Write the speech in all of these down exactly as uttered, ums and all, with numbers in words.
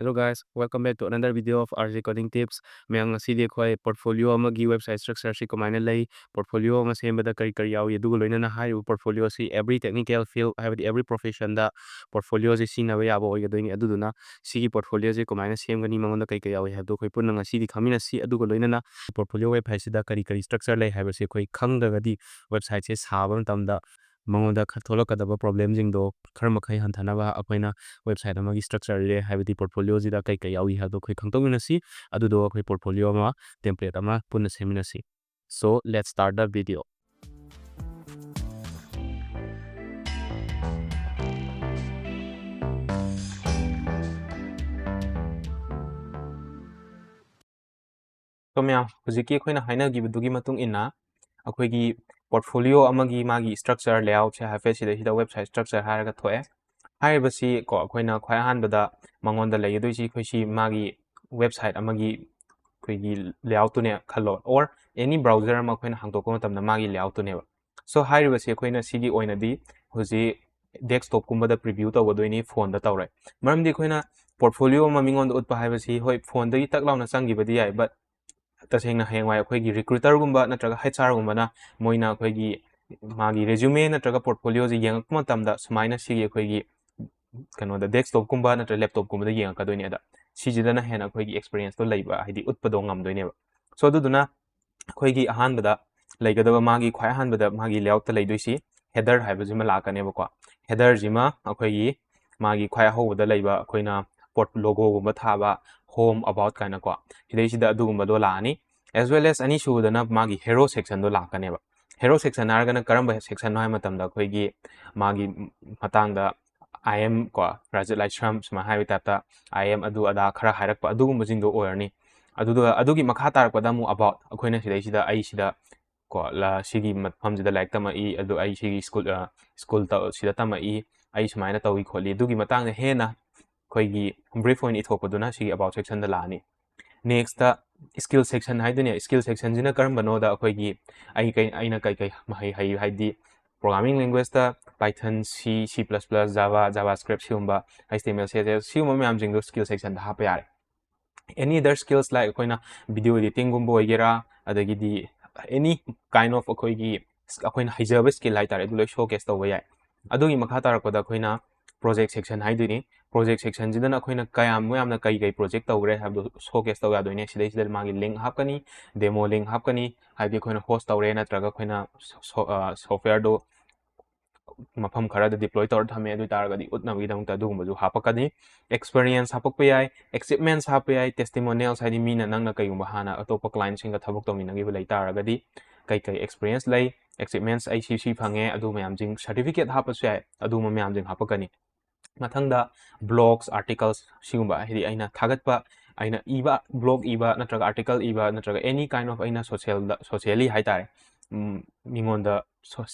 Hello guys, welcome back to another video of R J Coding Tips. ꯃꯌꯥꯝ, ꯉꯁꯤꯗꯤ ꯑꯩꯈꯣꯏ portfolio ꯑꯃꯒꯤ website structure ꯁꯤ ꯀꯃꯥꯏꯅ ꯂꯩ, portfolio ꯑꯃ ꯁꯦꯝꯕꯗ ꯀꯔꯤ ꯀꯔꯤ ꯌꯥꯎꯏ, ꯑꯗꯨꯒ ꯂꯣꯏꯅꯅ ꯍꯥꯏꯔꯤꯕ portfolio ꯑꯁꯤ every technical field, ꯍꯥꯏꯕꯗꯤ every profession ꯗ portfolio ꯑꯁꯤ ꯁꯤꯖꯤꯟꯅꯕ ꯌꯥꯕ ꯑꯣꯏꯒꯗꯣꯏꯅꯤ꯫ ꯑꯗꯨꯗꯨꯅ ꯁꯤꯒꯤ portfolio ꯑꯁꯤ ꯀꯃꯥꯏꯅ ꯁꯦꯝꯒꯅꯤ, ꯃꯉꯣꯟꯗ ꯀꯩ ꯀꯩ ꯌꯥꯎꯏ ꯍꯥꯏꯕꯗꯣ ꯑꯩꯈꯣꯏ ꯄꯨꯟꯅ ꯉꯁꯤꯗꯤ ꯈꯪꯃꯤꯟꯅꯁꯤ꯫ ꯑꯗꯨꯒ ꯂꯣꯏꯅꯅ portfolio website ꯁꯤꯗ ꯀꯔꯤ ꯀꯔꯤ structure ꯂꯩ ꯍꯥꯏꯕꯁꯤ ꯑꯩꯈꯣꯏ ꯈꯪꯗ꯭ꯔꯒꯗꯤ website ꯁꯦ ꯁꯥꯕ ꯃꯇꯝꯗ ꯃꯉꯣꯟꯗ ꯈ-, ꯊꯣꯛꯂꯛꯀꯗꯕ problem ꯁꯤꯡꯗꯣ ꯈꯔ ꯃꯈꯩ ꯍꯟꯊꯅꯕ ꯑꯩꯈꯣꯏꯅ website ꯑꯃꯒꯤ structure ꯁꯦ, ꯍꯥꯏꯕꯗꯤ portfolio ꯁꯤꯗ ꯀꯩ ꯀꯩ ꯌꯥꯎꯏ ꯍꯥꯏꯕꯗꯣ ꯑꯩꯈꯣꯏ ꯈꯪꯗꯣꯛꯃꯤꯟꯅꯁꯤ꯫ ꯑꯗꯨꯗꯨꯒ ꯑꯩꯈꯣꯏ portfolio ꯑꯃ, template ꯑꯃ ꯄꯨꯟꯅ ꯁꯦꯝꯃꯤꯟꯅꯁꯤ꯫ So, let's start the video. So, ꯃꯌꯥꯝ, ꯍꯧꯖꯤꯛꯀꯤ ꯑꯩꯈꯣꯏꯅ ꯍꯥꯏꯅꯈꯤꯕꯗꯨꯒꯤ ꯃꯇꯨꯡ ꯏꯟꯅ ꯑꯩꯈꯣꯏꯒꯤ portfolio ꯑꯃꯒꯤ ꯃꯥꯒꯤ structure layout ꯁꯦ ꯍꯥꯏꯐꯦꯠ ꯁꯤꯗꯩꯁꯤꯗ website structure ꯍꯥꯏꯔꯒ ꯊꯣꯛꯑꯦ꯫ ꯍꯥꯏꯔꯤꯕꯁꯤ ꯀꯣ, ꯑꯩꯈꯣꯏꯅ ꯈ꯭ꯋꯥꯏ ꯑꯍꯥꯟꯕꯗ ꯃꯉꯣꯟꯗ ꯂꯩꯒꯗꯣꯏꯁꯤ ꯑꯩꯈꯣꯏ ꯁꯤ ꯃꯥꯒꯤ website ꯑꯃꯒꯤ ꯑꯩꯈꯣꯏꯒꯤ layout ꯇꯨꯅꯦ ꯈꯜꯂꯣ, or any browser ꯑꯃ ꯑꯩꯈꯣꯏꯅ ꯍꯥꯡꯗꯣꯛꯄ ꯃꯇꯝꯗ ꯃꯥꯒꯤ layout ꯇꯨꯅꯦꯕ꯫ So, ꯍꯥꯏꯔꯤꯕꯁꯤ ꯑꯩꯈꯣꯏꯅ ꯁꯤꯒꯤ ꯑꯣꯏꯅꯗꯤ ꯍꯧꯖꯤꯛ desktop ꯀꯨꯝꯕꯗ preview ꯇꯧꯒꯗꯣꯏꯅꯤ, phone ꯗ ꯇꯧꯔꯣꯏ꯫ ꯃꯔꯝꯗꯤ ꯑꯩꯈꯣꯏꯅ portfolio ꯑꯃ ꯃꯤꯉꯣꯟꯗ ꯎꯠꯄ ꯍꯥꯏꯕꯁꯤ, ꯍꯣꯏ, phone ꯗꯒꯤ ꯇꯛ ꯂꯥꯎꯅ ꯆꯪꯈꯤꯕꯗꯤ ꯌꯥꯏ, but ꯇꯁꯦꯡꯅ ꯍꯌꯦꯡꯋꯥꯏ ꯑꯩꯈꯣꯏꯒꯤ recruiter ꯒꯨꯝꯕ ꯅꯠꯇ꯭ꯔꯒ H R ꯒꯨꯝꯕꯅ ꯃꯣꯏꯅ ꯑꯩꯈꯣꯏꯒꯤ ꯃꯥꯒꯤ resume ꯅꯠꯇ꯭ꯔꯒ portfolio ꯁꯦ ꯌꯦꯡꯉꯛꯄ ꯃꯇꯝꯗ ꯁꯨꯃꯥꯏꯅ ꯁꯤꯒꯤ ꯑꯩꯈꯣꯏꯒꯤ ꯀꯩꯅꯣꯗ desktop ꯀꯨꯝꯕ ꯅꯠꯇ꯭ꯔꯒ laptop ꯀꯨꯝꯕꯗ ꯌꯦꯡꯉꯛꯀꯗꯣꯏꯅꯦ꯫ ꯑꯗ ꯁꯤꯁꯤꯗꯅ ꯍꯦꯟꯅ ꯑꯩꯈꯣꯏꯒꯤ experience ꯇꯣ ꯂꯩꯕ, ꯍꯥꯏꯗꯤ ꯎꯠꯄꯗꯣ ꯉꯝꯗꯣꯏꯅꯦꯕ꯫ So, ꯑꯗꯨꯗꯨꯅ ꯑꯩꯈꯣꯏꯒꯤ ꯑꯍꯥꯟꯕꯗ ꯂꯩꯒꯗꯕ, ꯃꯥꯒꯤ ꯈ꯭ꯋꯥꯏ ꯑꯍꯥꯟꯕꯗ ꯃꯥꯒꯤ layout ꯇ ꯂꯩꯗꯣꯏꯁꯤ header ꯍꯥꯏꯕꯁꯤꯃ ꯂꯥꯛꯀꯅꯦꯕꯀꯣ꯫ Header ꯁꯤꯃ ꯑꯩꯈꯣꯏꯒꯤ ꯃꯥꯒꯤ ꯈ꯭ꯋꯥꯏ ꯑꯍꯧꯕꯗ ꯂꯩꯕ ꯑꯩꯈꯣꯏꯅ ꯄꯣꯠ logo ꯒꯨꯝꯕ ꯊꯥꯕ, home, about ꯀꯥꯏꯅꯀꯣ, ꯁꯤꯗꯩꯁꯤꯗ ꯑꯗꯨꯒꯨꯝꯕꯗꯣ ꯂꯥꯛꯑꯅꯤ꯫ As well as ꯑꯅꯤꯁꯨꯕꯗꯅ ꯃꯥꯒꯤ hero section ꯗꯣ ꯂꯥꯛꯀꯅꯦꯕ꯫ Hero section ꯍꯥꯏꯔꯒꯅ ꯀꯔꯝꯕ section ꯅꯣ ꯍꯥꯏꯕ ꯃꯇꯝꯗ ꯑꯩꯈꯣꯏꯒꯤ ꯃꯥꯒꯤ ꯃꯇꯥꯡꯗ I am ꯀꯣ, ꯔꯥꯖꯤꯠ ꯂꯥꯏꯁ꯭ꯔꯝ ꯁꯨꯃꯥꯏꯅ ꯍꯥꯏꯕꯒꯤ type ꯇ I am ꯑꯗꯨ ꯑꯗꯥ ꯈꯔ ꯍꯥꯏꯔꯛꯄ ꯑꯗꯨꯒꯨꯝꯕꯁꯤꯡꯗꯣ ꯑꯣꯏꯔꯅꯤ꯫ ꯑꯗꯨꯗꯨꯒ ꯑꯗꯨꯒꯤ ꯃꯈꯥ ꯇꯥꯔꯛꯄꯗ ꯑꯃꯨꯛ about, ꯑꯩꯈꯣꯏꯅ ꯁꯤꯗꯩꯁꯤꯗ ꯑꯩ ꯁꯤꯗ ꯀꯣ, ꯂ-, ꯁꯤꯒꯤ ꯃꯐꯝꯁꯤꯗ ꯂꯥꯏꯔꯤꯛ ꯇꯝꯃꯛꯏ, ꯑꯗꯨ ꯑꯩ ꯁꯤꯒꯤ school, ꯑ, school ꯇ-, ꯁꯤꯗ ꯇꯝꯃꯛꯏ, ꯑꯩ ꯁꯨꯃꯥꯏꯅ ꯇꯧꯏ ꯈꯣꯠꯂꯤ, ꯑꯗꯨꯒꯤ ꯃꯇꯥꯡꯗ ꯍꯦꯟꯅ ꯑꯩꯈꯣꯏꯒꯤ brief ꯑꯣꯏꯅ ꯏꯊꯣꯛꯄꯗꯨꯅ ꯁꯤꯒꯤ about section ꯗ ꯂꯥꯛꯑꯅꯤ꯫ Next ꯇ skill section ꯍꯥꯏꯗꯣꯏꯅꯦ꯫ Skill section ꯁꯤꯅ ꯀꯔꯝꯕꯅꯣꯗ ꯑꯩꯈꯣꯏꯒꯤ ꯑꯩ ꯀꯩ-, ꯑꯩꯅ ꯀꯩ ꯀꯩ ꯃꯍꯩ ꯍꯩ, ꯍꯥꯏꯗꯤ programming languageꯇ Python, C, C plus plus, Java, JavaScript, ꯁꯤꯒꯨꯝꯕ H T M L, C S S, ꯁꯤꯒꯨꯝꯕ ꯃꯌꯥꯝꯁꯤꯡꯗꯣ skill sectionꯗ ꯍꯥꯞꯄ ꯌꯥꯔꯦ꯫ Any other skills like ꯑꯩꯈꯣꯏꯅ video editingꯒꯨꯝꯕ ꯑꯣꯏꯒꯦꯔꯥ, ꯑꯗꯒꯤꯗꯤ any kind of ꯑꯩꯈꯣꯏꯒꯤ ꯑꯩꯈꯣꯏꯅ ꯍꯩꯖꯕ skill ꯍꯥꯏꯇꯥꯔꯦ, ꯑꯗꯨ ꯂꯣꯏ showcase ꯇꯧꯕ ꯌꯥꯏ꯫ ꯑꯗꯨꯒꯤ ꯃꯈꯥ ꯇꯥꯔꯛꯄꯗ ꯑꯩꯈꯣꯏꯅ project section ꯍꯥꯏꯗꯣꯏꯅꯤ꯫ Project sectionꯁꯤꯗꯅ ꯑꯩꯈꯣꯏꯅ ꯀꯌꯥꯝ ꯌꯥꯝꯅ ꯀꯩ ꯀꯩ project ꯇꯧꯈ꯭ꯔꯦ ꯍꯥꯏꯕꯗꯣ showcase ꯇꯧ ꯌꯥꯗꯣꯏꯅꯦ꯫ ꯁꯤꯗꯩꯁꯤꯗ ꯃꯥꯒꯤ link ꯍꯥꯞꯀꯅꯤ, demo link ꯍꯥꯞꯀꯅꯤ, ꯍꯥꯏꯕꯗꯤ ꯑꯩꯈꯣꯏꯅ host ꯇꯧꯔꯦ ꯅꯠꯇ꯭ꯔꯒ ꯑꯩꯈꯣꯏꯅ softwareꯗꯣ ꯃꯐꯝ ꯈꯔꯗ deploy ꯇꯧꯔ ꯊꯝꯃꯦ, ꯑꯗꯨ ꯑꯣꯏꯇꯥꯔꯒꯗꯤ ꯎꯠꯅꯕꯒꯤꯗꯃꯛꯇ ꯑꯗꯨꯒꯨꯝꯕꯁꯨ ꯍꯥꯄꯛꯀꯅꯤ꯫ Experience ꯍꯥꯄꯛꯄ ꯌꯥꯏ, achievements ꯍꯥꯞꯄ ꯌꯥꯏ, testimonials ꯍꯥꯏꯗꯤ ꯃꯤꯅ ꯅꯪꯅ ꯀꯩꯒꯨꯝꯕ ꯍꯥꯟꯅ ꯑꯇꯣꯞꯄ clientꯁꯤꯡꯒ ꯊꯕꯛ ꯇꯧꯃꯤꯟꯅꯈꯤꯕ ꯂꯩ ꯇꯥꯔꯒꯗꯤ ꯀꯩ ꯀꯩ experience ꯂꯩ, achievements ꯑꯩ ꯁꯤ ꯁꯤ ꯐꯪꯉꯦ, ꯑꯗꯨ ꯃꯌꯥꯝꯁꯤꯡ certificate ꯍꯥꯞꯄꯁꯨ ꯌꯥꯏ, ꯑꯗꯨꯒꯨꯝꯕ ꯃꯌꯥꯝꯁꯤꯡ ꯍꯥꯄꯛꯀꯅꯤ꯫ ꯃꯊꯪꯗ blogs, articles ꯁꯤꯒꯨꯝꯕ, ꯍꯥꯏꯗꯤ ꯑꯩꯅ ꯊꯥꯒꯠꯄ, ꯑꯩꯅ ꯏꯕ, blog ꯏꯕ ꯅꯠꯇ꯭ꯔꯒ article ꯏꯕ ꯅꯠꯇ꯭ꯔꯒ any kind of ꯑꯩꯅ socialꯗ, socially ꯍꯥꯏꯇꯥꯔꯦ, ꯎꯝ, ꯃꯤꯉꯣꯟꯗ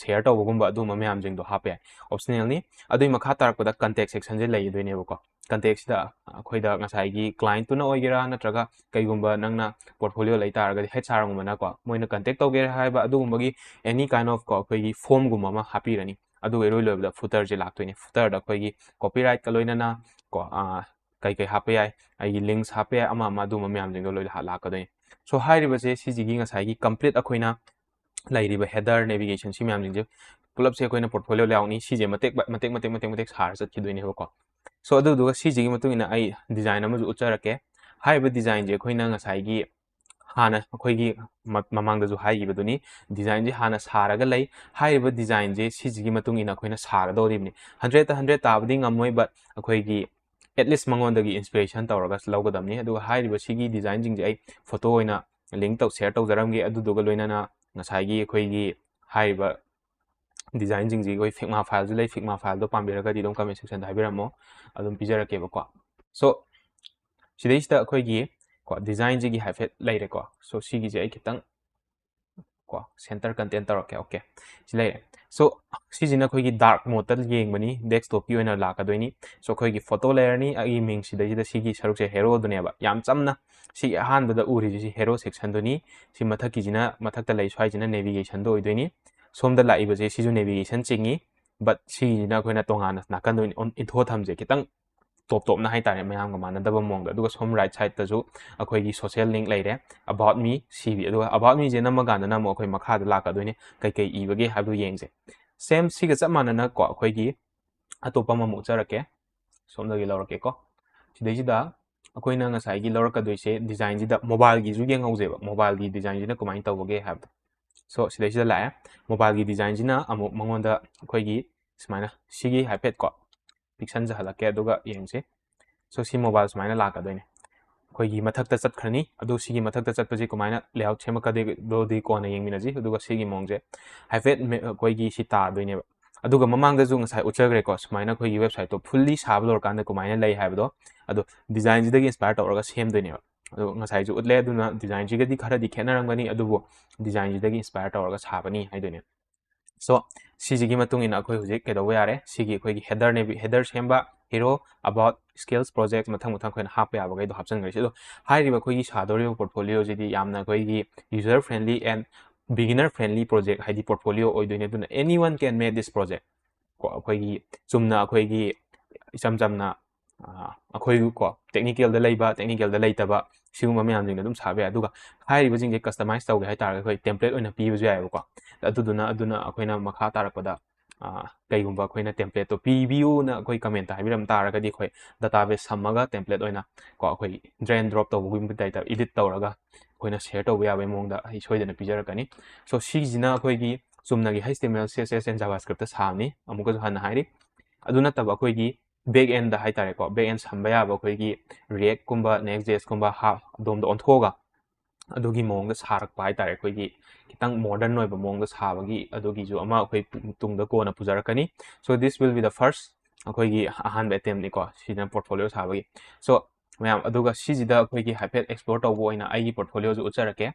share ꯇꯧꯕꯒꯨꯝꯕ ꯑꯗꯨꯒꯨꯝꯕ ꯃꯌꯥꯝꯁꯤꯡꯗꯣ ꯍꯥꯞꯄ ꯌꯥꯏ, optionalꯅꯤ꯫ ꯑꯗꯨꯒꯤ ꯃꯈꯥ ꯇꯥꯔꯛꯄꯗ contact sectionꯁꯦ ꯂꯩꯗꯣꯏꯅꯦꯕꯀꯣ꯫ Contactꯁꯤꯗ ꯑꯩꯈꯣꯏꯗ ꯉꯁꯥꯏꯒꯤ clientꯇꯨꯅ ꯑꯣꯏꯒꯦꯔꯥ ꯅꯠꯇ꯭ꯔꯒ ꯀꯩꯒꯨꯝꯕ ꯅꯪꯅ portfolio ꯂꯩ ꯇꯥꯔꯒꯗꯤ H R ꯒꯨꯝꯕꯅꯀꯣ ꯃꯣꯏꯅ contact ꯇꯧꯒꯦ ꯍꯥꯏꯕ ꯑꯗꯨꯒꯨꯝꯕꯒꯤ any kind of ꯀꯣ ꯑꯩꯈꯣꯏꯒꯤ formꯒꯨꯝꯕ ꯑꯃ ꯍꯥꯞꯄꯤꯔꯅꯤ꯫ ꯑꯗꯨꯒ ꯏꯔꯣꯏ ꯂꯣꯏꯕꯗ footerꯁꯦ ꯂꯥꯛꯇꯣꯏꯅꯦ꯫ Footerꯗ ꯑꯩꯈꯣꯏꯒꯤ copyrightꯀ ꯂꯣꯏꯅꯅ ꯀꯣ, ꯑꯥ, ꯀꯩ ꯀꯩ ꯍꯥꯞꯄ ꯌꯥꯏ, ꯑꯩꯒꯤ links ꯍꯥꯞꯄ ꯌꯥꯏ, ꯑꯃ ꯑꯃ ꯑꯗꯨꯒꯨꯝꯕ ꯃꯌꯥꯝꯁꯤꯡꯗꯣ ꯂꯣꯏꯅ ꯂꯥꯛꯀꯗꯣꯏꯅꯦ꯫ So ꯍꯥꯏꯔꯤꯕꯁꯦ ꯁꯤꯁꯤꯒꯤ ꯉꯁꯥꯏꯒꯤ complete ꯑꯩꯈꯣꯏꯅ ꯂꯩꯔꯤꯕ header, navigation ꯁꯤ ꯃꯌꯥꯝꯁꯤꯡꯁꯦ ꯄꯨꯂꯞꯁꯦ ꯑꯩꯈꯣꯏꯅ portfolio layoutꯅꯤ꯫ ꯁꯤꯁꯦ ꯃꯇꯦꯛ ꯃꯇꯦꯛ ꯃꯇꯦꯛ ꯃꯇꯦꯛ ꯃꯇꯦꯛ ꯁꯥꯔ ꯆꯠꯈꯤꯗꯣꯏꯅꯦꯕꯀꯣ꯫ So ꯑꯗꯨꯗꯨꯒ ꯁꯤꯁꯤꯒꯤ ꯃꯇꯨꯡ ꯏꯟꯅ ꯑꯩ design ꯑꯃꯁꯨ ꯎꯠꯆꯔꯛꯀꯦ꯫ ꯍꯥꯏꯔꯤꯕ designꯁꯦ ꯑꯩꯈꯣꯏꯅ ꯉꯁꯥꯏꯒꯤ ꯍꯥꯟꯅ ꯑꯩꯈꯣꯏꯒꯤ ꯃ-, ꯃꯃꯥꯡꯗꯁꯨ ꯍꯥꯏꯈꯤꯕꯗꯨꯅꯤ, designꯁꯦ ꯍꯥꯟꯅ ꯁꯥꯔꯒ ꯂꯩ꯫ ꯍꯥꯏꯔꯤꯕ designꯁꯦ ꯁꯤꯁꯤꯒꯤ ꯃꯇꯨꯡ ꯏꯟꯅ ꯑꯩꯈꯣꯏꯅ ꯁꯥꯒꯗꯧꯔꯤꯕꯅꯤ꯫ Hundredꯇ hundred ꯇꯥꯕꯗꯤ ꯉꯝꯃꯣꯏ, but ꯑꯩꯈꯣꯏꯒꯤ at least ꯃꯉꯣꯟꯗꯒꯤ inspiration ꯇꯧꯔꯒ ꯂꯧꯒꯗꯕꯅꯤ꯫ ꯑꯗꯨꯒ ꯍꯥꯏꯔꯤꯕ ꯁꯤꯒꯤ designꯁꯤꯡꯁꯦ ꯑꯩ photo ꯑꯣꯏꯅ link ꯇꯧ, share ꯇꯧꯖꯔꯝꯒꯦ꯫ ꯑꯗꯨꯗꯨꯒ ꯂꯣꯏꯅꯅ ꯉꯁꯥꯏꯒꯤ ꯑꯩꯈꯣꯏꯒꯤ ꯍꯥꯏꯔꯤꯕ designꯁꯤꯡꯁꯤ ꯑꯩꯈꯣꯏ Figma fileꯁꯨ ꯂꯩ, Figma fileꯗꯣ ꯄꯥꯝꯕꯤꯔꯒꯗꯤ ꯑꯗꯨꯝ comment sectionꯗ ꯍꯥꯏꯕꯤꯔꯝꯃꯣ, ꯑꯗꯨꯝ ꯄꯤꯖꯔꯛꯀꯦꯕꯀꯣ꯫ So ꯁꯤꯗꯩꯁꯤꯗ ꯑꯩꯈꯣꯏꯒꯤ ꯀꯣ designꯁꯤꯒꯤ ꯍꯥꯏꯐꯦꯠ ꯂꯩꯔꯦꯀꯣ꯫ So ꯁꯤꯒꯤꯁꯦ ꯑꯩ ꯈꯤꯇꯪ ꯀꯣ center content ꯇꯧꯔꯛꯀꯦ꯫ Okay, ꯁꯤ ꯂꯩꯔꯦ꯫ So ꯁꯤꯁꯤꯅ ꯑꯩꯈꯣꯏꯒꯤ dark modeꯇ ꯌꯦꯡꯕꯅꯤ, desktopꯀꯤ ꯑꯣꯏꯅ ꯂꯥꯛꯀꯗꯣꯏꯅꯤ꯫ So ꯑꯩꯈꯣꯏꯒꯤ photo layerꯅꯤ, ꯑꯩꯒꯤ ꯃꯤꯡ ꯁꯤꯗꯩꯁꯤꯗ ꯁꯤꯒꯤ ꯁꯔꯨꯛꯁꯦ heroꯗꯨꯅꯦꯕ꯫ ꯌꯥꯝ ꯆꯝꯅ ꯁꯤꯒꯤ ꯑꯍꯥꯟꯕꯗ ꯎꯔꯤꯁꯤ ꯁꯤ hero sectionꯗꯨꯅꯤ꯫ ꯁꯤ ꯃꯊꯛꯀꯤꯁꯤꯅ, ꯃꯊꯛꯇ ꯂꯩ ꯁ꯭ꯋꯥꯏꯁꯤꯅ navigationꯗꯣ ꯑꯣꯏꯗꯣꯏꯅꯤ꯫ ꯁꯣꯝꯗ ꯂꯥꯛꯏꯕꯁꯦ ꯁꯤꯁꯨ navigation ꯆꯤꯡꯉꯤ, but ꯁꯤꯒꯤꯁꯤꯅ ꯑꯩꯈꯣꯏꯅ ꯇꯣꯉꯥꯟꯅ ꯅꯥꯀꯟꯗ ꯑꯣꯏꯅ ꯑꯣꯟ-, ꯏꯟꯊꯣꯛꯑ ꯊꯝꯁꯦ, ꯈꯤꯇꯪ ꯇꯣꯞ ꯇꯣꯞꯅ ꯍꯥꯏꯇꯥꯔꯦ, ꯃꯌꯥꯝꯒ ꯃꯥꯟꯅꯗꯕ ꯃꯑꯣꯡꯗ꯫ ꯑꯗꯨꯒ ꯁꯣꯝ right sideꯇꯁꯨ ꯑꯩꯈꯣꯏꯒꯤ social link ꯂꯩꯔꯦ, about me ꯁꯤꯕꯤ꯫ ꯑꯗꯨꯒ about meꯁꯦ ꯅꯝꯃꯀꯥꯟꯗꯅ ꯑꯃꯨꯛ ꯑꯩꯈꯣꯏ ꯃꯈꯥꯗ ꯂꯥꯛꯀꯗꯣꯏꯅꯦ, ꯀꯩꯀꯩ ꯏꯕꯒꯦ ꯍꯥꯏꯕꯗꯨ ꯌꯦꯡꯁꯦ꯫ Same ꯁꯤꯒ ꯆꯞ ꯃꯥꯟꯅꯅ ꯀꯣ, ꯑꯩꯈꯣꯏꯒꯤ ꯑꯇꯣꯞꯄ ꯑꯃꯃꯨꯛ ꯎꯠꯆꯔꯛꯀꯦ, ꯁꯣꯝꯗꯒꯤ ꯂꯧꯔꯛꯀꯦꯀꯣ꯫ ꯁꯤꯗꯩꯁꯤꯗ ꯑꯩꯈꯣꯏꯅ ꯉꯁꯥꯏꯒꯤ ꯂꯧꯔꯛꯀꯗꯣꯏꯁꯦ designꯁꯤꯗ mobileꯒꯤꯁꯨ ꯌꯦꯡꯍꯧꯁꯦꯕ, mobileꯒꯤ designꯁꯤꯅ ꯀꯃꯥꯏꯅ ꯇꯧꯕꯒꯦ ꯍꯥꯏꯕꯗꯣ꯫ So ꯁꯤꯗꯩꯁꯤꯗ ꯂꯥꯛꯑꯦ, mobileꯒꯤ designꯁꯤꯅ ꯑꯃꯨꯛ ꯃꯉꯣꯟꯗ ꯑꯩꯈꯣꯏꯒꯤ ꯁꯨꯃꯥꯏꯅ ꯁꯤꯒꯤ ꯍꯥꯏꯐꯦꯠ ꯀꯣ ꯄꯤꯛꯁꯟꯖꯍꯜꯂꯛꯀꯦ, ꯑꯗꯨꯒ ꯌꯦꯡꯁꯤ꯫ So ꯁꯤ mobile ꯁꯨꯃꯥꯏꯅ ꯂꯥꯛꯀꯗꯣꯏꯅꯦ, ꯑꯩꯈꯣꯏꯒꯤ ꯃꯊꯛꯇ ꯆꯠꯈ꯭ꯔꯅꯤ꯫ ꯑꯗꯨ ꯁꯤꯒꯤ ꯃꯊꯛꯇ ꯆꯠꯄꯁꯤ ꯀꯃꯥꯏꯅ layout ꯁꯦꯝꯃꯛꯀꯗꯣꯏꯗꯤ ꯀꯣꯟꯅ ꯌꯦꯡꯃꯤꯟꯅꯁꯤ꯫ ꯑꯗꯨꯒ ꯁꯤꯒꯤ ꯃꯑꯣꯡꯁꯦ ꯍꯥꯏꯐꯦꯠ ꯃꯦ-, ꯑꯩꯈꯣꯏꯒꯤ ꯁꯤ ꯇꯥꯗꯣꯏꯅꯦꯕ꯫ ꯑꯗꯨꯒ ꯃꯃꯥꯡꯗꯁꯨ ꯉꯁꯥꯏ ꯎꯠꯆꯈ꯭ꯔꯦꯀꯣ, ꯁꯨꯃꯥꯏꯅ ꯑꯩꯈꯣꯏꯒꯤ websiteꯇꯣ fully ꯁꯥꯕ ꯂꯣꯏꯔꯀꯥꯟꯗ ꯀꯃꯥꯏꯅ ꯂꯩ ꯍꯥꯏꯕꯗꯣ, ꯑꯗꯣ designꯁꯤꯗꯒꯤ inspire ꯇꯧꯔꯒ ꯁꯦꯝꯗꯣꯏꯅꯦꯕ꯫ ꯑꯗꯣ ꯉꯁꯥꯏꯁꯨ ꯎꯠꯂꯦ, ꯑꯗꯨꯅ designꯁꯤꯒꯗꯤ ꯈꯔꯗꯤ ꯈꯦꯠꯅꯔꯝꯒꯅꯤ, ꯑꯗꯨꯕꯨ designꯁꯤꯗꯒꯤ inspire ꯇꯧꯔꯒ ꯁꯥꯕꯅꯤ ꯍꯥꯏꯗꯣꯏꯅꯦ꯫ So ꯁꯤꯁꯤꯒꯤ ꯃꯇꯨꯡ ꯏꯟꯅ ꯑꯩꯈꯣꯏ ꯍꯧꯖꯤꯛ ꯀꯩꯗꯧꯕ ꯌꯥꯔꯦ? ꯁꯤꯒꯤ ꯑꯩꯈꯣꯏꯒꯤ headerꯅꯦꯕ, header ꯁꯦꯝꯕ, hero, about, skills, project, ꯃꯊꯪ ꯃꯊꯪ ꯑꯩꯈꯣꯏꯅ ꯍꯥꯞꯄ ꯌꯥꯕꯈꯩꯗꯣ ꯍꯥꯞꯆꯤꯟꯈ꯭ꯔꯦ꯫ ꯑꯗꯣ ꯍꯥꯏꯔꯤꯕ ꯑꯩꯈꯣꯏꯒꯤ ꯁꯥꯗꯧꯔꯤꯕ portfolioꯁꯤꯗꯤ ꯌꯥꯝꯅ ꯑꯩꯈꯣꯏꯒꯤ user friendly and beginner friendly project, ꯍꯥꯏꯗꯤ portfolio ꯑꯣꯏꯗꯣꯏꯅꯦ꯫ ꯑꯗꯨꯅ anyone can make this project꯫ ꯀꯣ, ꯑꯩꯈꯣꯏꯒꯤ ꯆꯨꯝꯅ ꯑꯩꯈꯣꯏꯒꯤ ꯏꯆꯝ ꯆꯝꯅ, ꯑ, ꯑꯩꯈꯣꯏ ꯀꯣ technicalꯗ ꯂꯩꯕ, technicalꯗ ꯂꯩꯇꯕ, ꯁꯤꯒꯨꯝꯕ ꯃꯌꯥꯝꯁꯤꯡꯗꯣ ꯑꯗꯨꯝ ꯁꯥꯕ ꯌꯥꯏ꯫ ꯑꯗꯨꯒ ꯍꯥꯏꯔꯤꯕꯁꯤꯡꯁꯦ customize ꯇꯧꯒꯦ ꯍꯥꯏꯇꯥꯔꯒꯗꯤ ꯑꯩꯈꯣꯏ template ꯑꯣꯏꯅ ꯄꯤꯕꯁꯨ ꯌꯥꯏꯑꯕꯀꯣ꯫ ꯑꯗꯨꯗꯨꯅ, ꯑꯗꯨꯅ ꯑꯩꯈꯣꯏꯅ ꯃꯈꯥ ꯇꯥꯔꯛꯄꯗ, ꯑ, ꯀꯩꯒꯨꯝꯕ ꯑꯩꯈꯣꯏꯅ templateꯇꯣ ꯄꯤꯕꯤꯌꯨꯅ ꯑꯩꯈꯣꯏ commentꯇ ꯍꯥꯏꯕꯤꯔꯝ ꯇꯥꯔꯒꯗꯤ ꯑꯩꯈꯣꯏ database ꯁꯝꯃꯒ template ꯑꯣꯏꯅ ꯀꯣ ꯑꯩꯈꯣꯏ drag and drop ꯇꯧꯕꯒꯨꯝꯕ typeꯇ edit ꯇꯧꯔꯒ ꯑꯩꯈꯣꯏꯅ share ꯇꯧꯕ ꯌꯥꯕꯒꯤ ꯃꯑꯣꯡꯗ ꯑꯩ ꯁꯣꯏꯗꯅ ꯄꯤꯖꯔꯛꯀꯅꯤ꯫ So ꯁꯤꯁꯤꯅ ꯑꯩꯈꯣꯏꯒꯤ ꯆꯨꯝꯅꯒꯤ H T M L, C S S and JavaScriptꯇ ꯁꯥꯕꯅꯤ꯫ ꯑꯃꯨꯛꯀꯁꯨ ꯍꯟꯅ ꯍꯥꯏꯔꯤ, ꯑꯗꯨ ꯅꯠꯇꯕ ꯑꯩꯈꯣꯏꯒꯤ back endꯗ ꯍꯥꯏꯇꯥꯔꯦꯀꯣ, back end ꯁꯝꯕ ꯌꯥꯕ ꯑꯩꯈꯣꯏꯒꯤ Reactꯀꯨꯝꯕ, Next.jsꯀꯨꯝꯕ ꯍꯥ-, ꯑꯗꯣꯝꯗ ꯑꯣꯟꯊꯣꯛꯑꯒ ꯑꯗꯨꯒꯤ ꯃꯑꯣꯡꯗ ꯁꯥꯔꯛꯄ ꯍꯥꯏꯇꯥꯔꯦ, ꯑꯩꯈꯣꯏꯒꯤ ꯈꯤꯇꯪ modern ꯑꯣꯏꯕ ꯃꯑꯣꯡꯗ ꯁꯥꯕꯒꯤ ꯑꯗꯨꯒꯤꯁꯨ ꯑꯃ ꯑꯩꯈꯣꯏ ꯇꯨꯡꯗ ꯀꯣꯟꯅ ꯄꯨꯖꯔꯛꯀꯅꯤ꯫ So this will be the first, ꯑꯩꯈꯣꯏꯒꯤ ꯑꯍꯥꯟꯕ attemptꯅꯤꯀꯣ ꯁꯤꯅ portfolio ꯁꯥꯕꯒꯤ꯫ So ꯃꯌꯥꯝ, ꯑꯗꯨꯒ ꯁꯤꯁꯤꯗ ꯑꯩꯈꯣꯏꯒꯤ ꯍꯥꯏꯐꯦꯠ explore ꯇꯧꯕ ꯑꯣꯏꯅ ꯑꯩꯒꯤ portfolioꯁꯨ ꯎꯠꯆꯔꯛꯀꯦ꯫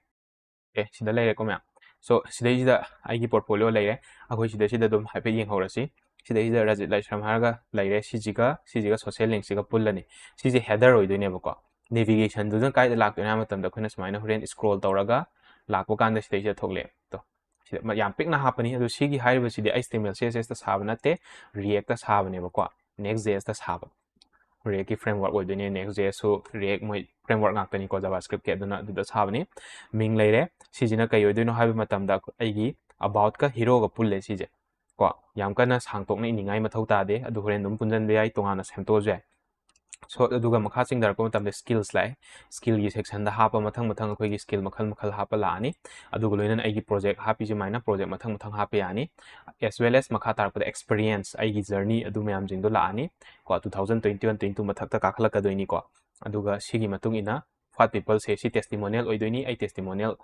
ꯑꯦ, ꯁꯤꯗ ꯂꯩꯔꯦꯀꯣ ꯃꯌꯥꯝ꯫ So ꯁꯤꯗꯩꯁꯤꯗ ꯑꯩꯒꯤ portfolio ꯂꯩꯔꯦ, ꯑꯩꯈꯣꯏ ꯁꯤꯗꯩꯁꯤꯗ ꯑꯗꯨꯝ ꯍꯥꯏꯐꯦꯠ ꯌꯦꯡꯍꯧꯔꯁꯤ꯫ ꯁꯤꯗꯩꯁꯤꯗ ꯔꯖꯤꯠ ꯂꯥꯏꯁ꯭ꯔꯝ ꯍꯥꯏꯔꯒ ꯂꯩꯔꯦ, ꯁꯤꯁꯤꯒ ꯁꯤꯁꯤꯒ social linkꯁꯤꯒ ꯄꯨꯜꯂꯅꯤ꯫ ꯁꯤꯁꯦ header ꯑꯣꯏꯗꯣꯏꯅꯦꯕꯀꯣ꯫ Navigationꯗꯨꯅ ꯀꯥꯏꯗ ꯂꯥꯛꯇꯣꯏꯅꯣ ꯍꯥꯏꯕ ꯃꯇꯝꯗ ꯑꯩꯈꯣꯏꯅ ꯁꯨꯃꯥꯏꯅ ꯍꯣꯔꯦꯟ scroll ꯇꯧꯔꯒ ꯂꯥꯛꯄ ꯀꯥꯟꯗ ꯁꯤꯗꯩꯁꯤꯗ ꯊꯣꯛꯂꯛꯑꯦ꯫ ꯇꯣ, ꯌꯥꯝ ꯄꯤꯛꯅ ꯍꯥꯞꯄꯅꯤ꯫ ꯑꯗꯨ ꯁꯤꯒꯤ ꯍꯥꯏꯔꯤꯕꯁꯤꯗꯤ H T M L, C S S ꯇ ꯁꯥꯕ ꯅꯠꯇꯦ, React ꯇ ꯁꯥꯕꯅꯦꯕꯀꯣ, Next J S ꯇ ꯁꯥꯕ꯫ React ꯀꯤ framework ꯑꯣꯏꯗꯣꯏꯅꯦ꯫ Next J S ꯁꯨ React ꯃꯣꯏ framework ꯉꯥꯛꯇꯅꯤꯀꯣ, JavaScript ꯀꯤ, ꯑꯗꯨꯅ ꯑꯗꯨꯗ ꯁꯥꯕꯅꯤ꯫ ꯃꯤꯡ ꯂꯩꯔꯦ꯫ ꯁꯤꯁꯤꯅ ꯀꯩ ꯑꯣꯏꯗꯣꯏꯅꯣ ꯍꯥꯏꯕ ꯃꯇꯝꯗ ꯑꯩꯒꯤ About ꯀ Hero ꯒ ꯄꯨꯜꯂꯦ ꯁꯤꯁꯦ ꯀꯣ꯫ ꯌꯥꯝ ꯀꯟꯅ ꯁꯥꯡꯇꯣꯛꯅ ꯏꯅꯤꯡꯉꯥꯏ ꯃꯊꯧ ꯇꯥꯗꯦ, ꯑꯗꯨ ꯍꯣꯔꯦꯟ ꯑꯗꯨꯝ ꯄꯨꯟꯁꯤꯟꯕ ꯌꯥꯏ, ꯇꯣꯉꯥꯟꯅ ꯁꯦꯝꯗꯣꯛꯑꯁꯨ ꯌꯥꯏ꯫ So ꯑꯗꯨꯒ ꯃꯈꯥ ꯆꯤꯡꯊꯔꯛꯄ ꯃꯇꯝꯗ Skills ꯂꯥꯛꯑꯦ꯫ Skill ꯒꯤ section ꯗ ꯍꯥꯞꯄ ꯃꯊꯪ ꯃꯊꯪ ꯑꯩꯈꯣꯏꯒꯤ skill ꯃꯈꯜ ꯃꯈꯜ ꯍꯥꯞꯄ ꯂꯥꯛꯑꯅꯤ꯫ ꯑꯗꯨꯒ ꯂꯣꯏꯅꯅ ꯑꯩꯒꯤ project ꯍꯥꯞꯄꯤ ꯁꯨꯃꯥꯏꯅ project ꯃꯊꯪ ꯃꯊꯪ ꯍꯥꯞꯄ ꯌꯥꯅꯤ꯫ As well as ꯃꯈꯥ ꯇꯥꯔꯛꯄꯗ experience, ꯑꯩꯒꯤ journey, ꯑꯗꯨ ꯃꯌꯥꯝꯁꯤꯡꯗꯣ ꯂꯥꯛꯑꯅꯤ ꯀꯣ꯫ Two thousand twenty one, twenty two ꯃꯊꯛꯇ ꯀꯥꯈꯠꯂꯛꯀꯗꯣꯏꯅꯤꯀꯣ꯫ ꯑꯗꯨꯒ ꯁꯤꯒꯤ ꯃꯇꯨꯡ ꯏꯟꯅ What People Say, ꯁꯤ testimonial ꯑꯣꯏꯗꯣꯏꯅꯤ꯫ ꯑꯩ testimonial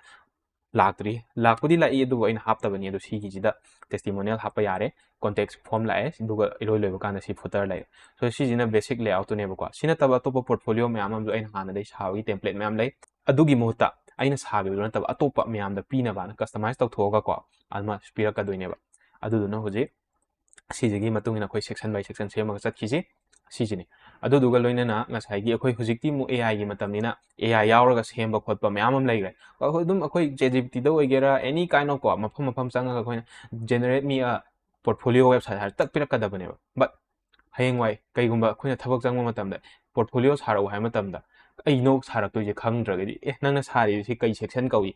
ꯂꯥꯛꯇ꯭ꯔꯤ, ꯂꯥꯛꯄꯨꯗꯤ ꯂꯥꯛꯏ, ꯑꯗꯨꯕꯨ ꯑꯩꯅ ꯍꯥꯞꯇꯕꯅꯤ꯫ ꯑꯗꯣ ꯁꯤꯒꯤꯁꯤꯗ testimonial ꯍꯥꯞꯄ ꯌꯥꯔꯦ꯫ Contact form ꯂꯥꯛꯑꯦ, ꯑꯗꯨꯒ ꯏꯔꯣꯏ ꯂꯣꯏꯕ ꯀꯥꯟꯗ ꯁꯤ footer ꯂꯩꯔꯦ꯫ So ꯁꯤꯁꯤꯅ basic layout ꯇꯨꯅꯦꯕꯀꯣ꯫ ꯁꯤ ꯅꯠꯇꯕ ꯑꯇꯣꯞꯄ portfolio ꯃꯌꯥꯝ ꯑꯃꯁꯨ ꯑꯩꯅ ꯍꯥꯟꯅꯗꯩ ꯁꯥꯕꯒꯤ template ꯃꯌꯥꯝ ꯂꯩ꯫ ꯑꯗꯨꯒꯤ ꯃꯍꯨꯠꯇ ꯑꯩꯅ ꯁꯥꯈꯤꯕꯗꯨ ꯅꯠꯇꯕ ꯑꯇꯣꯞꯄ ꯃꯌꯥꯝꯗ ꯄꯤꯅꯕꯅ customize ꯇꯧꯊꯣꯛꯑꯒꯀꯣ, ꯑꯃ ꯄꯤꯔꯛꯀꯗꯣꯏꯅꯦꯕ꯫ ꯑꯗꯨꯗꯨꯅ ꯍꯧꯖꯤꯛ ꯁꯤꯁꯤꯒꯤ ꯃꯇꯨꯡ ꯏꯟꯅ ꯑꯩꯈꯣꯏ section by section ꯁꯦꯝꯃꯒ ꯆꯠꯈꯤꯁꯤ꯫ ꯁꯤꯁꯤꯅꯤ꯫ ꯑꯗꯨꯗꯨꯒ ꯂꯣꯏꯅꯅ ꯉꯁꯥꯏꯒꯤ ꯑꯩꯈꯣꯏ ꯍꯧꯖꯤꯛꯇꯤ ꯑꯃꯨꯛ A I ꯒꯤ ꯃꯇꯝꯅꯤꯅ A I ꯌꯥꯎꯔꯒ ꯁꯦꯝꯕ ꯈꯣꯠꯄ ꯃꯌꯥꯝ ꯑꯃ ꯂꯩꯈ꯭ꯔꯦ꯫ ꯑꯩꯈꯣꯏ ꯑꯗꯨꯝ ꯑꯩꯈꯣꯏ ChatGPT ꯗ ꯑꯣꯏꯒꯦꯔꯥ, any kind of ꯀꯣ, ꯃꯐꯝ ꯃꯐꯝ ꯆꯪꯉꯒ ꯑꯩꯈꯣꯏꯅ generate me a portfolio website ꯍꯥꯏꯔ ꯇꯛ ꯄꯤꯔꯛꯀꯗꯕꯅꯦꯕ꯫ But ꯍꯌꯦꯡꯋꯥꯏ ꯀꯩꯒꯨꯝꯕ ꯑꯩꯈꯣꯏꯅ ꯊꯕꯛ ꯆꯪꯕ ꯃꯇꯝꯗ portfolio ꯁꯥꯔꯛꯎ ꯍꯥꯏꯕ ꯃꯇꯝꯗ ꯀꯩꯅꯣ ꯁꯥꯔꯛꯇꯣꯏꯁꯦ ꯈꯪꯗ꯭ꯔꯒꯗꯤ, "ꯑꯦ, ꯅꯪꯅ ꯁꯥꯔꯤꯁꯤ ꯀꯩ section ꯀꯧꯏ?"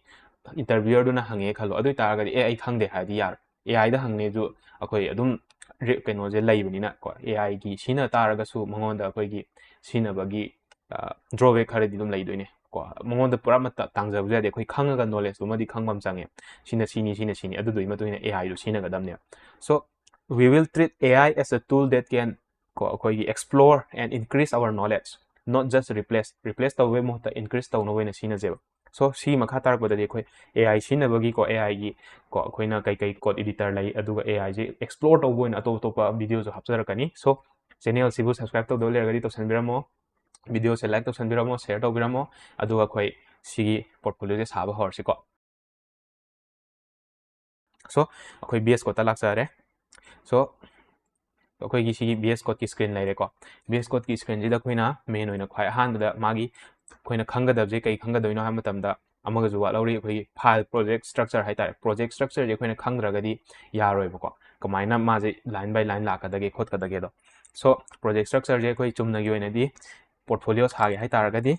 Interviewer ꯗꯨꯅ ꯍꯪꯉꯦ ꯈꯜꯂꯣ꯫ ꯑꯗꯨ ꯑꯣꯏꯇꯥꯔꯒꯗꯤ, "ꯑꯦ, ꯑꯩ ꯈꯪꯗꯦ" ꯍꯥꯏꯔꯗꯤ ꯌꯥꯔꯣꯏ꯫ A I ꯗ ꯍꯪꯅꯦꯁꯨ ꯑꯩꯈꯣꯏ ꯑꯗꯨꯝ ꯔꯤ-, ꯀꯩꯅꯣꯁꯦ ꯂꯩꯕꯅꯤꯅ ꯀꯣ, A I ꯒꯤ ꯁꯤꯖꯤꯟꯅ ꯇꯥꯔꯒꯁꯨ ꯃꯉꯣꯟꯗ ꯑꯩꯈꯣꯏꯒꯤ ꯁꯤꯖꯤꯟꯅꯕꯒꯤ, ꯑ, drawback ꯈꯔꯗꯤ ꯑꯗꯨꯝ ꯂꯩꯗꯣꯏꯅꯦ ꯀꯣ꯫ ꯃꯉꯣꯟꯗ ꯄꯨꯔꯥ ꯃꯇ-, ꯇꯥꯡꯖꯕꯁꯨ ꯌꯥꯗꯦ꯫ ꯑꯩꯈꯣꯏ ꯈꯪꯉꯒ knowledge ꯇꯨꯃꯗꯤ ꯈꯪꯕ ꯑꯃ ꯆꯪꯉꯦ꯫ ꯁꯤꯅ ꯁꯤꯅꯤ, ꯁꯤꯅ ꯁꯤꯅꯤ, ꯑꯗꯨꯗꯨꯒꯤ ꯃꯇꯨꯡ ꯏꯟꯅ A I do ꯁꯤꯖꯤꯟꯅꯒꯗꯕꯅꯦꯕ꯫ So, we will treat A I as a tool that can ꯀꯣ, ꯑꯩꯈꯣꯏꯒꯤ explore and increase our knowledge, not just replace, replace ꯇꯧꯕꯒꯤ ꯃꯍꯨꯠꯇ increase ꯇꯧꯅꯕ ꯑꯣꯏꯅ ꯁꯤꯖꯤꯟꯅꯁꯦꯕ꯫ So ꯁꯤ ꯃꯈꯥ ꯇꯥꯔꯛꯄꯗꯗꯤ ꯑꯩꯈꯣꯏ A I ꯁꯤꯖꯤꯟꯅꯕꯒꯤ ꯀꯣ, A I ꯒꯤ ꯀꯣ, ꯑꯩꯈꯣꯏꯅ ꯀꯩ ꯀꯩ code editor ꯂꯩ, ꯑꯗꯨꯒ A I ꯁꯤ explore ꯇꯧꯕ ꯑꯣꯏꯅ ꯑꯇꯣꯞ ꯑꯇꯣꯞꯄ video ꯁꯨ ꯍꯥꯞꯆꯔꯛꯀꯅꯤ꯫ So channel ꯁꯤꯕꯨ subscribe ꯇꯧꯗꯕ ꯂꯩꯔꯒꯗꯤ ꯇꯧꯁꯟꯕꯤꯔꯝꯃꯣ, video ꯁꯦ like ꯇꯧꯁꯟꯕꯤꯔꯝꯃꯣ, share ꯇꯧꯕꯤꯔꯝꯃꯣ, ꯑꯗꯨꯒ ꯑꯩꯈꯣꯏ ꯁꯤꯒꯤ portfolio ꯁꯦ ꯁꯥꯕ ꯍꯧꯔꯁꯤꯀꯣ꯫ So ꯑꯩꯈꯣꯏ V S Code ꯇ ꯂꯥꯛꯆꯔꯦ꯫ So ꯑꯩꯈꯣꯏꯒꯤ ꯁꯤꯒꯤ V S Code ꯀꯤ screen ꯂꯩꯔꯦꯀꯣ꯫ V S Code ꯀꯤ screen ꯁꯤꯗ ꯑꯩꯈꯣꯏꯅ main ꯑꯣꯏꯅ ꯈ꯭ꯋꯥꯏ ꯑꯍꯥꯟꯕꯗ ꯃꯥꯒꯤ ꯑꯩꯈꯣꯏꯅ ꯈꯪꯒꯗꯕꯁꯦ ꯀꯩ ꯈꯪꯒꯗꯣꯏꯅꯣ ꯍꯥꯏꯕ ꯃꯇꯝꯗ, ꯑꯃꯒꯁꯨ ꯋꯥꯠꯍꯧꯔꯤ, ꯑꯩꯈꯣꯏꯒꯤ file project structure ꯍꯥꯏꯇꯥꯔꯦ꯫ Project structure ꯁꯦ ꯑꯩꯈꯣꯏꯅ ꯈꯪꯗ꯭ꯔꯒꯗꯤ ꯌꯥꯔꯣꯏꯕꯀꯣ, ꯀꯃꯥꯏꯅ ꯃꯥꯁꯦ line by line ꯂꯥꯛꯀꯗꯒꯦ ꯈꯣꯠꯀꯗꯒꯦꯗꯣ꯫ So project structure ꯁꯦ ꯑꯩꯈꯣꯏ ꯆꯨꯝꯅꯒꯤ ꯑꯣꯏꯅꯗꯤ portfolio ꯁꯥꯒꯦ ꯍꯥꯏꯇꯥꯔꯒꯗꯤ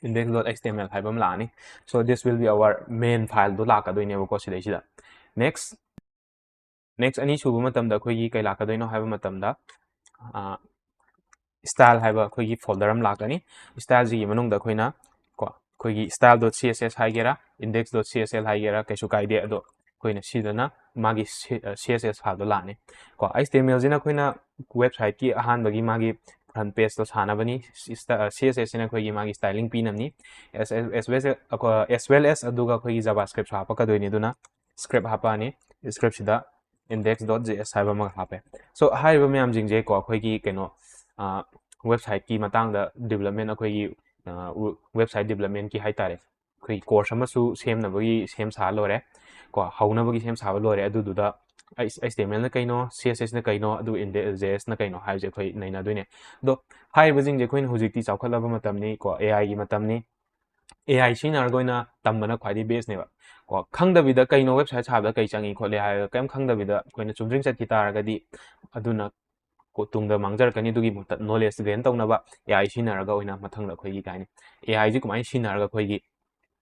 index dot H T M L ꯍꯥꯏꯕ ꯑꯃ ꯂꯥꯛꯑꯅꯤ꯫ So this will be our main file ꯗꯣ ꯂꯥꯛꯀꯗꯣꯏꯅꯦꯕꯀꯣ ꯁꯤꯗꯩꯁꯤꯗ꯫ Next, next ꯑꯅꯤ ꯁꯨꯕ ꯃꯇꯝꯗ ꯑꯩꯈꯣꯏꯒꯤ ꯀꯩ ꯂꯥꯛꯀꯗꯣꯏꯅꯣ ꯍꯥꯏꯕ ꯃꯇꯝꯗ, style ꯍꯥꯏꯕ ꯑꯩꯈꯣꯏꯒꯤ folder ꯑꯃ ꯂꯥꯛꯀꯅꯤ꯫ Style ꯁꯤꯒꯤ ꯃꯅꯨꯡꯗ ꯑꯩꯈꯣꯏꯅ ꯀꯣ, ꯑꯩꯈꯣꯏꯒꯤ style dot C S S ꯍꯥꯏꯒꯦꯔꯥ, index dot C S L ꯍꯥꯏꯒꯦꯔꯥ, ꯀꯩꯁꯨ ꯀꯥꯏꯗꯦ꯫ ꯑꯗꯣ ꯑꯩꯈꯣꯏꯅ ꯁꯤꯗꯅ ꯃꯥꯒꯤ C-, C S S file ꯗꯣ ꯂꯥꯛꯑꯅꯤ ꯀꯣ꯫ H T M L ꯁꯤꯅ ꯑꯩꯈꯣꯏꯅ website ꯀꯤ ꯑꯍꯥꯟꯕꯒꯤ ꯃꯥꯒꯤ front page ꯇꯣ ꯁꯥꯅꯕꯅꯤ꯫ ꯁꯤ-, ꯁꯤꯗ, C S S ꯁꯤꯅ ꯑꯩꯈꯣꯏꯒꯤ ꯃꯥꯒꯤ styling ꯄꯤꯅꯕꯅꯤ꯫ As, as, as well as, ꯑꯩꯈꯣꯏ, as well as ꯑꯗꯨꯒ ꯑꯩꯈꯣꯏꯒꯤ JavaScript ꯁꯨ ꯍꯥꯞꯄꯛꯀꯗꯣꯏꯅꯤ꯫ ꯑꯗꯨꯅ script ꯍꯥꯞꯄꯛꯑꯅꯤ꯫ Script ꯁꯤꯗ index dot J S ꯍꯥꯏꯕ ꯑꯃꯒ ꯍꯥꯞꯄꯦ꯫ So ꯍꯥꯏꯔꯤꯕ ꯃꯌꯥꯝꯁꯤꯡꯁꯦ ꯀꯣ, ꯑꯩꯈꯣꯏꯒꯤ ꯀꯩꯅꯣ, ꯑ, website ꯀꯤ ꯃꯇꯥꯡꯗ development, ꯑꯩꯈꯣꯏꯒꯤ, ꯑ, ꯎ-, website development ꯀꯤ ꯍꯥꯏꯇꯥꯔꯦ, ꯑꯩꯈꯣꯏ course ꯑꯃꯁꯨ ꯁꯦꯝꯅꯕꯒꯤ ꯁꯦꯝ ꯁꯥ ꯂꯣꯏꯔꯦ ꯀꯣ, ꯍꯧꯅꯕꯒꯤ ꯁꯦꯝ ꯁꯥꯕ ꯂꯣꯏꯔꯦ꯫ ꯑꯗꯨꯗꯨꯗ H-, H T M L ꯅ ꯀꯩꯅꯣ, C S S ꯅ ꯀꯩꯅꯣ, ꯑꯗꯨ index J S ꯅ ꯀꯩꯅꯣ ꯍꯥꯏꯕꯁꯦ ꯑꯩꯈꯣꯏ ꯅꯩꯅꯗꯣꯏꯅꯦ꯫ ꯑꯗꯣ ꯍꯥꯏꯔꯤꯕꯁꯤꯡꯁꯦ ꯑꯩꯈꯣꯏꯅ ꯍꯧꯖꯤꯛꯇꯤ ꯆꯥꯎꯈꯠꯂꯕ ꯃꯇꯝꯅꯤ ꯀꯣ, A I ꯒꯤ ꯃꯇꯝꯅꯤ꯫ A I ꯁꯤꯖꯤꯟꯅꯔꯒ ꯑꯣꯏꯅ ꯇꯝꯕꯅ ꯈ꯭ꯋꯥꯏꯗꯒꯤ best ꯅꯦꯕ ꯀꯣ꯫ ꯈꯪꯗꯕꯤꯗ ꯀꯩꯅꯣ website ꯁꯥꯕꯗ ꯀꯩ ꯆꯪꯉꯤ ꯈꯣꯠꯂꯤ ꯍꯥꯏꯔꯒ ꯀꯩꯝ ꯈꯪꯗꯕꯤꯗ ꯑꯩꯈꯣꯏꯅ ꯆꯨꯝꯗ꯭ꯔꯤꯡ ꯆꯠꯈꯤ ꯇꯥꯔꯒꯗꯤ ꯑꯗꯨꯅ ꯀꯣ-, ꯇꯨꯡꯗ ꯃꯥꯡꯖꯔꯛꯀꯅꯤ꯫ ꯑꯗꯨꯒꯤ ꯃꯍꯨꯠꯇ knowledge gain ꯇꯧꯅꯕ A I ꯁꯤꯖꯤꯟꯅꯔꯒ ꯑꯣꯏꯅ ꯃꯊꯪꯗ ꯑꯩꯈꯣꯏꯒꯤ ꯀꯩ ꯍꯥꯏꯅꯤ, A I ꯁꯤ ꯀꯃꯥꯏꯅ ꯁꯤꯖꯤꯟꯅꯔꯒ ꯑꯩꯈꯣꯏꯒꯤ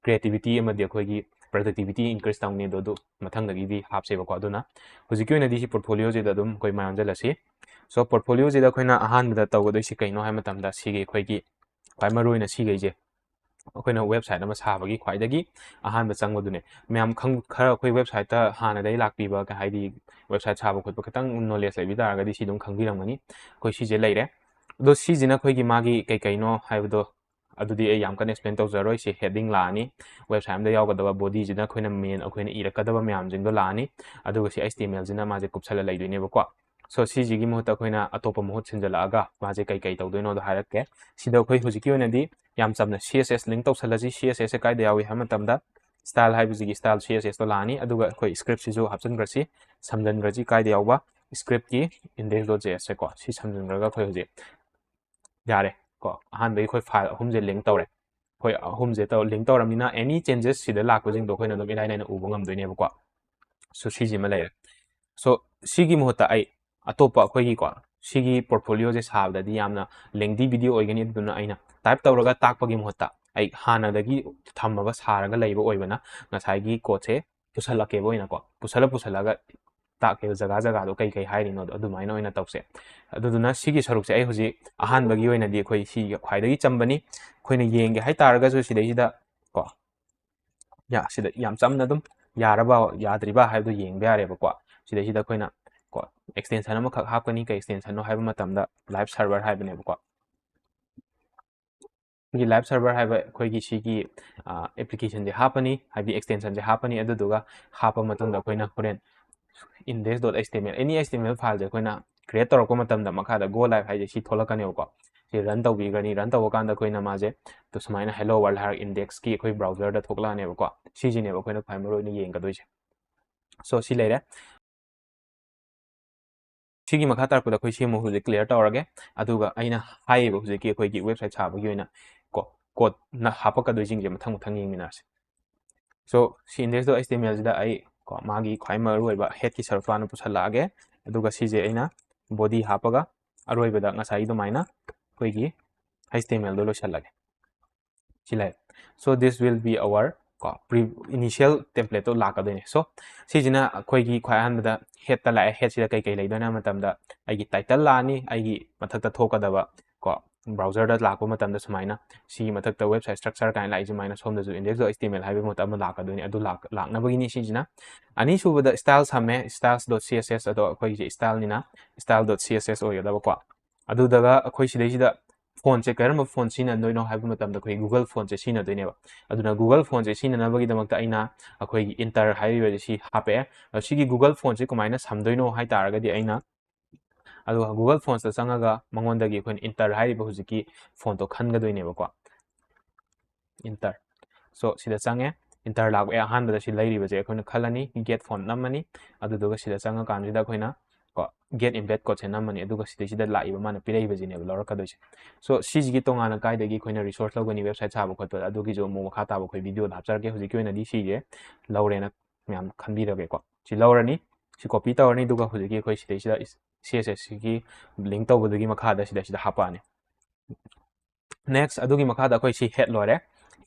creativity ꯑꯃꯗꯤ ꯑꯩꯈꯣꯏꯒꯤ productivity increase ꯇꯧꯅꯤ, ꯑꯗꯣ ꯑꯗꯨ ꯃꯊꯪꯗꯒꯤꯗꯤ ꯍꯥꯞꯁꯦꯕꯀꯣ꯫ ꯑꯗꯨꯅ ꯍꯧꯖꯤꯛꯀꯤ ꯑꯣꯏꯅꯗꯤ ꯁꯤ portfolio ꯁꯤꯗ ꯑꯗꯨꯝ ꯑꯩꯈꯣꯏ ꯃꯥꯏ ꯑꯣꯟꯁꯤꯜꯂꯁꯤ꯫ So portfolio ꯁꯤꯗ ꯑꯩꯈꯣꯏꯅ ꯑꯍꯥꯟꯕꯗ ꯇꯧꯒꯗꯣꯏꯁꯤ ꯀꯩꯅꯣ ꯍꯥꯏꯕ ꯃꯇꯝꯗ ꯁꯤꯒꯤ ꯑꯩꯈꯣꯏꯒꯤ ꯈ꯭ꯋꯥꯏ ꯃꯔꯨꯑꯣꯏꯅ ꯁꯤꯈꯩꯁꯦ ꯑꯩꯈꯣꯏꯅ website ꯑꯃ ꯁꯥꯕꯒꯤ ꯈ꯭ꯋꯥꯏꯗꯒꯤ ꯑꯍꯥꯟꯕ ꯆꯪꯕꯗꯨꯅꯦ꯫ ꯃꯌꯥꯝ ꯈꯪ-, ꯈꯔ ꯑꯩꯈꯣꯏ website ꯇ ꯍꯥꯟꯅꯗꯒꯤ ꯂꯥꯛꯄꯤꯕ, ꯀꯩ ꯍꯥꯏꯗꯤ, website ꯁꯥꯕ ꯈꯣꯠꯄ ꯈꯤꯇꯪ knowledge ꯂꯩꯕꯤ ꯇꯥꯔꯒꯗꯤ ꯁꯤ ꯑꯗꯨꯝ ꯈꯪꯕꯤꯔꯝꯒꯅꯤ꯫ ꯑꯩꯈꯣꯏ ꯁꯤꯁꯦ ꯂꯩꯔꯦ꯫ ꯑꯗꯣ ꯁꯤꯁꯤꯅ ꯑꯩꯈꯣꯏꯒꯤ ꯃꯥꯒꯤ ꯀꯩ ꯀꯩꯅꯣ ꯍꯥꯏꯕꯗꯣ ꯑꯗꯨꯗꯤ ꯑꯩ ꯌꯥꯝ ꯀꯟꯅ explain ꯇꯧꯖꯔꯣꯏ꯫ ꯁꯤ heading ꯂꯥꯛꯑꯅꯤ, website ꯑꯃꯗ ꯌꯥꯎꯒꯗꯕ body ꯁꯤꯅ ꯑꯩꯈꯣꯏꯅ main ꯑꯩꯈꯣꯏꯅ ꯏꯔꯛꯀꯗꯕ ꯃꯌꯥꯝꯁꯤꯡꯗꯣ ꯂꯥꯛꯑꯅꯤ, ꯑꯗꯨꯒ ꯁꯤ H T M L ꯁꯤꯅ ꯃꯥꯁꯦ ꯀꯨꯞꯁꯜꯂ ꯂꯩꯗꯣꯏꯅꯦꯕꯀꯣ꯫ So ꯁꯤꯁꯤꯒꯤ ꯃꯍꯨꯠꯇ ꯑꯩꯈꯣꯏꯅ ꯑꯇꯣꯞꯄ ꯃꯍꯨꯠ ꯁꯤꯟꯖꯜꯂꯛꯑꯒ ꯃꯥꯁꯦ ꯀꯩ ꯀꯩ ꯇꯧꯗꯣꯏꯅꯣꯗꯣ ꯍꯥꯏꯔꯛꯀꯦ꯫ ꯁꯤꯗ ꯑꯩꯈꯣꯏ ꯍꯧꯖꯤꯛꯀꯤ ꯑꯣꯏꯅꯗꯤ ꯌꯥꯝ ꯆꯝꯅ C S S link ꯇꯧꯁꯜꯂꯁꯤ꯫ C S S ꯁꯦ ꯀꯥꯏꯗ ꯌꯥꯎꯏ ꯍꯥꯏꯕ ꯃꯇꯝꯗ style ꯍꯥꯏꯕꯁꯤꯒꯤ style C S S ꯇꯣ ꯂꯥꯛꯑꯅꯤ, ꯑꯗꯨꯒ ꯑꯩꯈꯣꯏ script ꯁꯤꯁꯨ ꯍꯥꯞꯆꯤꯟꯈ꯭ꯔꯁꯤ, ꯁꯝꯖꯤꯟꯈ꯭ꯔꯁꯤ꯫ ꯀꯥꯏꯗ ꯌꯥꯎꯕ? Script ꯀꯤ index dot J S ꯁꯦꯀꯣ, ꯁꯤ ꯁꯝꯖꯤꯟꯈ꯭ꯔꯒ ꯑꯩꯈꯣꯏ ꯍꯧꯖꯤꯛ ꯌꯥꯔꯦ ꯀꯣ, ꯑꯍꯥꯟꯕꯒꯤ ꯑꯩꯈꯣꯏ file ꯑꯍꯨꯝꯁꯦ link ꯇꯧꯔꯦ꯫ ꯑꯩꯈꯣꯏ ꯑꯍꯨꯝꯁꯦ ꯇꯧ ꯂꯤꯡ ꯇꯧꯔꯕꯅꯤꯅ ꯑꯦꯅꯤ ꯆꯦꯟꯖꯦꯁ ꯁꯤꯗ ꯂꯥꯛꯄꯁꯤꯡꯗꯣ ꯑꯩꯈꯣꯏꯅ ꯑꯗꯨꯝ ꯏꯔꯥꯏ ꯂꯥꯏꯅ ꯎꯕ ꯉꯝꯗꯣꯏꯅꯦꯕꯀꯣ꯫ ꯁꯣ ꯁꯤꯁꯤꯃ ꯂꯩꯔꯦ꯫ ꯁꯣ ꯁꯤꯒꯤ ꯃꯍꯨꯠꯇ ꯑꯩ ꯑꯇꯣꯞꯄ ꯑꯩꯈꯣꯏꯒꯤꯀꯣ ꯁꯤꯒꯤ ꯄꯣꯔꯠꯐꯣꯂꯤꯑꯣꯁꯦ ꯁꯥꯕꯗꯗꯤ ꯌꯥꯝꯅ ꯂꯦꯡꯗꯤ ꯚꯤꯗꯤꯑꯣ ꯑꯣꯏꯒꯅꯤ꯫ ꯑꯗꯨꯅ ꯑꯩꯅ ꯇꯥꯏꯞ ꯇꯧꯔꯒ ꯇꯥꯛꯄꯒꯤ ꯃꯍꯨꯠꯇ ꯑꯩ ꯍꯥꯟꯅꯗꯒꯤ ꯊꯝꯃꯒ ꯁꯥꯔꯒ ꯂꯩꯕ ꯑꯣꯏꯕꯅ ꯉꯁꯥꯏꯒꯤ ꯀꯣꯠꯁꯦ ꯄꯨꯁꯜꯂꯛꯀꯦꯕ ꯑꯣꯏꯅꯀꯣ꯫ ꯄꯨꯁꯜꯂ ꯄꯨꯁꯜꯂꯒ ꯇꯥꯛꯀꯦꯕ ꯖꯒꯥ ꯖꯒꯥꯗꯣ ꯀꯩ ꯀꯩ ꯍꯥꯏꯔꯤꯅꯣꯗꯣ ꯑꯗꯨꯃꯥꯏꯅ ꯑꯣꯏꯅ ꯇꯧꯁꯦ꯫ ꯑꯗꯨꯗꯨꯅ ꯁꯤꯒꯤ ꯁꯔꯨꯛꯁꯦ ꯑꯩ ꯍꯧꯖꯤꯛ ꯑꯍꯥꯟꯕꯒꯤ ꯑꯣꯏꯅꯗꯤ ꯑꯩꯈꯣꯏ ꯁꯤ ꯈ꯭ꯋꯥꯏꯗꯒꯤ ꯆꯝꯕꯅꯤ꯫ ꯑꯩꯈꯣꯏꯅ ꯌꯦꯡꯒꯦ ꯍꯥꯏꯇꯥꯔꯒꯁꯨ ꯁꯤꯗꯩꯁꯤꯗ ꯀꯣ, ꯌꯥ, ꯁꯤꯗ ꯌꯥꯝ ꯆꯝꯅ ꯑꯗꯨꯝ ꯌꯥꯔꯕ ꯌꯥꯗ꯭ꯔꯤꯕ ꯍꯥꯏꯕꯗꯣ ꯌꯦꯡꯕ ꯌꯥꯔꯦꯕꯀꯣ꯫ ꯁꯤꯗꯩꯁꯤꯗ ꯑꯩꯈꯣꯏꯅ ꯀꯣ ꯑꯦꯛꯁꯇꯦꯟꯁꯟ ꯑꯃꯈꯛ ꯍꯥꯞꯀꯅꯤ꯫ ꯀꯩ ꯑꯦꯛꯁꯇꯦꯟꯁꯟꯅꯣ ꯍꯥꯏꯕ ꯃꯇꯝꯗ ꯂꯥꯏꯚ ꯁꯔꯚꯔ ꯍꯥꯏꯕꯅꯦꯕꯀꯣ꯫ ꯑꯩꯈꯣꯏꯒꯤ ꯂꯥꯏꯚ ꯁꯔꯚꯔ ꯍꯥꯏꯕ ꯑꯩꯈꯣꯏꯒꯤ ꯁꯤꯒꯤ ꯑꯦꯄ꯭ꯂꯤꯀꯦꯁꯟꯁꯦ ꯍꯥꯞꯄꯅꯤ, ꯍꯥꯏꯗꯤ ꯑꯦꯛꯁꯇꯦꯟꯁꯟꯁꯦ ꯍꯥꯞꯄꯅꯤ꯫ ꯑꯗꯨꯗꯨꯒ ꯍꯥꯞꯄ ꯃꯇꯨꯡꯗ ꯑꯩꯈꯣꯏꯅ ꯍꯣꯔꯦꯟ index dot html, any html ꯐꯥꯏꯜꯁꯦ ꯑꯩꯈꯣꯏꯅ ꯀ꯭ꯔꯤꯌꯦꯠ ꯇꯧꯔꯛꯄ ꯃꯇꯝꯗ ꯃꯈꯥꯗ go live ꯍꯥꯏꯁꯦ ꯁꯤ ꯊꯣꯛꯂꯛꯀꯅꯦꯕꯀꯣ꯫ ꯁꯤ ꯔꯟ ꯇꯧꯕꯤꯒꯅꯤ꯫ ꯔꯟ ꯇꯧꯕ ꯀꯥꯟꯗ ꯑꯩꯈꯣꯏꯅ ꯃꯥꯁꯦ ꯁꯨꯃꯥꯏꯅ hello world ꯍꯥꯏꯔꯒ ꯏꯟꯗꯦꯛꯁꯀꯤ ꯑꯩꯈꯣꯏ ꯕ꯭ꯔꯥꯎꯖꯔꯗ ꯊꯣꯛꯂꯛꯑꯅꯦꯕꯀꯣ꯫ ꯁꯤꯁꯤꯅꯦꯕ ꯑꯩꯈꯣꯏꯅ ꯈ꯭ꯋꯥꯏ ꯃꯔꯨ ꯑꯣꯏꯅ ꯌꯦꯡꯒꯗꯣꯏꯁꯦ꯫ ꯁꯣ ꯁꯤ ꯂꯩꯔꯦ꯫ ꯁꯤꯒꯤ ꯃꯈꯥ ꯇꯥꯔꯛꯄꯗ ꯑꯩꯈꯣꯏ ꯁꯤ ꯑꯃꯨꯛ ꯍꯧꯖꯤꯛ ꯀ꯭ꯂꯤꯌꯥꯔ ꯇꯧꯔꯒꯦ꯫ ꯑꯗꯨꯒ ꯑꯩꯅ ꯍꯥꯏꯔꯤꯕ ꯍꯧꯖꯤꯛꯀꯤ ꯑꯩꯈꯣꯏꯒꯤ ꯋꯦꯕꯁꯥꯏꯠ ꯁꯥꯕꯒꯤ ꯑꯣꯏꯅ ꯀꯣ ꯀꯣꯠꯅ ꯍꯥꯞꯄꯛꯀꯗꯣꯏꯁꯤꯡꯁꯦ ꯃꯊꯪ ꯃꯊꯪ ꯌꯦꯡꯃꯤꯟꯅꯔꯁꯦ꯫ ꯁꯣ ꯁꯤ index dot html ꯁꯤꯗ ꯑꯩ ꯀꯣ ꯃꯥꯒꯤ ꯈ꯭ꯋꯥꯏ ꯃꯔꯨꯑꯣꯏꯕ ꯍꯦꯠꯀꯤ ꯁꯔꯨꯛꯇꯣ ꯍꯥꯟꯅ ꯄꯨꯁꯜꯂꯛꯑꯒꯦ꯫ ꯑꯗꯨꯒ ꯁꯤꯁꯦ ꯑꯩꯅ ꯕꯣꯗꯤ ꯍꯥꯞꯄꯒ ꯑꯔꯣꯏꯕꯗ ꯉꯁꯥꯏ ꯑꯗꯨꯃꯥꯏꯅ ꯑꯩꯈꯣꯏꯒꯤ html ꯗꯣ ꯂꯣꯏꯁꯜꯂꯒꯦ꯫ ꯁꯤ ꯂꯩꯔꯦ꯫ So this will be our ꯀꯣ pre initial template ꯇꯣ ꯂꯥꯛꯀꯗꯣꯏꯅꯦ꯫ ꯁꯣ ꯁꯤꯁꯤꯅ ꯑꯩꯈꯣꯏꯒꯤ ꯈ꯭ꯋꯥꯏ ꯑꯍꯥꯟꯕꯗ ꯍꯦꯠꯇ ꯂꯥꯛꯑꯦ꯫ ꯍꯦꯠꯁꯤꯗ ꯀꯩꯀꯩ ꯂꯩꯗꯣꯏꯅꯣ ꯍꯥꯏꯕ ꯃꯇꯝꯗ ꯑꯩꯒꯤ ꯇꯥꯏꯇꯜ ꯂꯥꯛꯑꯅꯤ, ꯑꯩꯒꯤ ꯃꯊꯛꯇ ꯊꯣꯛꯀꯗꯕ ꯀꯣ ꯕ꯭ꯔꯥꯎꯖꯔꯗ ꯂꯥꯛꯄ ꯃꯇꯝꯗ ꯁꯨꯃꯥꯏꯅ ꯁꯤꯒꯤ ꯃꯊꯛꯇ ꯋꯦꯕꯁꯥꯏꯠ ꯁ꯭ꯇ꯭ꯔꯛꯆꯔ ꯀꯥꯏꯅ ꯂꯥꯛꯏ꯫ ꯁꯨꯃꯥꯏꯅ ꯁꯣꯝꯗꯁꯨ index dot html ꯍꯥꯏꯕ ꯃꯍꯨꯠꯇ ꯑꯃ ꯂꯥꯛꯀ-, ꯂꯥꯛꯅꯕꯒꯤꯅꯤ ꯁꯤꯁꯤꯅ꯫ ꯑꯅꯤꯁꯨꯕꯗ style ꯊꯝꯃꯦ, styles dot css, ꯑꯗꯣ ꯑꯩꯈꯣꯏꯒꯤꯁꯦ style ꯅꯤꯅ style dot css ꯑꯣꯏꯒꯗꯕꯀꯣ꯫ ꯑꯗꯨꯗꯒ ꯑꯩꯈꯣꯏ ꯁꯤꯗꯩꯁꯤꯗ ꯐꯣꯟꯠꯁꯦ ꯀꯔꯝꯕ ꯐꯣꯟꯠ ꯁꯤꯖꯤꯟꯅꯗꯣꯏꯅꯣ ꯍꯥꯏꯕ ꯃꯇꯝꯗ ꯑꯩꯈꯣꯏ Google Fonts ꯁꯦ ꯁꯤꯖꯤꯟꯅꯗꯣꯏꯅꯦꯕ꯫ ꯑꯗꯨꯅ Google Fonts ꯁꯦ ꯁꯤꯖꯤꯟꯅꯅꯕꯒꯤꯗꯃꯛꯇ ꯑꯩꯅ ꯑꯩꯈꯣꯏꯒꯤ ꯏꯟꯇꯔ ꯍꯥꯏꯔꯤꯕꯁꯦ ꯁꯤ ꯍꯥꯞꯄꯛꯑꯦ꯫ ꯑꯗꯣ ꯁꯤꯒꯤ Google Fonts ꯁꯦ ꯀꯃꯥꯏꯅ ꯁꯝꯗꯣꯏꯅꯣ ꯍꯥꯏ ꯇꯥꯔꯒꯗꯤ ꯑꯩꯅ, ꯑꯗꯨꯒ Google Fonts ꯇ ꯆꯪꯉꯒ ꯃꯉꯣꯟꯗꯒꯤ ꯑꯩꯈꯣꯏꯅ ꯏꯟꯇꯔ ꯍꯥꯏꯔꯤꯕ ꯍꯧꯖꯤꯛꯀꯤ ꯐꯣꯟꯠꯇꯣ ꯈꯟꯒꯗꯣꯏꯅꯦꯕꯀꯣ꯫ ꯏꯟꯇꯔ꯫ ꯁꯣ ꯁꯤꯗ ꯆꯪꯉꯦ꯫ ꯏꯟꯇꯔ ꯂꯥꯛꯑꯦ꯫ ꯑꯍꯥꯟꯕꯗ ꯁꯤ ꯂꯩꯔꯤꯕꯁꯦ ꯑꯩꯈꯣꯏꯅ ꯈꯜꯂꯅꯤ, get font ꯅꯝꯃꯅꯤ꯫ ꯑꯗꯨꯗꯨꯒ ꯁꯤꯗ ꯆꯪꯉꯀꯥꯟꯁꯤꯗ ꯑꯩꯈꯣꯏꯅ ꯀꯣ, get embed code ꯁꯦ ꯅꯝꯃꯅꯤ, ꯑꯗꯨꯒ ꯁꯤꯗꯩꯁꯤꯗ ꯂꯥꯛꯏꯕ ꯃꯥꯅ ꯄꯤꯔꯛꯏꯕꯁꯤꯅꯦꯕ ꯂꯧꯔꯛꯀꯗꯣꯏꯁꯦ꯫ So ꯁꯤꯁꯤꯒꯤ ꯇꯣꯉꯥꯟꯅ ꯀꯥꯏꯗꯒꯤ ꯑꯩꯈꯣꯏꯅ resource ꯂꯧꯒꯅꯤ website ꯁꯥꯕ ꯈꯣꯠꯄꯗ, ꯑꯗꯨꯒꯤꯁꯨ ꯑꯃꯨꯛ ꯃꯈꯥ ꯇꯥꯕ ꯑꯩꯈꯣꯏ video ꯗ ꯍꯥꯞꯆꯔꯛꯀꯦ꯫ ꯍꯧꯖꯤꯛꯀꯤ ꯑꯣꯏꯅꯗꯤ ꯁꯤꯁꯦ ꯂꯧꯔꯦꯅ ꯃꯌꯥꯝ ꯈꯟꯕꯤꯔꯒꯦꯀꯣ꯫ ꯁꯤ ꯂꯧꯔꯅꯤ, ꯁꯤ copy ꯇꯧꯔꯅꯤ, ꯑꯗꯨꯒ ꯍꯧꯖꯤꯛꯀꯤ ꯑꯩꯈꯣꯏ ꯁꯤꯗꯩꯁꯤꯗ C S S ꯁꯤꯒꯤ link ꯇꯧꯕꯗꯨꯒꯤ ꯃꯈꯥꯗ ꯁꯤꯗꯩꯁꯤꯗ ꯍꯥꯞꯄꯛꯑꯅꯤ꯫ Next, ꯑꯗꯨꯒꯤ ꯃꯈꯥꯗ ꯑꯩꯈꯣꯏ ꯁꯤ head ꯂꯣꯏꯔꯦ꯫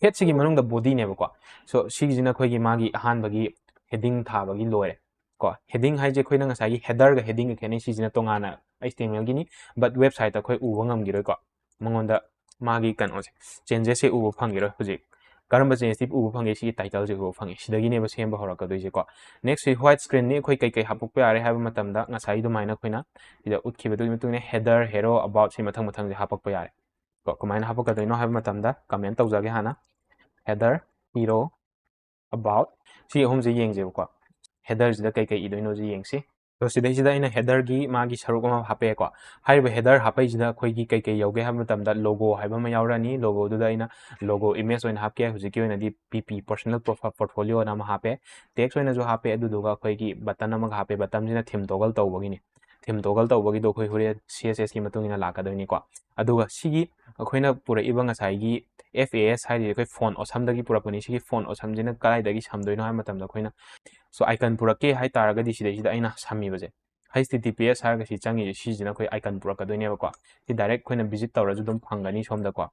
Head ꯁꯤꯒꯤ ꯃꯅꯨꯡꯗ body ꯅꯦꯕꯀꯣ꯫ So ꯁꯤꯒꯤꯁꯤꯅ ꯑꯩꯈꯣꯏꯒꯤ ꯃꯥꯒꯤ ꯑꯍꯥꯟꯕꯒꯤ heading ꯊꯥꯕꯒꯤ ꯂꯣꯏꯔꯦ ꯀꯣ꯫ Heading ꯍꯥꯏꯁꯦ ꯑꯩꯈꯣꯏꯅ ꯉꯁꯥꯏꯒꯤ header ꯒ heading ꯒ ꯈꯦꯠꯅꯩ, ꯁꯤꯁꯤꯅ ꯇꯣꯉꯥꯟꯅ H T M L Guinea, but website ꯇ ꯑꯩꯈꯣꯏ ꯎꯕ ꯉꯝꯈꯤꯔꯣꯏꯀꯣ꯫ ꯃꯉꯣꯟꯗ ꯃꯥꯒꯤ ꯀꯩꯅꯣꯁꯦ, changes ꯁꯦ ꯎꯕ ꯐꯪꯈꯤꯔꯣꯏ꯫ ꯍꯧꯖꯤꯛ ꯀꯔꯝꯕ changes ꯇꯤ ꯎꯕ ꯐꯪꯒꯦ? ꯁꯤꯒꯤ title ꯁꯦ ꯎꯕ ꯐꯪꯉꯤ, ꯁꯤꯗꯒꯤꯅꯦꯕ ꯁꯦꯝꯕ ꯍꯧꯔꯛꯀꯗꯣꯏꯁꯦꯀꯣ꯫ Next ꯁꯤ white screen ꯅꯤ꯫ ꯑꯩꯈꯣꯏ ꯀꯩꯀꯩ ꯍꯥꯞꯄꯛꯄ ꯌꯥꯔꯦ ꯍꯥꯏꯕ ꯃꯇꯝꯗ ꯉꯁꯥꯏ ꯑꯗꯨꯃꯥꯏꯅ ꯑꯩꯈꯣꯏꯅ ꯁꯤꯗ ꯎꯠꯈꯤꯕꯗꯨꯒꯤ ꯃꯇꯨꯡ ꯏꯟꯅ header, hero, about ꯁꯤ ꯃꯊꯪ ꯃꯊꯪꯁꯦ ꯍꯥꯞꯄꯛꯄ ꯌꯥꯔꯦ ꯀꯣ꯫ ꯀꯃꯥꯏꯅ ꯍꯥꯞꯄꯛꯀꯗꯣꯏꯅꯣ ꯍꯥꯏꯕ ꯃꯇꯝꯗ comment ꯇꯧꯖꯒꯦ ꯍꯥꯟꯅ꯫ Header, hero, about ꯁꯤ ꯑꯍꯨꯝꯁꯦ ꯌꯦꯡꯁꯦꯕꯀꯣ꯫ Header ꯁꯤꯗ ꯀꯩꯀꯩ ꯏꯗꯣꯏꯅꯣꯁꯦ ꯌꯦꯡꯁꯤ꯫ So ꯁꯤꯗꯩꯁꯤꯗ ꯑꯩꯅ header ꯒꯤ ꯃꯥꯒꯤ ꯁꯔꯨꯛ ꯑꯃ ꯍꯥꯞꯄꯛꯑꯦꯀꯣ꯫ ꯍꯥꯏꯔꯤꯕ header ꯍꯥꯞꯄꯛꯏꯁꯤꯗ ꯑꯩꯈꯣꯏꯒꯤ ꯀꯩꯀꯩ ꯌꯥꯎꯒꯦ ꯍꯥꯏꯕ ꯃꯇꯝꯗ logo ꯍꯥꯏꯕ ꯑꯃ ꯌꯥꯎꯔꯅꯤ꯫ Logo ꯗꯨꯗ ꯑꯩꯅ logo image ꯑꯣꯏꯅ ꯍꯥꯞꯀꯦ꯫ ꯍꯧꯖꯤꯛꯀꯤ ꯑꯣꯏꯅꯗꯤ P P, personal profile portfolio ꯅ ꯑꯃ ꯍꯥꯞꯄꯦ꯫ Text ꯑꯣꯏꯅꯁꯨ ꯍꯥꯞꯄꯦ, ꯑꯗꯨꯗꯨꯒ ꯑꯩꯈꯣꯏꯒꯤ button ꯑꯃꯒ ꯍꯥꯞꯄꯦ꯫ Button ꯁꯤꯅ theme toggle ꯇꯧꯕꯒꯤꯅꯤ꯫ Theme toggle ꯇꯧꯕꯒꯤꯗꯣ ꯑꯩꯈꯣꯏ ꯍꯣꯔꯦꯟ C S S ꯀꯤ ꯃꯇꯨꯡ ꯏꯟꯅ ꯂꯥꯛꯀꯗꯣꯏꯅꯤꯀꯣ꯫ ꯑꯗꯨꯒ ꯁꯤꯒꯤ ꯑꯩꯈꯣꯏꯅ ꯄꯨꯔꯛꯏꯕ ꯉꯁꯥꯏꯒꯤ F A S ꯍꯥꯏꯔꯤꯁꯦ ꯑꯩꯈꯣꯏ font awesome ꯗꯒꯤ ꯄꯨꯔꯛꯄꯅꯤ꯫ ꯁꯤꯒꯤ font awesome ꯁꯤꯅ ꯀꯗꯥꯏꯗꯒꯤ ꯁꯝꯗꯣꯏꯅꯣ ꯍꯥꯏꯕ ꯃꯇꯝꯗ ꯑꯩꯈꯣꯏꯅ, so icon ꯄꯨꯔꯛꯀꯦ ꯍꯥꯏ ꯇꯥꯔꯒꯗꯤ ꯁꯤꯗꯩꯁꯤꯗ ꯑꯩꯅ ꯁꯝꯃꯤꯕꯁꯦ H T T P S ꯍꯥꯏꯔꯒ ꯁꯤ ꯆꯪꯉꯤꯁꯦ, ꯁꯤꯁꯤꯅ ꯑꯩꯈꯣꯏ icon ꯄꯨꯔꯛꯀꯗꯣꯏꯅꯦꯕꯀꯣ꯫ ꯁꯤ direct ꯑꯩꯈꯣꯏꯅ visit ꯇꯧꯔꯁꯨ ꯑꯗꯨꯝ ꯐꯪꯒꯅꯤ ꯁꯣꯝꯗꯀꯣ꯫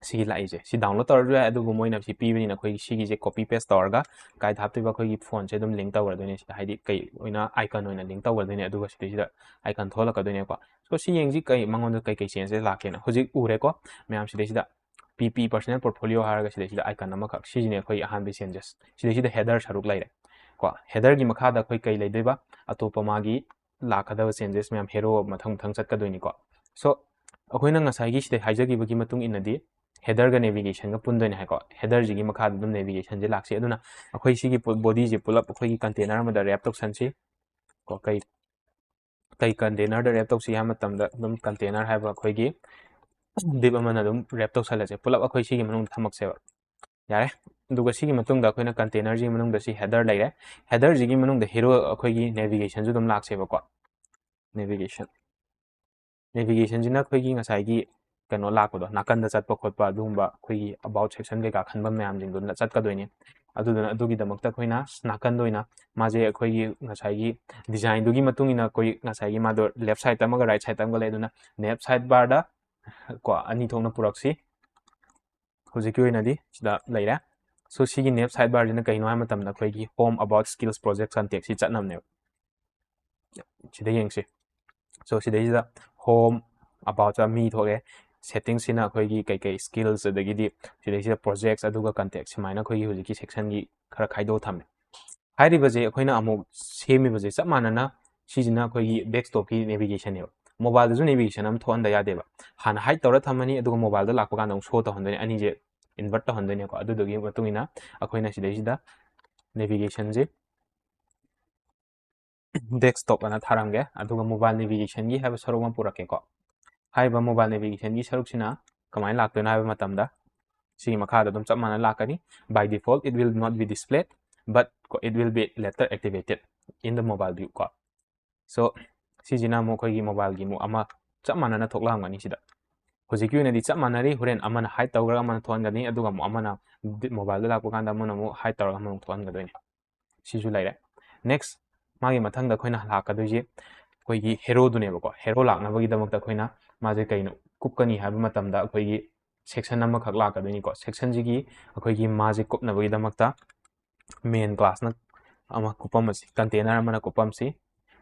ꯁꯤꯒꯤ ꯂꯥꯛꯏꯁꯦ ꯁꯤ download ꯇꯧꯔꯁꯨ ꯌꯥꯏ, ꯑꯗꯨꯕꯨ ꯃꯣꯏꯅ ꯁꯤ ꯄꯤꯕꯅꯤꯅ ꯑꯩꯈꯣꯏꯒꯤ ꯁꯤꯒꯤꯁꯦ copy paste ꯇꯧꯔꯒ ꯀꯥꯏꯗ ꯍꯥꯞꯇꯣꯏꯕ? ꯑꯩꯈꯣꯏꯒꯤ font ꯁꯦ ꯑꯗꯨꯝ link ꯇꯧꯔꯗꯣꯏꯅꯦ ꯁꯤꯗ, ꯍꯥꯏꯗꯤ ꯀꯩ ꯑꯣꯏꯅ icon ꯑꯣꯏꯅ link ꯇꯧꯒꯗꯣꯏꯅꯦ꯫ ꯑꯗꯨꯒ ꯁꯤꯗꯩꯁꯤꯗ icon ꯊꯣꯛꯂꯛꯀꯗꯣꯏꯅꯦꯀꯣ꯫ So ꯁꯤ ꯌꯦꯡꯁꯤ ꯀꯩ ꯃꯉꯣꯟꯗ ꯀꯩ ꯀꯩ changes ꯂꯥꯛꯀꯦꯅ꯫ ꯍꯧꯖꯤꯛ ꯎꯔꯦꯀꯣ ꯃꯌꯥꯝ, ꯁꯤꯗꯩꯁꯤꯗ P P, personal portfolio ꯍꯥꯏꯔꯒ ꯁꯤꯗꯩꯁꯤꯗ icon ꯑꯃꯈꯛ, ꯁꯤꯁꯤꯅꯦ ꯑꯩꯈꯣꯏ ꯑꯍꯥꯟꯕ changes꯫ ꯁꯤꯗꯩꯁꯤꯗ header ꯁꯔꯨꯛ ꯂꯩꯔꯦ ꯀꯣ꯫ Header ꯒꯤ ꯃꯈꯥꯗ ꯑꯩꯈꯣꯏ ꯀꯩ ꯂꯩꯗꯣꯏꯕ? ꯑꯇꯣꯞꯄ ꯃꯥꯒꯤ ꯂꯥꯛꯀꯗꯕ changes ꯃꯌꯥꯝ, hero ꯃꯊꯪ ꯃꯊꯪ ꯆꯠꯀꯗꯣꯏꯅꯤꯀꯣ꯫ So ꯑꯩꯈꯣꯏꯅ ꯉꯁꯥꯏꯒꯤ ꯁꯤꯗ ꯍꯥꯏꯖꯈꯤꯕꯒꯤ ꯃꯇꯨꯡ ꯏꯟꯅꯗꯤ header ꯒ navigation ꯒ ꯄꯨꯟꯗꯣꯏꯅꯦ ꯍꯥꯏꯀꯣ꯫ Header ꯁꯤꯒꯤ ꯃꯈꯥꯗ ꯑꯗꯨꯝ navigation ꯁꯦ ꯂꯥꯛꯁꯤ꯫ ꯑꯗꯨꯅ ꯑꯩꯈꯣꯏ ꯁꯤꯒꯤ ꯄꯨ-, body ꯁꯦ ꯄꯨꯂꯞ ꯑꯩꯈꯣꯏꯒꯤ container ꯑꯃꯗ wrap ꯇꯧꯁꯟꯁꯤ ꯀꯣ꯫ ꯀꯩ, ꯀꯩ container ꯗ wrap ꯇꯧꯁꯤ ꯍꯥꯏꯕ ꯃꯇꯝꯗ ꯑꯗꯨꯝ container ꯍꯥꯏꯕ ꯑꯩꯈꯣꯏꯒꯤ div ꯑꯃꯅ ꯑꯗꯨꯝ wrap ꯇꯧꯁꯜꯂꯁꯦ꯫ ꯄꯨꯂꯞ ꯑꯩꯈꯣꯏ ꯁꯤꯒꯤ ꯃꯅꯨꯡꯗ ꯊꯝꯃꯛꯁꯦꯕ꯫ ꯌꯥꯔꯦ꯫ ꯑꯗꯨꯒ ꯁꯤꯒꯤ ꯃꯇꯨꯡꯗ ꯑꯩꯈꯣꯏꯅ container ꯁꯤꯒꯤ ꯃꯅꯨꯡꯗ ꯁꯤ header ꯂꯩꯔꯦ꯫ Header ꯁꯤꯒꯤ ꯃꯅꯨꯡꯗ hero ꯑꯩꯈꯣꯏꯒꯤ navigation ꯁꯨ ꯑꯗꯨꯝ ꯂꯥꯛꯁꯦꯕꯀꯣ꯫ navigation. Navigationꯁꯤꯅ ꯑꯩꯈꯣꯏꯒꯤ ꯉꯁꯥꯏꯒꯤ ꯀꯩꯅꯣ ꯂꯥꯛꯄꯗꯣ, ꯅꯥꯀꯟꯗ ꯆꯠꯄ ꯈꯣꯠꯄ, ꯑꯗꯨꯒꯨꯝꯕ ꯑꯩꯈꯣꯏꯒꯤ about section ꯀꯩꯀꯥ ꯈꯟꯕ ꯃꯌꯥꯝꯁꯤꯡꯗꯣ ꯆꯠꯀꯗꯣꯏꯅꯤ꯫ ꯑꯗꯨꯗꯨꯅ ꯑꯗꯨꯒꯤꯗꯃꯛꯇ ꯑꯩꯈꯣꯏꯅ ꯅꯥꯀꯟꯗ ꯑꯣꯏꯅ ꯃꯥꯁꯦ ꯑꯩꯈꯣꯏꯒꯤ ꯉꯁꯥꯏꯒꯤ designꯗꯨꯒꯤ ꯃꯇꯨꯡ ꯏꯟꯅ ꯑꯩꯈꯣꯏ ꯉꯁꯥꯏꯒꯤ ꯃꯥꯗꯣ left sideꯇ ꯑꯃꯒ right sideꯇ ꯑꯃꯒ ꯂꯩ꯫ ꯑꯗꯨꯅ left sidebarꯗ ꯀꯣ ꯑꯅꯤ ꯊꯣꯛꯅ ꯄꯨꯔꯛꯁꯤ꯫ ꯍꯧꯖꯤꯛꯀꯤ ꯑꯣꯏꯅꯗꯤ ꯁꯤꯗ ꯂꯩꯔꯦ꯫ So ꯁꯤꯒꯤ left sidebarꯁꯤꯅ ꯀꯩꯅꯣ ꯍꯥꯏꯕ ꯃꯇꯝꯗ ꯑꯩꯈꯣꯏꯒꯤ home, about, skills, projects, contact ꯁꯤ ꯆꯠꯅꯕꯅꯦꯕ꯫ ꯁꯤꯗ ꯌꯦꯡꯁꯤ꯫ So ꯁꯤꯗꯩꯁꯤꯗ home, aboutꯇ ꯃꯤ ꯊꯣꯛꯑꯦ꯫ Settingsꯁꯤꯅ ꯑꯩꯈꯣꯏꯒꯤ ꯀꯩꯀꯩ skills, ꯑꯗꯒꯤꯗꯤ ꯁꯤꯗꯩꯁꯤꯗ projects, ꯑꯗꯨꯒ contact, ꯁꯨꯃꯥꯏꯅ ꯑꯩꯈꯣꯏꯒꯤ ꯍꯧꯖꯤꯛꯀꯤ sectionꯒꯤ ꯈꯔ ꯈꯥꯏꯗꯣꯛꯑ ꯊꯝꯃꯦ꯫ ꯍꯥꯏꯔꯤꯕꯁꯦ ꯑꯩꯈꯣꯏꯅ ꯑꯃꯨꯛ ꯁꯦꯝꯃꯤꯕꯁꯦ ꯆꯞ ꯃꯥꯟꯅꯅ ꯁꯤꯁꯤꯅ ꯑꯩꯈꯣꯏꯒꯤ desktopꯀꯤ navigationꯅꯦꯕ꯫ Mobileꯗꯁꯨ navigation ꯑꯃ ꯊꯣꯛꯍꯟꯗ ꯌꯥꯗꯦꯕ꯫ ꯍꯥꯟꯅ hide ꯇꯧꯔ ꯊꯝꯃꯅꯤ, ꯑꯗꯨꯒ mobileꯗ ꯂꯥꯛꯄ ꯀꯥꯟꯗ ꯑꯃꯨꯛ show ꯇꯧꯍꯟꯗꯣꯏꯅꯦ, ꯑꯅꯤꯁꯦ invert ꯇꯧꯍꯟꯗꯣꯏꯅꯦꯀꯣ꯫ ꯑꯗꯨꯗꯨꯒꯤ ꯃꯇꯨꯡ ꯏꯟꯅ ꯑꯩꯈꯣꯏꯅ ꯁꯤꯗꯩꯁꯤꯗ navigationꯁꯦ desktop ꯑꯅ ꯊꯥꯔꯝꯒꯦ, ꯑꯗꯨꯒ mobile navigationꯒꯤ ꯍꯥꯏꯕ ꯁꯔꯨꯛ ꯑꯃ ꯄꯨꯔꯛꯀꯦꯀꯣ꯫ ꯍꯥꯏꯔꯤꯕ mobile navigationꯒꯤ ꯁꯔꯨꯛꯁꯤꯅ ꯀꯃꯥꯏꯅ ꯂꯥꯛꯇꯣꯏꯅꯣ ꯍꯥꯏꯕ ꯃꯇꯝꯗ ꯁꯤꯒꯤ ꯃꯈꯥꯗ ꯑꯗꯨꯝ ꯆꯞ ꯃꯥꯟꯅ ꯂꯥꯛꯀꯅꯤ꯫ By default, it will not be displayed, but it will be later activated in the mobile view ꯀꯣ꯫ So ꯁꯤꯁꯤꯅ ꯑꯃꯨꯛ ꯑꯩꯈꯣꯏꯒꯤ mobileꯒꯤ ꯑꯃꯨꯛ ꯑꯃ ꯆꯞ ꯃꯥꯟꯅꯅ ꯊꯣꯛꯂꯛꯑꯝꯒꯅꯤ ꯁꯤꯗ꯫ ꯍꯧꯖꯤꯛꯀꯤ ꯑꯣꯏꯅꯗꯤ ꯆꯞ ꯃꯥꯟꯅꯔꯤ, ꯍꯣꯔꯦꯟ ꯑꯃꯅ hide ꯇꯧꯈ꯭ꯔꯒ ꯑꯃꯅ ꯊꯣꯛꯍꯟꯒꯅꯤ, ꯑꯗꯨꯒ ꯑꯃꯨꯛ ꯑꯃꯅ mobileꯗ ꯂꯥꯛꯄ ꯀꯥꯟꯗ ꯑꯃꯅ ꯑꯃꯨꯛ hide ꯇꯧꯔꯒ ꯑꯃꯃꯨꯛ ꯊꯣꯛꯍꯟꯒꯗꯣꯏꯅꯤ꯫ ꯁꯤꯁꯨ ꯂꯩꯔꯦ꯫ Next, ꯃꯥꯒꯤ ꯃꯊꯪꯗ ꯑꯩꯈꯣꯏꯅ ꯂꯥꯛꯀꯗꯣꯏꯁꯦ ꯑꯩꯈꯣꯏꯒꯤ heroꯗꯨꯅꯦꯕꯀꯣ꯫ Hero ꯂꯥꯛꯅꯕꯒꯤꯗꯃꯛꯇ ꯑꯩꯈꯣꯏꯅ ꯃꯥꯁꯦ ꯀꯩꯅꯣ ꯀꯨꯞꯀꯅꯤ ꯍꯥꯏꯕ ꯃꯇꯝꯗ ꯑꯩꯈꯣꯏꯒꯤ section ꯑꯃꯈꯛ ꯂꯥꯛꯀꯗꯣꯏꯅꯤꯀꯣ꯫ Sectionꯁꯤꯒꯤ ꯑꯩꯈꯣꯏꯒꯤ ꯃꯥꯁꯦ ꯀꯨꯞꯅꯕꯒꯤꯗꯃꯛꯇ main classꯅ ꯑꯃ ꯀꯨꯞꯄꯝꯃꯁꯤ, container ꯑꯃꯅ ꯀꯨꯞꯄꯝꯁꯤ꯫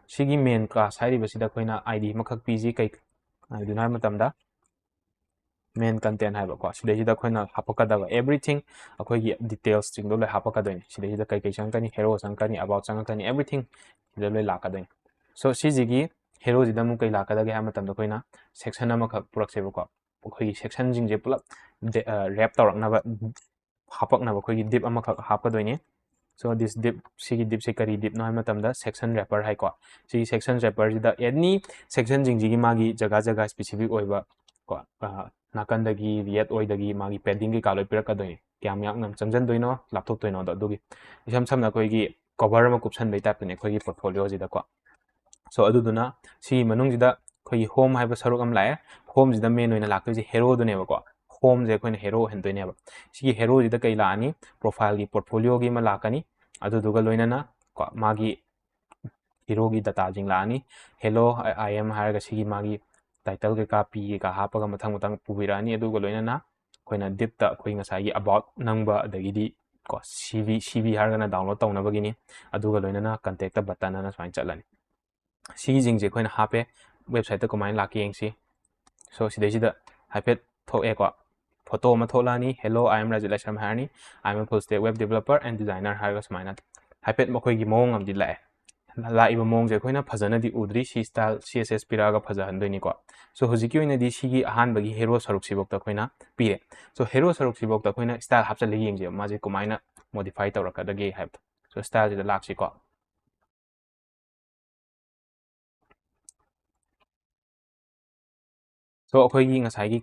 ꯁꯤꯒꯤ main class ꯍꯥꯏꯔꯤꯕꯁꯤꯗ ꯑꯩꯈꯣꯏꯅ ID ꯑꯃꯈꯛ ꯄꯤꯁꯤ꯫ ꯀꯩ IDꯅꯣ ꯍꯥꯏꯕ ꯃꯇꯝꯗ main content ꯍꯥꯏꯕꯀꯣ꯫ ꯁꯤꯗꯩꯁꯤꯗ ꯑꯩꯈꯣꯏꯅ ꯍꯥꯞꯄꯛꯀꯗꯕ everything, ꯑꯩꯈꯣꯏꯒꯤ detailsꯁꯤꯡꯗꯣ ꯂꯣꯏ ꯍꯥꯞꯄꯛꯀꯗꯣꯏꯅꯤ꯫ ꯁꯤꯗꯩꯁꯤꯗ ꯀꯩꯀꯩ ꯆꯪꯉꯛꯀꯅꯤ, hero ꯆꯪꯉꯛꯀꯅꯤ, about ꯆꯪꯉꯛꯀꯅꯤ, everything ꯁꯤꯗ ꯂꯣꯏ ꯂꯥꯛꯀꯗꯣꯏꯅꯤ꯫ So ꯁꯤꯁꯤꯒꯤ heroꯁꯤꯗ ꯑꯃꯨꯛ ꯀꯩ ꯂꯥꯛꯀꯗꯒꯦ ꯍꯥꯏꯕ ꯃꯇꯝꯗ ꯑꯩꯈꯣꯏꯅ section ꯑꯃꯈꯛ ꯄꯨꯔꯛꯁꯦꯕꯀꯣ꯫ ꯑꯩꯈꯣꯏꯒꯤ sectionꯁꯤꯡꯁꯦ ꯄꯨꯂꯞ wrap ꯇꯧꯔꯛꯅꯕ ꯍꯥꯄꯛꯅꯕ ꯑꯩꯈꯣꯏꯒꯤ div ꯑꯃꯈꯛ ꯍꯥꯞꯀꯗꯣꯏꯅꯤ꯫ So this div, ꯁꯤꯒꯤ divꯁꯦ ꯀꯔꯤ divꯅꯣ ꯍꯥꯏꯕ ꯃꯇꯝꯗ section wrapper ꯍꯥꯏꯀꯣ꯫ ꯁꯤꯒꯤ section wrapperꯁꯤꯗ any sectionꯁꯤꯡꯁꯤꯒꯤ ꯃꯥꯒꯤ ꯖꯒꯥ ꯖꯒꯥ specific ꯑꯣꯏꯕ ꯀꯣ, ꯅꯥꯀꯟꯗꯒꯤ ꯌꯦꯠ ꯑꯣꯏꯗꯒꯤ ꯃꯥꯒꯤ padding ꯀꯩꯀꯥ ꯂꯣꯏ ꯄꯤꯔꯛꯀꯗꯣꯏꯅꯤ꯫ ꯀꯌꯥꯝ ꯌꯥꯝꯅ ꯆꯪꯁꯤꯟꯗꯣꯏꯅꯣ, ꯂꯥꯞꯊꯣꯛꯇꯣꯏꯅꯣꯗꯣ꯫ ꯑꯗꯨꯒꯤ ꯏꯁꯝ ꯁꯝꯅ ꯑꯩꯈꯣꯏꯒꯤ cover ꯑꯃ ꯀꯨꯞꯁꯟꯕꯩ typeꯇꯅꯦ ꯑꯩꯈꯣꯏꯒꯤ portfolioꯁꯤꯗꯀꯣ꯫ So ꯑꯗꯨꯗꯨꯅ ꯁꯤꯒꯤ ꯃꯅꯨꯡꯁꯤꯗ ꯑꯩꯈꯣꯏꯒꯤ home ꯍꯥꯏꯕ ꯁꯔꯨꯛ ꯑꯃ ꯂꯥꯛꯑꯦ꯫ Homeꯁꯤꯗ main ꯑꯣꯏꯅ ꯂꯥꯛꯇꯣꯏꯁꯦ heroꯗꯨꯅꯦꯕꯀꯣ꯫ Homeꯁꯦ ꯑꯩꯈꯣꯏꯅ hero ꯑꯣꯏꯍꯟꯗꯣꯏꯅꯦꯕ꯫ ꯁꯤꯒꯤ heroꯁꯤꯗ ꯀꯩ ꯂꯥꯛꯑꯅꯤ? Profileꯒꯤ portfolioꯒꯤ ꯑꯃ ꯂꯥꯛꯀꯅꯤ꯫ ꯑꯗꯨꯗꯨꯒ ꯂꯣꯏꯅꯅ ꯀꯣ ꯃꯥꯒꯤ heroꯒꯤ dataꯁꯤꯡ ꯂꯥꯛꯑꯅꯤ꯫ Hello, I am ꯍꯥꯏꯔꯒ ꯁꯤꯒꯤ ꯃꯥꯒꯤ title ꯀꯩꯀꯥ ꯄꯤ ꯀꯩꯀꯥ ꯍꯥꯞꯄꯒ ꯃꯊꯪ ꯃꯊꯪ ꯄꯨꯕꯤꯔꯛꯑꯅꯤ꯫ ꯑꯗꯨꯒ ꯂꯣꯏꯅꯅ ꯑꯩꯈꯣꯏꯅ dipꯇ ꯑꯩꯈꯣꯏ ꯉꯁꯥꯏꯒꯤ about ꯅꯝꯕ, ꯑꯗꯒꯤꯗꯤ ꯀꯣ C V, C V ꯍꯥꯏꯔꯒꯅ download ꯇꯧꯅꯕꯒꯤꯅꯤ꯫ ꯑꯗꯨꯒ ꯂꯣꯏꯅꯅ contactꯇ button ꯑꯅ ꯁꯨꯃꯥꯏꯅ ꯆꯠꯂꯅꯤ꯫ ꯁꯤꯒꯤꯁꯤꯡꯁꯦ ꯑꯩꯈꯣꯏꯅ ꯍꯥꯞꯄꯦ꯫ Websiteꯇ ꯀꯃꯥꯏꯅ ꯂꯥꯛꯀꯦ ꯌꯦꯡꯁꯤ꯫ So ꯁꯤꯗꯩꯁꯤꯗ ꯍꯥꯏꯐꯦꯠ ꯊꯣꯛꯑꯦꯀꯣ꯫ Photo ꯑꯃ ꯊꯣꯛꯂꯛꯑꯅꯤ, "Hello, I am Rajit Laishram" ꯍꯥꯏꯔꯅꯤ, "I am a full stack web developer and designer" ꯍꯥꯏꯔꯒ ꯁꯨꯃꯥꯏꯅ ꯍꯥꯏꯐꯦꯠ ꯃꯈꯣꯏꯒꯤ ꯃꯑꯣꯡ ꯑꯃꯗꯤ ꯂꯥꯛꯑꯦ꯫ ꯂꯥꯛꯏꯕ ꯃꯑꯣꯡꯁꯦ ꯑꯩꯈꯣꯏꯅ ꯐꯖꯅꯗꯤ ꯎꯗ꯭ꯔꯤ, ꯁꯤ style C S S ꯄꯤꯔꯛꯑꯒ ꯐꯖꯍꯟꯗꯣꯏꯅꯤꯀꯣ꯫ So ꯍꯧꯖꯤꯛꯀꯤ ꯑꯣꯏꯅꯗꯤ ꯁꯤꯒꯤ ꯑꯍꯥꯟꯕꯒꯤ hero ꯁꯔꯨꯛꯁꯤꯐꯥꯎꯗ ꯑꯩꯈꯣꯏꯅ ꯄꯤꯔꯦ꯫ So hero ꯁꯔꯨꯛꯁꯤꯐꯥꯎꯗ ꯑꯩꯈꯣꯏꯅ style ꯍꯥꯞꯆꯤꯜꯂꯒ ꯌꯦꯡꯁꯦꯕ, ꯃꯥꯁꯦ ꯀꯃꯥꯏꯅ modify ꯇꯧꯔꯛꯀꯗꯒꯦ ꯍꯥꯏꯕꯗꯣ꯫ So styleꯁꯤꯗ ꯂꯥꯛꯁꯤꯀꯣ꯫ So ꯑꯩꯈꯣꯏꯒꯤ ꯉꯁꯥꯏꯒꯤ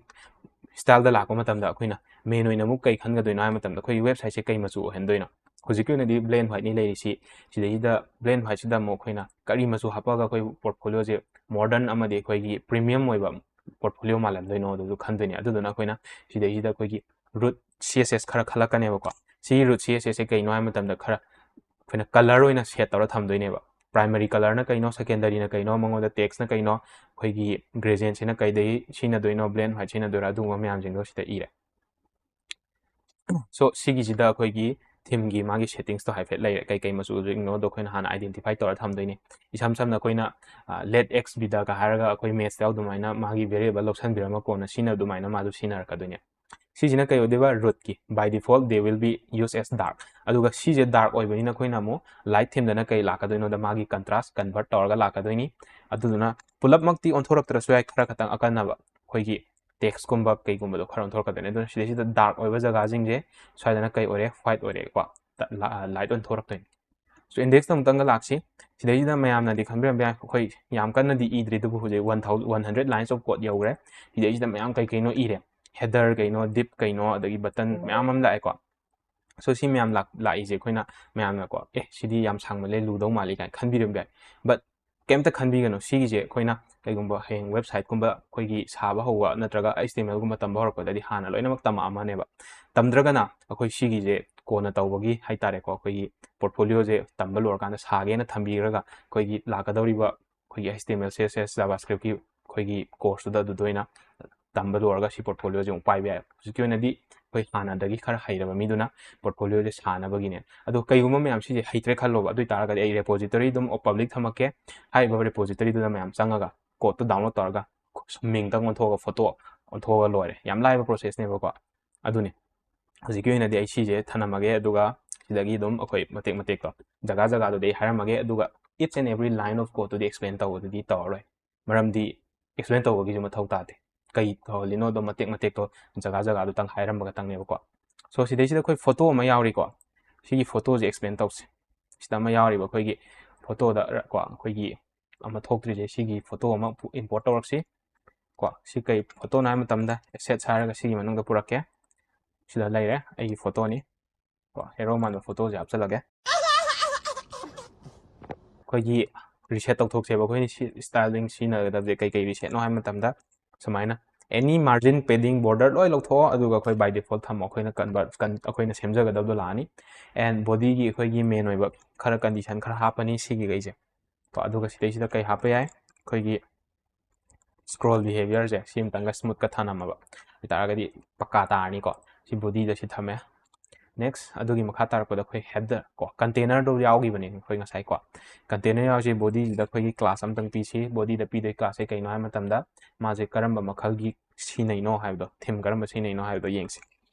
styleꯗ ꯂꯥꯛꯄ ꯃꯇꯝꯗ ꯑꯩꯈꯣꯏꯅ main ꯑꯣꯏꯅ ꯑꯃꯨꯛ ꯀꯩ ꯈꯟꯒꯗꯣꯏꯅꯣ ꯍꯥꯏꯕ ꯃꯇꯝꯗ ꯑꯩꯈꯣꯏꯒꯤ websiteꯁꯦ ꯀꯩ ꯃꯆꯨ ꯑꯣꯏꯍꯟꯗꯣꯏꯅꯣ? ꯍꯧꯖꯤꯛꯀꯤ ꯑꯣꯏꯅꯗꯤ blank whiteꯅꯤ ꯂꯩꯔꯤꯁꯤ꯫ ꯁꯤꯗꯩꯁꯤꯗ blank whiteꯁꯤꯗ ꯑꯃꯨꯛ ꯑꯩꯈꯣꯏꯅ ꯀꯔꯤ ꯃꯆꯨ ꯍꯥꯞꯄꯒ ꯑꯩꯈꯣꯏ portfolioꯁꯦ modern ꯑꯃꯗꯤ ꯑꯩꯈꯣꯏꯒꯤ premium ꯑꯣꯏꯕ portfolio ꯃꯥꯜꯍꯟꯗꯣꯏꯅꯣ ꯑꯗꯨꯁꯨ ꯈꯟꯗꯣꯏꯅꯦ꯫ ꯑꯗꯨꯗꯨꯅ ꯑꯩꯈꯣꯏꯅ ꯁꯤꯗꯩꯁꯤꯗ ꯑꯩꯈꯣꯏꯒꯤ root C S S ꯈꯔ ꯈꯜꯂꯛꯀꯅꯦꯕꯀꯣ꯫ ꯁꯤꯒꯤ root C S Sꯁꯦ ꯀꯩꯅꯣ ꯍꯥꯏꯕ ꯃꯇꯝꯗ ꯈꯔ ꯑꯩꯈꯣꯏꯅ color ꯑꯣꯏꯅ set ꯇꯧꯔ ꯊꯝꯗꯣꯏꯅꯦꯕ꯫ Primary colorꯅ ꯀꯩꯅꯣ, secondaryꯅ ꯀꯩꯅꯣ, ꯃꯉꯣꯟꯗ textꯅ ꯀꯩꯅꯣ, ꯑꯩꯈꯣꯏꯒꯤ gradientꯁꯤꯅ ꯀꯩꯗꯒꯤ ꯁꯤꯖꯤꯟꯅꯗꯣꯏꯅꯣ, blank white ꯁꯤꯖꯤꯟꯅꯗꯣꯏꯔꯥ, ꯑꯗꯨꯒꯨꯝꯕ ꯃꯌꯥꯝꯁꯤꯡꯗꯣ ꯁꯤꯗ ꯏꯔꯦ꯫ So ꯁꯤꯒꯤꯁꯤꯗ ꯑꯩꯈꯣꯏꯒꯤ themeꯒꯤ ꯃꯥꯒꯤ settingsꯇꯣ ꯍꯥꯏꯐꯦꯠ ꯂꯩꯔꯦ꯫ ꯀꯩ ꯀꯩ ꯃꯆꯨ ꯑꯣꯏꯗꯣꯏꯅꯣꯗꯣ ꯑꯩꯈꯣꯏꯅ ꯍꯥꯟꯅ identify ꯇꯧꯔ ꯊꯝꯗꯣꯏꯅꯤ꯫ ꯏꯁꯝ ꯁꯝꯅ ꯑꯩꯈꯣꯏꯅ, ꯑ, let X be the ꯀ ꯍꯥꯏꯔꯒ ꯑꯩꯈꯣꯏ mathsꯇ ꯑꯗꯨꯃꯥꯏꯅ ꯃꯥꯒꯤ variable ꯂꯧꯁꯟꯕꯤꯔꯝꯃ ꯀꯣꯟꯅ ꯁꯤꯅ ꯑꯗꯨꯃꯥꯏꯅ ꯃꯥꯁꯨ ꯁꯤꯖꯤꯟꯅꯔꯛꯀꯗꯣꯏꯅꯦ꯫ ꯁꯤꯁꯤꯅ ꯀꯩ ꯑꯣꯏꯗꯣꯏꯕ? Rootꯀꯤ꯫ By default they will be used as dark꯫ ꯑꯗꯨꯒ ꯁꯤꯁꯦ dark ꯑꯣꯏꯕꯅꯤꯅ ꯑꯩꯈꯣꯏꯅ ꯑꯃꯨꯛ light themeꯗꯅ ꯀꯩ ꯂꯥꯛꯀꯗꯣꯏꯅꯣꯗ ꯃꯥꯒꯤ contrast convert ꯇꯧꯔꯒ ꯂꯥꯛꯀꯗꯣꯏꯅꯤ꯫ ꯑꯗꯨꯗꯨꯅ ꯄꯨꯂꯞꯃꯛꯇꯤ ꯑꯣꯟꯊꯣꯔꯛꯇ꯭ꯔꯁꯨ ꯌꯥꯏ, ꯈꯔ ꯈꯇꯪ ꯑꯀꯟꯅꯕ ꯑꯩꯈꯣꯏꯒꯤ textꯀꯨꯝꯕ ꯀꯩꯒꯨꯝꯕꯗꯣ ꯈꯔ ꯑꯣꯟꯊꯣꯔꯛꯀꯗꯣꯏꯅꯤ꯫ ꯑꯗꯨꯅ ꯁꯤꯗꯩꯁꯤꯗ dark ꯑꯣꯏꯕ ꯖꯒꯥꯁꯤꯡꯁꯦ ꯁ꯭ꯋꯥꯏꯗꯅ ꯀꯩ ꯑꯣꯏꯔꯦ? White ꯑꯣꯏꯔꯦꯀꯣ꯫ ꯂ-, light ꯑꯣꯟꯊꯣꯔꯛꯇꯣꯏꯅꯤ꯫ So indexꯇ ꯑꯃꯨꯛꯇꯪꯒ ꯂꯥꯛꯁꯤ꯫ ꯁꯤꯗꯩꯁꯤꯗ ꯃꯌꯥꯝꯅꯗꯤ ꯈꯟꯕꯤꯔꯝꯕ ꯌꯥꯏ, ꯑꯩꯈꯣꯏ ꯌꯥꯝ ꯀꯟꯅꯗꯤ ꯏꯗ꯭ꯔꯤ, ꯑꯗꯨꯕꯨ ꯍꯧꯖꯤꯛ one thousand, one hundred lines of code ꯌꯧꯈ꯭ꯔꯦ꯫ ꯁꯤꯗꯩꯁꯤꯗ ꯃꯌꯥꯝ ꯀꯩ ꯀꯩꯅꯣ ꯏꯔꯦ, header ꯀꯩꯅꯣ, div ꯀꯩꯅꯣ, ꯑꯗꯒꯤ button ꯃꯌꯥꯝ ꯑꯃ ꯂꯥꯛꯑꯦꯀꯣ꯫ So ꯁꯤ ꯃꯌꯥꯝ ꯂꯥꯛ-, ꯂꯥꯛꯏꯁꯦ ꯑꯩꯈꯣꯏꯅ ꯃꯌꯥꯝꯅꯀꯣ, "ꯑꯦ, ꯁꯤꯗꯤ ꯌꯥꯝ ꯁꯥꯡꯃꯜꯂꯦ, ꯂꯨꯗꯧ ꯃꯥꯜꯂꯤ" ꯀꯥꯏꯅ ꯈꯟꯕꯤꯔꯝꯕ ꯌꯥꯏ꯫ But ꯀꯩꯝꯇ ꯈꯟꯕꯤꯒꯅꯨ꯫ ꯁꯤꯒꯤꯁꯦ ꯑꯩꯈꯣꯏꯅ ꯀꯩꯒꯨꯝꯕ ꯍꯌꯦꯡ ꯋꯦꯕꯁꯥꯏꯠꯀꯨꯝꯕ ꯑꯩꯈꯣꯏꯒꯤ ꯁꯥꯕ ꯍꯧꯕ ꯅꯠꯇ꯭ꯔꯒ ꯑꯩꯆ ꯇꯤ ꯑꯦꯝ ꯑꯦꯜꯒꯨꯝꯕ ꯇꯝꯕ ꯍꯧꯔꯛꯄꯗꯗꯤ ꯍꯥꯟꯅ ꯂꯣꯏꯅꯃꯛ ꯇꯝꯃꯛꯑꯝꯃꯅꯦꯕ꯫ ꯇꯝꯗ꯭ꯔꯒꯅ ꯑꯩꯈꯣꯏ ꯁꯤꯒꯤꯁꯦ ꯀꯣꯟꯅ ꯇꯧꯕꯒꯤ ꯍꯥꯏꯇꯥꯔꯦꯀꯣ, ꯑꯩꯈꯣꯏꯒꯤ ꯄꯣꯔꯠꯐꯣꯂꯤꯑꯣꯁꯦ ꯇꯝꯕ ꯂꯣꯏꯔꯀꯥꯟꯗ ꯁꯥꯒꯦꯅ ꯊꯝꯕꯤꯔꯒ ꯑꯩꯈꯣꯏꯒꯤ ꯂꯥꯛꯀꯗꯧꯔꯤꯕ ꯑꯩꯈꯣꯏꯒꯤ H T M L, C S ꯑꯦꯁ, JavaScriptꯀꯤ ꯑꯩꯈꯣꯏꯒꯤ ꯀꯣꯔꯁꯇꯨꯗ ꯑꯗꯨꯗ ꯑꯣꯏꯅ ꯇꯝꯕ ꯂꯣꯏꯔꯒ ꯁꯤ ꯄꯣꯔꯠꯐꯣꯂꯤꯑꯣꯁꯦ ꯑꯃꯨꯛ ꯄꯥꯏꯕ ꯌꯥꯏ꯫ ꯍꯧꯖꯤꯛꯀꯤ ꯑꯣꯏꯅꯗꯤ ꯑꯩꯈꯣꯏ ꯍꯥꯟꯅꯗꯒꯤ ꯈꯔ ꯍꯩꯔꯕ ꯃꯤꯗꯨꯅ ꯄꯣꯔꯠꯐꯣꯂꯤꯑꯣꯁꯦ ꯁꯥꯅꯕꯒꯤꯅꯦ꯫ ꯑꯗꯣ ꯀꯩꯒꯨꯝꯕ ꯃꯌꯥꯝ ꯁꯤꯁꯦ ꯍꯩꯇ꯭ꯔꯦ ꯈꯜꯂꯣꯕ, ꯑꯗꯨ ꯑꯣꯏꯇꯥꯔꯒꯗꯤ ꯑꯩ ꯔꯦꯄꯣꯖꯤꯇꯔꯤ ꯑꯗꯨꯝ ꯄꯕ꯭ꯂꯤꯛ ꯊꯝꯃꯛꯀꯦ꯫ ꯍꯥꯏꯔꯤꯕ ꯔꯦꯄꯣꯖꯤꯇꯔꯤꯗꯨꯗ ꯃꯌꯥꯝ ꯆꯪꯉꯒ ꯀꯣꯗꯇꯣ ꯗꯥꯎꯟꯂꯣꯗ ꯇꯧꯔꯒ ꯃꯤꯡꯇꯪ ꯑꯣꯟꯊꯣꯛꯑꯒ ꯐꯣꯇꯣ ꯑꯣꯟꯊꯣꯛꯑꯒ ꯂꯣꯏꯔꯦ꯫ ꯌꯥꯝ ꯂꯥꯏꯕ ꯄ꯭ꯔꯣꯁꯦꯁꯅꯦꯕꯀꯣ꯫ ꯑꯗꯨꯅꯤ꯫ ꯍꯧꯖꯤꯛꯀꯤ ꯑꯣꯏꯅꯗꯤ ꯑꯩ ꯁꯤꯁꯦ ꯊꯅꯝꯃꯒꯦ, ꯑꯗꯨꯒ ꯁꯤꯗꯒꯤ ꯑꯗꯨꯝ ꯑꯩꯈꯣꯏ ꯃꯇꯦꯛ ꯃꯇꯦꯛꯇꯣ ꯖꯒꯥ ꯖꯒꯥꯗꯨꯗꯤ ꯑꯩ ꯍꯥꯏꯔꯝꯃꯒꯦ, ꯑꯗꯨꯒ each and every line of codeꯇꯨꯗꯤ explain ꯇꯧꯕꯗꯨꯗꯤ ꯇꯧꯔꯔꯣꯏ, ꯃꯔꯝꯗꯤ explain ꯇꯧꯕꯒꯤꯁꯨ ꯃꯊꯧ ꯇꯥꯗꯦ꯫ ꯀꯩ ꯇꯧꯍꯜꯂꯤꯅꯣꯗꯣ ꯃꯇꯦꯛ ꯃꯇꯦꯛꯇꯣ ꯖꯒꯥ ꯖꯒꯥꯗꯨꯇꯪ ꯍꯥꯏꯔꯝꯕꯒꯇꯪꯅꯦꯕꯀꯣ꯫ So ꯁꯤꯗꯩꯁꯤꯗ ꯑꯩꯈꯣꯏ ꯐꯣꯇꯣ ꯑꯃ ꯌꯥꯎꯔꯤꯀꯣ, ꯁꯤꯒꯤ ꯐꯣꯇꯣꯁꯦ explain ꯇꯧꯁꯦ꯫ ꯁꯤꯗ ꯑꯃ ꯌꯥꯎꯔꯤꯕ ꯑꯩꯈꯣꯏꯒꯤ ꯐꯣꯇꯣꯗ ꯀꯣ ꯑꯩꯈꯣꯏꯒꯤ ꯑꯃ ꯊꯣꯛꯇ꯭ꯔꯤꯁꯦ, ꯁꯤꯒꯤ ꯐꯣꯇꯣ ꯑꯃ import ꯇꯧꯔꯛꯁꯤ ꯀꯣ꯫ ꯁꯤ ꯀꯩ ꯐꯣꯇꯣꯅꯣ ꯍꯥꯏꯕ ꯃꯇꯝꯗ assets ꯍꯥꯏꯔꯒ ꯁꯤꯒꯤ ꯃꯅꯨꯡꯗ ꯄꯨꯔꯛꯀꯦ꯫ ꯁꯤꯗ ꯂꯩꯔꯦ ꯑꯩꯒꯤ ꯐꯣꯇꯣꯅꯤ ꯀꯣ꯫ ꯍꯦꯔꯣ ꯃꯥꯟꯕ ꯐꯣꯇꯣꯁꯦ ꯍꯥꯞꯆꯤꯜꯂꯒꯦ꯫ ꯑꯩꯈꯣꯏꯒꯤ reset ꯇꯧꯊꯣꯛꯁꯦꯕ꯫ ꯑꯩꯈꯣꯏꯅ ꯁꯤ styling ꯁꯤꯖꯤꯟꯅꯒꯗꯕꯁꯦ ꯀꯩ ꯀꯩ resetꯅꯣ ꯍꯥꯏꯕ ꯃꯇꯝꯗ ꯁꯨꯃꯥꯏꯅ any margin, padding, border ꯂꯣꯏ ꯂꯧꯊꯣꯛꯑꯣ, ꯑꯗꯨꯒ ꯑꯩꯈꯣꯏ by default ꯊꯝꯃꯣ꯫ ꯑꯩꯈꯣꯏꯅ convert, ꯑꯩꯈꯣꯏꯅ ꯁꯦꯝꯖꯒꯗꯕꯗꯣ ꯂꯥꯛꯑꯅꯤ꯫ And bodyꯒꯤ ꯑꯩꯈꯣꯏꯒꯤ main ꯑꯣꯏꯕ ꯈꯔ condition ꯈꯔ ꯍꯥꯞꯄꯅꯤ ꯁꯤꯒꯤꯈꯩꯁꯦ ꯀꯣ꯫ ꯑꯗꯨꯒ ꯁꯤꯗꯩꯁꯤꯗ ꯀꯩ ꯍꯥꯞꯄ ꯌꯥꯏ? ꯑꯩꯈꯣꯏꯒꯤ scroll behaviorꯁꯦ ꯁꯤ ꯑꯃꯇꯪꯒ smoothꯀ ꯊꯅꯝꯃꯕ ꯑꯣꯏꯇꯥꯔꯒꯗꯤ ꯄꯛꯀꯥ ꯇꯥꯔꯅꯤꯀꯣ꯫ ꯁꯤ bodyꯗ ꯁꯤ ꯊꯝꯃꯦ꯫ Next, ꯑꯗꯨꯒꯤ ꯃꯈꯥ ꯇꯥꯔꯛꯄꯗ ꯑꯩꯈꯣꯏ header ꯀꯣ, containerꯗꯣ ꯌꯥꯎꯈꯤꯕꯅꯦ ꯑꯩꯈꯣꯏ ꯉꯁꯥꯏ ꯀꯣ꯫ Container ꯌꯥꯎꯁꯤ bodyꯁꯤꯗ ꯑꯩꯈꯣꯏꯒꯤ class ꯑꯃꯇꯪ ꯄꯤꯁꯤ꯫ Bodyꯗ ꯄꯤꯗꯣꯏ classꯁꯦ ꯀꯩꯅꯣ ꯍꯥꯏꯕ ꯃꯇꯝꯗ ꯃꯥꯁꯦ ꯀꯔꯝꯕ ꯃꯈꯜꯒꯤ ꯁꯤꯖꯤꯟꯅꯩꯅꯣ ꯍꯥꯏꯕꯗꯣ, theme ꯀꯔꯝꯕ ꯁꯤꯖꯤꯟꯅꯩꯅꯣ ꯍꯥꯏꯕꯗꯣ ꯌꯦꯡꯁꯤ꯫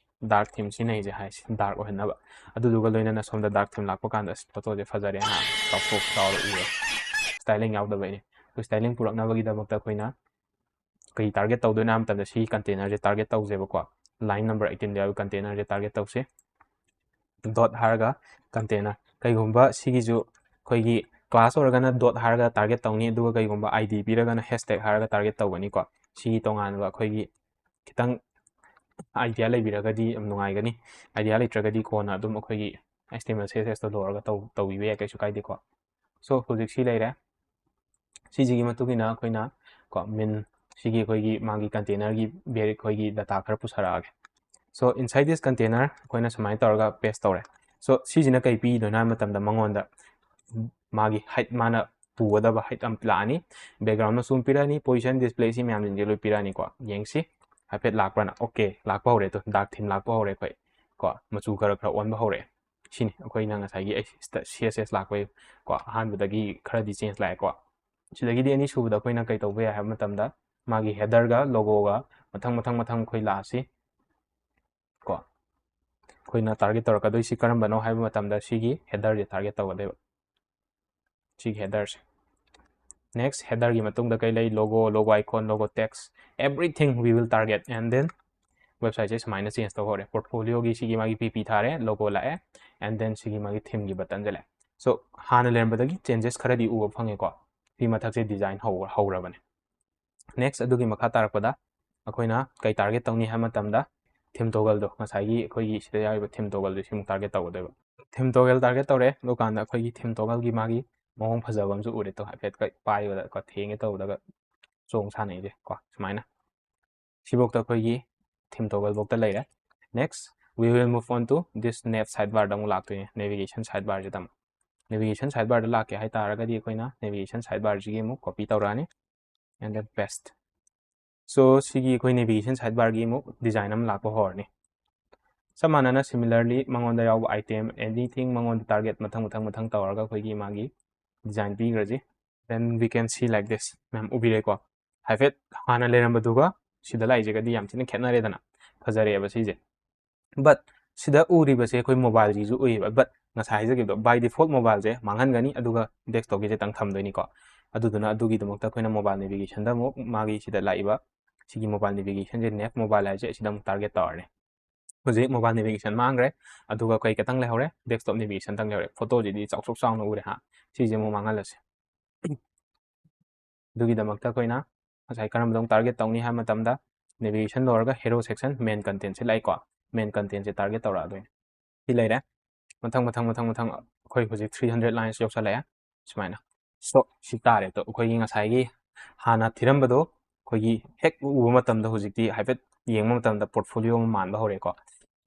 Dark theme ꯁꯤꯖꯤꯟꯅꯩꯁꯦ ꯍꯥꯏꯁꯦ, dark ꯑꯣꯏꯍꯟꯅꯕ꯫ ꯑꯗꯨꯗꯨꯒ ꯂꯣꯏꯅꯅ ꯁꯣꯝꯗ dark theme ꯂꯥꯛꯄ ꯀꯥꯟꯗ ꯑꯁ ꯐꯣꯇꯣꯁꯦ ꯐꯖꯔꯦ ꯍꯥꯏꯅ ꯆꯥꯎꯊꯣꯛ ꯆꯥꯎꯔ ꯎꯔꯦ꯫ Styling ꯌꯥꯎꯗꯕꯩꯅꯦ꯫ ꯑꯩꯈꯣꯏ styling ꯄꯨꯔꯛꯅꯕꯒꯤꯗꯃꯛꯇ ꯑꯩꯈꯣꯏꯅ ꯀꯔꯤ target ꯇꯧꯗꯣꯏꯅꯣ ꯍꯥꯏꯕ ꯃꯇꯝꯗ ꯁꯤꯒꯤ containerꯁꯦ target ꯇꯧꯁꯦꯕꯀꯣ꯫ Line number eighteenꯗ ꯌꯥꯎꯕ containerꯁꯦ target ꯇꯧꯁꯦ꯫ Dot ꯍꯥꯏꯔꯒ container, ꯀꯩꯒꯨꯝꯕ ꯁꯤꯒꯤꯁꯨ ꯑꯩꯈꯣꯏꯒꯤ class ꯑꯣꯏꯔꯒꯅ dot ꯍꯥꯏꯔꯒ target ꯇꯧꯅꯤ, ꯑꯗꯨꯒ ꯀꯩꯒꯨꯝꯕ I D ꯄꯤꯔꯒꯅ hashtag ꯍꯥꯏꯔꯒ target ꯇꯧꯒꯅꯤꯀꯣ꯫ ꯁꯤꯒꯤ ꯇꯣꯉꯥꯟꯕ ꯑꯩꯈꯣꯏꯒꯤ ꯈꯤꯇꯪ idea ꯂꯩꯕꯤꯔꯒꯗꯤ ꯌꯥꯝ ꯅꯨꯡꯉꯥꯏꯒꯅꯤ꯫ Idea ꯂꯩꯇ꯭ꯔꯒꯗꯤ ꯀꯣꯟꯅ ꯑꯗꯨꯝ ꯑꯩꯈꯣꯏꯒꯤ H T M L C S Sꯇꯣ ꯂꯣꯏꯔꯒ ꯇꯧ-, ꯇꯧꯕꯤꯕ ꯌꯥꯏ, ꯀꯩꯁꯨ ꯀꯥꯏꯗꯦꯀꯣ꯫ So ꯍꯧꯖꯤꯛ ꯁꯤ ꯂꯩꯔꯦ꯫ ꯁꯤꯁꯤꯒꯤ ꯃꯇꯨꯡ ꯏꯟꯅ ꯑꯩꯈꯣꯏꯅ ꯀꯣ ꯃꯤꯟ ꯁꯤꯒꯤ ꯑꯩꯈꯣꯏꯒꯤ ꯃꯥꯒꯤ ꯀꯟꯇꯦꯅꯔꯒꯤ ꯕꯦꯔꯤꯛ ꯑꯩꯈꯣꯏꯒꯤ ꯗꯇꯥ ꯈꯔ ꯄꯨꯁꯜꯂꯛꯑꯒꯦ꯫ So inside this container ꯑꯩꯈꯣꯏꯅ ꯁꯨꯃꯥꯏꯅ ꯇꯧꯔꯒ ꯄꯦꯁ ꯇꯧꯔꯦ꯫ So ꯁꯤꯁꯤꯅ ꯀꯩ ꯄꯤꯗꯣꯏꯅꯣ ꯍꯥꯏꯕ ꯃꯇꯝꯗ ꯃꯉꯣꯟꯗ ꯃꯥꯒꯤ ꯍꯥꯏꯠ ꯃꯥꯅ ꯄꯨꯒꯗꯕ ꯍꯥꯏꯠ ꯑꯃ ꯂꯥꯛꯑꯅꯤ, ꯕꯦꯛꯒ꯭ꯔꯥꯎꯟꯗꯁꯨ ꯑꯗꯨꯝ ꯄꯤꯔꯛꯑꯅꯤ, ꯄꯣꯖꯤꯁꯟ ꯗꯤꯁꯄ꯭ꯂꯦ ꯁꯤ ꯃꯌꯥꯝꯁꯤꯡꯁꯦ ꯂꯣꯏ ꯄꯤꯔꯛꯑꯅꯤꯀꯣ꯫ ꯌꯦꯡꯁꯤ ꯍꯥꯏꯐꯦꯠ ꯂꯥꯛꯄ꯭ꯔꯅ꯫ ꯑꯣꯀꯦ, ꯂꯥꯛꯄ ꯍꯧꯔꯦ꯫ ꯑꯗꯣ ꯗꯥꯔꯛ ꯊꯤꯝ ꯂꯥꯛꯄ ꯍꯧꯔꯦ ꯑꯩꯈꯣꯏ ꯀꯣ, ꯃꯆꯨ ꯈꯔ ꯈꯔ ꯑꯣꯟꯕ ꯍꯧꯔꯦ꯫ ꯁꯤꯅꯤ ꯑꯩꯈꯣꯏꯅ ꯉꯁꯥꯏꯒꯤ ꯁꯤ ꯑꯦꯁ ꯑꯦꯁ ꯂꯥꯛꯄꯩ ꯀꯣ ꯑꯍꯥꯟꯕꯗꯒꯤ ꯈꯔꯗꯤ ꯆꯦꯟꯖ ꯂꯥꯛꯑꯦꯀꯣ꯫ ꯁꯤꯗꯒꯤꯗꯤ ꯑꯅꯤꯁꯨꯕꯗ ꯑꯩꯈꯣꯏꯅ ꯀꯩ ꯇꯧꯕ ꯌꯥꯏ ꯍꯥꯏꯕ ꯃꯇꯝꯗ ꯃꯥꯒꯤ ꯍꯦꯗꯔꯒ ꯂꯣꯒꯣꯒ ꯃꯊꯪ ꯃꯊꯪ ꯃꯊꯪ ꯑꯩꯈꯣꯏ ꯂꯥꯛꯑꯁꯤ ꯀꯣ꯫ ꯑꯩꯈꯣꯏꯅ ꯇꯥꯔꯒꯦꯠ ꯇꯧꯔꯛꯀꯗꯣꯏꯁꯤ ꯀꯔꯝꯕꯅꯣ ꯍꯥꯏꯕ ꯃꯇꯝꯗ ꯁꯤꯒꯤ ꯍꯦꯗꯔꯁꯦ ꯇꯥꯔꯒꯦꯠ ꯇꯧꯒꯗꯣꯏꯕ꯫ ꯁꯤꯒꯤ ꯍꯦꯗꯔꯁꯦ꯫ Next ꯍꯦꯗꯔꯒꯤ ꯃꯇꯨꯡꯗ ꯀꯩ ꯂꯩ? Logo, logo icon, logo text, everything we will target and then website ꯁꯦ ꯁꯨꯃꯥꯏꯅ ꯆꯦꯟꯖ ꯇꯧꯍꯧꯔꯦ꯫ ꯄꯣꯔꯠꯐꯣꯂꯤꯑꯣꯒꯤ ꯁꯤꯒꯤ ꯃꯥꯒꯤ ꯄꯤ ꯄꯤ ꯊꯥꯔꯦ, ꯂꯣꯒꯣ ꯂꯥꯛꯑꯦ, and then ꯁꯤꯒꯤ ꯃꯥꯒꯤ ꯊꯤꯝꯒꯤ ꯕꯇꯟꯁꯦ ꯂꯥꯛꯑꯦ꯫ So ꯍꯥꯟꯅ ꯂꯩꯔꯝꯕꯗꯒꯤ ꯆꯦꯟꯖꯦꯁ ꯈꯔꯗꯤ ꯎꯕ ꯐꯪꯉꯦꯀꯣ꯫ ꯁꯤ ꯃꯊꯛꯁꯦ ꯗꯤꯖꯥꯏꯟ ꯍꯧꯔꯕꯅꯦ꯫ Next ꯑꯗꯨꯒꯤ ꯃꯈꯥ ꯇꯥꯔꯛꯄꯗ ꯑꯩꯈꯣꯏꯅ ꯀꯩ ꯇꯥꯔꯒꯦꯠ ꯇꯧꯅꯤ ꯍꯥꯏꯕ ꯃꯇꯝꯗ ꯊꯤꯝ ꯇꯣꯒꯜꯗꯣ, ꯉꯁꯥꯏꯒꯤ ꯑꯩꯈꯣꯏꯒꯤ ꯁꯤꯗ ꯌꯥꯎꯔꯤꯕ ꯊꯤꯝ ꯇꯣꯒꯜꯗꯣ ꯁꯤꯃꯨꯛ ꯇꯥꯔꯒꯦꯠ ꯇꯧꯒꯗꯣꯏꯕ꯫ ꯊꯤꯝ ꯇꯣꯒꯜ ꯇꯥꯔꯒꯦꯠ ꯇꯧꯔꯦ꯫ ꯑꯗꯨꯀꯥꯟꯗ ꯑꯩꯈꯣꯏꯒꯤ ꯊꯤꯝ ꯇꯣꯒꯜꯒꯤ ꯃꯥꯒꯤ ꯃꯑꯣꯡ ꯐꯖꯕ ꯑꯃꯁꯨ ꯎꯔꯦ꯫ ꯇꯣ ꯍꯥꯏꯐꯦꯠꯀ ꯄꯥꯏꯕꯗ ꯀꯣ ꯊꯦꯡꯉꯦ ꯇꯧꯕꯗꯒ ꯆꯣꯡ ꯁꯥꯟꯅꯩꯁꯦ ꯀꯣ ꯁꯨꯃꯥꯏꯅ꯫ ꯁꯤꯐꯧꯗ ꯑꯩꯈꯣꯏꯒꯤ ꯊꯤꯝ ꯇꯣꯒꯜꯐꯧꯗ ꯂꯩꯔꯦ꯫ Next we will move on to this nav sidebar ꯗ ꯑꯃꯨꯛ ꯂꯥꯛꯇꯣꯏꯅꯦ, ꯅꯦꯚꯤꯒꯦꯁꯟ ꯁꯥꯏꯠ ꯕꯥꯔꯁꯤꯗ ꯑꯃꯨꯛ꯫ ꯅꯦꯚꯤꯒꯦꯁꯟ ꯁꯥꯏꯠ ꯕꯥꯔꯗ ꯂꯥꯛꯀꯦ ꯍꯥꯏꯇꯥꯔꯒꯗꯤ ꯑꯩꯈꯣꯏꯅ ꯅꯦꯚꯤꯒꯦꯁꯟ ꯁꯥꯏꯠ ꯕꯥꯔꯁꯤꯒꯤ ꯑꯃꯨꯛ ꯀꯣꯄꯤ ꯇꯧꯔꯛꯑꯅꯤ꯫ And then paste. So ꯁꯤꯒꯤ ꯑꯩꯈꯣꯏ ꯅꯦꯚꯤꯒꯦꯁꯟ ꯁꯥꯏꯠ ꯕꯥꯔꯒꯤ ꯑꯃꯨꯛ ꯗꯤꯖꯥꯏꯟ ꯑꯃ ꯂꯥꯛꯄ ꯍꯧꯔꯅꯤ꯫ ꯆꯞ ꯃꯥꯟꯅꯅ similarly ꯃꯉꯣꯟꯗ ꯌꯥꯎꯕ item anything ꯃꯉꯣꯟꯗ ꯇꯥꯔꯒꯦꯠ ꯃꯊꯪ ꯃꯊꯪ ꯃꯊꯪ ꯇꯧꯔꯒ ꯑꯩꯈꯣꯏꯒꯤ ꯃꯥꯒꯤ design ꯄꯤꯈ꯭ꯔꯁꯤ꯫ Then we can see like this. ꯃꯌꯥꯝ ꯎꯕꯤꯔꯦꯀꯣ? ꯍꯥꯏꯐꯦꯠ ꯍꯥꯟꯅ ꯂꯩꯔꯝꯕꯗꯨꯒ ꯁꯤꯗ ꯂꯥꯛꯏꯁꯤꯒꯗꯤ ꯌꯥꯝ ꯊꯤꯅ ꯈꯦꯠꯅꯔꯦꯗꯅ꯫ ꯐꯖꯔꯦꯕ ꯁꯤꯁꯦ꯫ But ꯁꯤꯗ ꯎꯔꯤꯕꯁꯦ ꯑꯩꯈꯣꯏ ꯃꯣꯕꯥꯏꯜꯒꯤꯁꯨ ꯎꯏꯌꯦꯕ꯫ But ꯉꯁꯥꯏ ꯍꯥꯏꯖꯈꯤꯕꯗꯣ, by default ꯃꯣꯕꯥꯏꯜꯁꯦ ꯃꯥꯡꯍꯟꯒꯅꯤ, ꯑꯗꯨꯒ ꯗꯦꯁꯛꯇꯣꯞꯀꯤꯁꯦꯇꯪ ꯊꯝꯗꯣꯏꯅꯤꯀꯣ꯫ ꯑꯗꯨꯗꯨꯅ ꯑꯗꯨꯒꯤꯗꯃꯛꯇ ꯑꯩꯈꯣꯏꯅ ꯃꯣꯕꯥꯏꯜ ꯅꯦꯚꯤꯒꯦꯁꯟꯗ ꯑꯃꯨꯛ ꯃꯥꯒꯤ ꯁꯤꯗ ꯂꯥꯛꯏꯕ ꯁꯤꯒꯤ ꯃꯣꯕꯥꯏꯜ ꯅꯦꯚꯤꯒꯦꯁꯟꯁꯦ, nav ꯃꯣꯕꯥꯏꯜ ꯍꯥꯏꯁꯦ, ꯑꯁꯤꯗ ꯑꯃꯨꯛ ꯇꯥꯔꯒꯦꯠ ꯇꯧꯔꯅꯤ꯫ ꯍꯧꯖꯤꯛ ꯃꯣꯕꯥꯏꯜ ꯅꯦꯚꯤꯒꯦꯁꯟ ꯃꯥꯡꯈ꯭ꯔꯦ, ꯑꯗꯨꯒ ꯑꯩꯈꯣꯏ ꯈꯤꯇꯪ ꯂꯩꯍꯧꯔꯦ, ꯗꯦꯁꯛꯇꯣꯞ ꯅꯦꯚꯤꯒꯦꯁꯟꯗꯪ ꯂꯩꯍꯧꯔꯦ꯫ ꯐꯣꯇꯣꯁꯤꯗꯤ ꯆꯥꯎꯊꯣꯛ ꯆꯥꯎꯅ ꯎꯔꯦ ꯍꯥ꯫ ꯁꯤꯁꯦ ꯑꯃꯨꯛ ꯃꯥꯡꯍꯜꯂꯁꯦ꯫ ꯑꯗꯨꯒꯤꯗꯃꯛꯇ ꯑꯩꯈꯣꯏꯅ ꯉꯁꯥꯏ ꯀꯔꯝꯕꯗ ꯑꯃꯨꯛ ꯇꯥꯔꯒꯦꯠ ꯇꯧꯅꯤ ꯍꯥꯏꯕ ꯃꯇꯝꯗ, ꯅꯦꯚꯤꯒꯦꯁꯟ ꯂꯣꯏꯔꯒ ꯍꯦꯔꯣ ꯁꯦꯛꯁꯟ ꯃꯦꯟ ꯀꯟꯇꯦꯟꯁꯦ ꯂꯥꯛꯏꯀꯣ꯫ ꯃꯦꯟ ꯀꯟꯇꯦꯟꯁꯦ ꯇꯥꯔꯒꯦꯠ ꯇꯧꯔꯛꯑꯗꯣꯏꯅꯤ꯫ ꯁꯤ ꯂꯩꯔꯦ꯫ ꯃꯊꯪ ꯃꯊꯪ ꯃꯊꯪ ꯃꯊꯪ ꯑꯩꯈꯣꯏ ꯍꯧꯖꯤꯛ three hundred lines ꯌꯧꯁꯜꯂꯛꯑꯦ꯫ ꯁꯨꯃꯥꯏꯅ So ꯁꯤ ꯇꯥꯔꯦ꯫ ꯑꯗꯣ ꯑꯩꯈꯣꯏꯒꯤ ꯉꯁꯥꯏꯒꯤ ꯍꯥꯟꯅ ꯊꯤꯔꯝꯕꯗꯣ ꯑꯩꯈꯣꯏꯒꯤ ꯍꯦꯛ ꯎꯕ ꯃꯇꯝꯗ ꯍꯧꯖꯤꯛꯇꯤ ꯍꯥꯏꯐꯦꯠ ꯌꯦꯡꯕ ꯃꯇꯝꯗ portfolio ꯑꯃ ꯃꯥꯟꯕ ꯍꯧꯔꯦꯀꯣ꯫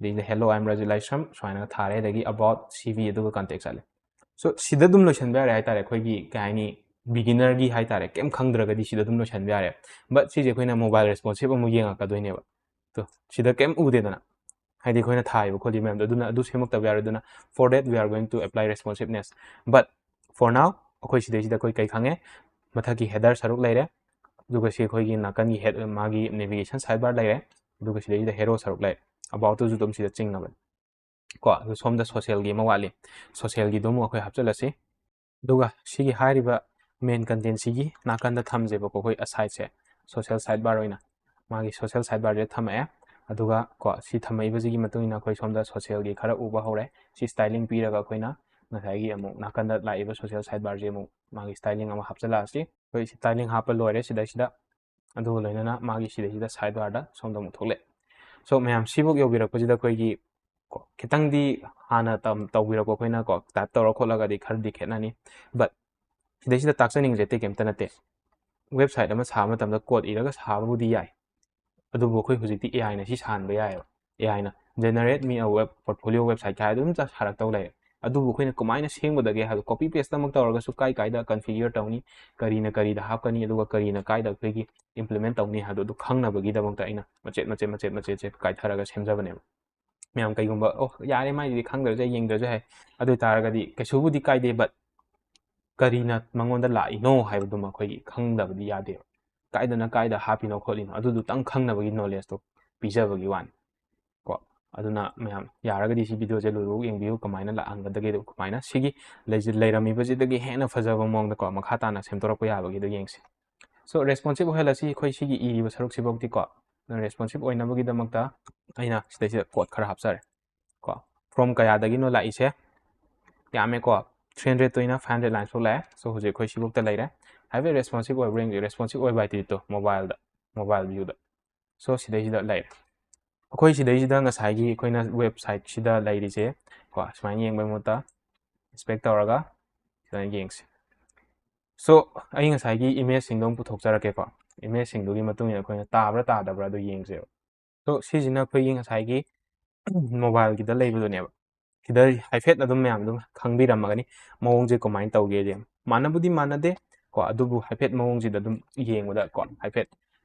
ꯑꯗꯩꯗ "Hello, I'm Raji Laishram" ꯁꯨꯃꯥꯏꯅ ꯊꯥꯔꯦ, ꯑꯗꯒꯤ "About", "C V", ꯑꯗꯨꯒ "Contact" ꯆꯠꯂꯦ꯫ So ꯁꯤꯗ ꯑꯗꯨꯝ ꯂꯣꯏꯁꯤꯟꯕ ꯌꯥꯔꯦ ꯍꯥꯏꯇꯥꯔꯦ꯫ ꯑꯩꯈꯣꯏꯒꯤ ꯀꯩ ꯍꯥꯏꯅꯤ, beginnerꯒꯤ ꯍꯥꯏꯇꯥꯔꯦ, ꯀꯩꯝ ꯈꯪꯗ꯭ꯔꯒꯗꯤ ꯁꯤꯗ ꯑꯗꯨꯝ ꯂꯣꯏꯁꯤꯟꯕ ꯌꯥꯔꯦ꯫ But ꯁꯤꯁꯦ ꯑꯩꯈꯣꯏꯅ mobile responsive ꯑꯃꯨꯛ ꯌꯦꯡꯉꯛꯀꯗꯣꯏꯅꯦꯕ꯫ ꯇꯣ ꯁꯤꯗ ꯀꯩꯝ ꯎꯗꯦꯗꯅ, ꯍꯥꯏꯗꯤ ꯑꯩꯈꯣꯏꯅ ꯊꯥꯔꯤꯕ ꯈꯣꯠꯂꯤ ꯃꯌꯥꯝꯗꯣ꯫ ꯑꯗꯨꯅ ꯑꯗꯨ ꯁꯦꯝꯃꯛꯇꯕ ꯌꯥꯔꯣꯏ꯫ ꯑꯗꯨꯅ "For that we are going to apply responsiveness, but for now" ꯑꯩꯈꯣꯏ ꯁꯤꯗꯩꯁꯤꯗ ꯑꯩꯈꯣꯏ ꯀꯩ ꯈꯪꯉꯦ? ꯃꯊꯛꯀꯤ header ꯁꯔꯨꯛ ꯂꯩꯔꯦ, ꯑꯗꯨꯒ ꯁꯤ ꯑꯩꯈꯣꯏꯒꯤ ꯅꯥꯀꯟꯒꯤ head, ꯃꯥꯒꯤ navigation sidebar ꯂꯩꯔꯦ, ꯑꯗꯨꯒ ꯁꯤꯗꯩꯁꯤꯗ hero ꯁꯔꯨꯛ ꯂꯩꯔꯦ꯫ Aboutꯇꯨꯁꯨ ꯑꯗꯨꯝ ꯁꯤꯗ ꯆꯤꯡꯉꯕꯅꯤ ꯀꯣ꯫ ꯑꯗꯨ ꯁꯣꯝꯗ socialꯒꯤ ꯑꯃ ꯋꯥꯠꯂꯤ꯫ Socialꯒꯤꯗꯣ ꯑꯃꯨꯛ ꯑꯩꯈꯣꯏ ꯍꯥꯞꯆꯤꯜꯂꯁꯤ꯫ ꯑꯗꯨꯒ ꯁꯤꯒꯤ ꯍꯥꯏꯔꯤꯕ main contentꯁꯤꯒꯤ ꯅꯥꯀꯟꯗ ꯊꯝꯁꯦꯕꯀꯣ ꯑꯩꯈꯣꯏ asideꯁꯦ, social sidebar ꯑꯣꯏꯅ꯫ ꯃꯥꯒꯤ social sidebarꯁꯦ ꯊꯝꯃꯛꯑꯦ꯫ ꯑꯗꯨꯒ ꯀꯣ, ꯁꯤ ꯊꯝꯃꯛꯏꯕꯁꯤꯒꯤ ꯃꯇꯨꯡ ꯏꯟꯅ ꯑꯩꯈꯣꯏ ꯁꯣꯝꯗ socialꯒꯤ ꯈꯔ ꯎꯕ ꯍꯧꯔꯦ꯫ ꯁꯤ styling ꯄꯤꯔꯒ ꯑꯩꯈꯣꯏꯅ ꯉꯁꯥꯏꯒꯤ ꯑꯃꯨꯛ ꯅꯥꯀꯟꯗ ꯂꯥꯛꯏꯕ social sidebarꯁꯦ ꯑꯃꯨꯛ ꯃꯥꯒꯤ styling ꯑꯃ ꯍꯥꯞꯆꯤꯜꯂꯛꯑꯁꯤ꯫ ꯑꯩꯈꯣꯏ styling ꯍꯥꯞꯄ ꯂꯣꯏꯔꯦ ꯁꯤꯗꯩꯁꯤꯗ꯫ ꯑꯗꯨꯒ ꯂꯣꯏꯅꯅ ꯃꯥꯒꯤ ꯁꯤꯗꯩꯁꯤꯗ sidebarꯗ ꯁꯣꯝꯗ ꯑꯃꯨꯛ ꯊꯣꯛꯂꯛꯑꯦ꯫ So ꯃꯌꯥꯝ ꯁꯤꯐꯧ ꯌꯧꯕꯤꯔꯛꯄꯁꯤꯗ ꯑꯩꯈꯣꯏꯒꯤ ꯀꯣ, ꯈꯤꯇꯪꯗꯤ ꯍꯥꯟꯅ ꯇꯝ-, ꯇꯧꯕꯤꯔꯛꯄ ꯑꯩꯈꯣꯏꯅ ꯀꯣ, type ꯇꯧꯔ ꯈꯣꯠꯂꯒꯗꯤ ꯈꯔꯗꯤ ꯈꯦꯠꯅꯅꯤ꯫ But ꯁꯤꯗꯩꯁꯤꯗ ꯇꯥꯛꯆꯅꯤꯡꯉꯤꯁꯦ ꯑꯇꯩ ꯀꯩꯝꯇ ꯅꯠꯇꯦ꯫ Website ꯑꯃ ꯁꯥꯕ ꯃꯇꯝꯗ code ꯏꯔꯒ ꯁꯥꯕꯕꯨꯗꯤ ꯌꯥꯏ, ꯑꯗꯨꯕꯨ ꯑꯩꯈꯣꯏ ꯍꯧꯖꯤꯛꯇꯤ AIꯅ ꯁꯤ ꯁꯥꯍꯟꯕ ꯌꯥꯏꯑꯕ꯫ AIꯅ "Generate me a web portfolio website" ꯍꯥꯏꯔ ꯑꯗꯨꯝ ꯆ-, ꯁꯥꯔꯛꯇꯧ ꯂꯩꯔꯦ꯫ ꯑꯗꯨꯕꯨ ꯑꯩꯈꯣꯏꯅ ꯀꯃꯥꯏꯅ ꯁꯦꯝꯒꯗꯒꯦ ꯍꯥꯏꯕꯗꯣ copy pasteꯃꯛ ꯇꯧꯔꯒꯁꯨ ꯀꯥꯏ ꯀꯥꯏꯗ configure ꯇꯧꯅꯤ, ꯀꯔꯤꯅ ꯀꯔꯤꯗ ꯍꯥꯞꯀꯅꯤ, ꯑꯗꯨꯒ ꯀꯔꯤꯅ ꯀꯥꯏꯗ ꯑꯩꯈꯣꯏꯒꯤ implement ꯇꯧꯅꯤ ꯍꯥꯏꯕꯗꯣ ꯑꯗꯨ ꯈꯪꯅꯕꯒꯤꯗꯃꯛꯇ ꯑꯩꯅ ꯃꯆꯦꯠ ꯃꯆꯦꯠ ꯃꯆꯦꯠ ꯃꯆꯦꯠꯁꯦ ꯀꯥꯏꯊꯔꯒ ꯁꯦꯝꯖꯕꯅꯦꯕ꯫ ꯃꯌꯥꯝ ꯀꯩꯒꯨꯝꯕ "ꯑꯣ, ꯌꯥꯔꯦ, ꯃꯥꯏꯗꯨꯗꯤ ꯈꯪꯗ꯭ꯔꯁꯨ ꯌꯥꯏ, ꯌꯦꯡꯗ꯭ꯔꯁꯨ ꯌꯥꯏ", ꯑꯗꯨ ꯑꯣꯏ ꯇꯥꯔꯒꯗꯤ ꯀꯩꯁꯨꯕꯨꯗꯤ ꯀꯥꯏꯗꯦ꯫ But ꯀꯔꯤꯅ ꯃꯉꯣꯟꯗ ꯂꯥꯛꯏꯅꯣ ꯍꯥꯏꯕꯗꯨꯃ ꯑꯩꯈꯣꯏꯒꯤ ꯈꯪꯗꯕꯗꯤ ꯌꯥꯗꯦꯕ꯫ ꯀꯥꯏꯗꯅ ꯀꯥꯏꯗ ꯍꯥꯞꯄꯤꯅꯣ ꯈꯣꯠꯂꯤꯅꯣ ꯑꯗꯨꯗꯨꯇꯪ ꯈꯪꯅꯕꯒꯤ knowledgeꯇꯣ ꯄꯤꯖꯕꯒꯤ ꯋꯥꯅꯤ ꯀꯣ꯫ ꯑꯗꯨꯅ ꯃꯌꯥꯝ ꯌꯥꯔꯒꯗꯤ ꯁꯤ videoꯁꯦ ꯂꯣꯏꯕꯐꯥꯎ ꯌꯦꯡꯕꯤꯌꯨ, ꯀꯃꯥꯏꯅ ꯂꯥꯛꯍꯟꯒꯗꯒꯦꯗꯣ, ꯀꯃꯥꯏꯅ ꯁꯤꯒꯤ ꯂꯩꯖ-, ꯂꯩꯔꯝꯃꯤꯕꯁꯤꯗꯒꯤ ꯍꯦꯟꯅ ꯐꯖꯕ ꯃꯑꯣꯡꯗ ꯀꯣ, ꯃꯈꯥ ꯇꯥꯅ ꯁꯦꯝꯗꯣꯔꯛꯄ ꯌꯥꯕꯒꯤꯗꯣ ꯌꯦꯡꯁꯤ꯫ So responsive ꯑꯣꯏꯍꯜꯂꯁꯤ ꯑꯩꯈꯣꯏ ꯁꯤꯒꯤ ꯏꯔꯤꯕ ꯁꯔꯨꯛꯁꯤꯐꯥꯎꯗꯤ ꯀꯣ꯫ Responsive ꯑꯣꯏꯅꯕꯒꯤꯗꯃꯛꯇ ꯑꯩꯅ ꯁꯤꯗꯩꯁꯤꯗ code ꯈꯔ ꯍꯥꯞꯆꯔꯦ ꯀꯣ꯫ From ꯀꯌꯥꯗꯒꯤꯅꯣ ꯂꯥꯛꯏꯁꯦ? ꯌꯥꯝꯃꯦꯀꯣ, three hundredꯇꯩꯅ five hundred lines ꯐꯥꯎ ꯂꯥꯛꯑꯦ꯫ So ꯍꯧꯖꯤꯛ ꯑꯩꯈꯣꯏ ꯁꯤꯐꯥꯎꯗ ꯂꯩꯔꯦ꯫ ꯍꯥꯏꯐꯦꯠ responsive ꯑꯣꯏꯕ꯭ꯔꯥ ꯌꯦꯡꯁꯤ꯫ Responsive ꯑꯣꯏꯕ ꯍꯥꯏꯗꯤ ꯇꯣ, mobileꯗ, mobile viewꯗ꯫ So ꯁꯤꯗꯩꯁꯤꯗ ꯂꯩꯔꯦ꯫ ꯑꯩꯈꯣꯏ ꯁꯤꯗꯩꯁꯤꯗ ꯉꯁꯥꯏꯒꯤ ꯑꯩꯈꯣꯏꯅ websiteꯁꯤꯗ ꯂꯩꯔꯤꯁꯦ ꯀꯣ, ꯁꯨꯃꯥꯏꯅ ꯌꯦꯡꯕꯩ ꯃꯍꯨꯠꯇ inspect ꯇꯧꯔꯒ ꯁꯤꯗ ꯌꯦꯡꯁꯤ꯫ So, ꯑꯩ ꯉꯁꯥꯏꯒꯤ ꯏꯃꯦꯖꯁꯤꯡꯗꯣ ꯑꯃꯨꯛ ꯄꯨꯊꯣꯛꯆꯔꯛꯀꯦꯀꯣ꯫ ꯏꯃꯦꯖꯁꯤꯡꯗꯨꯒꯤ ꯃꯇꯨꯡ ꯏꯟꯅ ꯑꯩꯈꯣꯏꯅ ꯇꯥꯕ꯭ꯔꯥ ꯇꯥꯗꯕ꯭ꯔꯥ ꯑꯗꯨ ꯌꯦꯡꯁꯦꯕ꯫ So, ꯁꯤꯁꯤꯅ ꯑꯩꯈꯣꯏꯒꯤ ꯉꯁꯥꯏꯒꯤ ꯃꯣꯕꯥꯏꯜꯒꯤꯗ ꯂꯩꯕꯗꯨꯅꯦꯕ꯫ ꯁꯤꯗ ꯍꯥꯏꯐꯦꯠ ꯑꯗꯨꯝ ꯃꯌꯥꯝ ꯑꯗꯨꯝ ꯈꯪꯕꯤꯔꯝꯃꯒꯅꯤ ꯃꯑꯣꯡꯁꯦ ꯀꯃꯥꯏꯅ ꯇꯧꯒꯦꯁꯦ꯫ ꯃꯥꯟꯅꯕꯨꯗꯤ ꯃꯥꯟꯅꯗꯦ ꯀꯣ, ꯑꯗꯨꯕꯨ ꯍꯥꯏꯐꯦꯠ ꯃꯑꯣꯡꯁꯤꯗ ꯑꯗꯨꯝ ꯌꯦꯡꯕꯗ ꯀꯣ, ꯍꯥꯏꯐꯦꯠ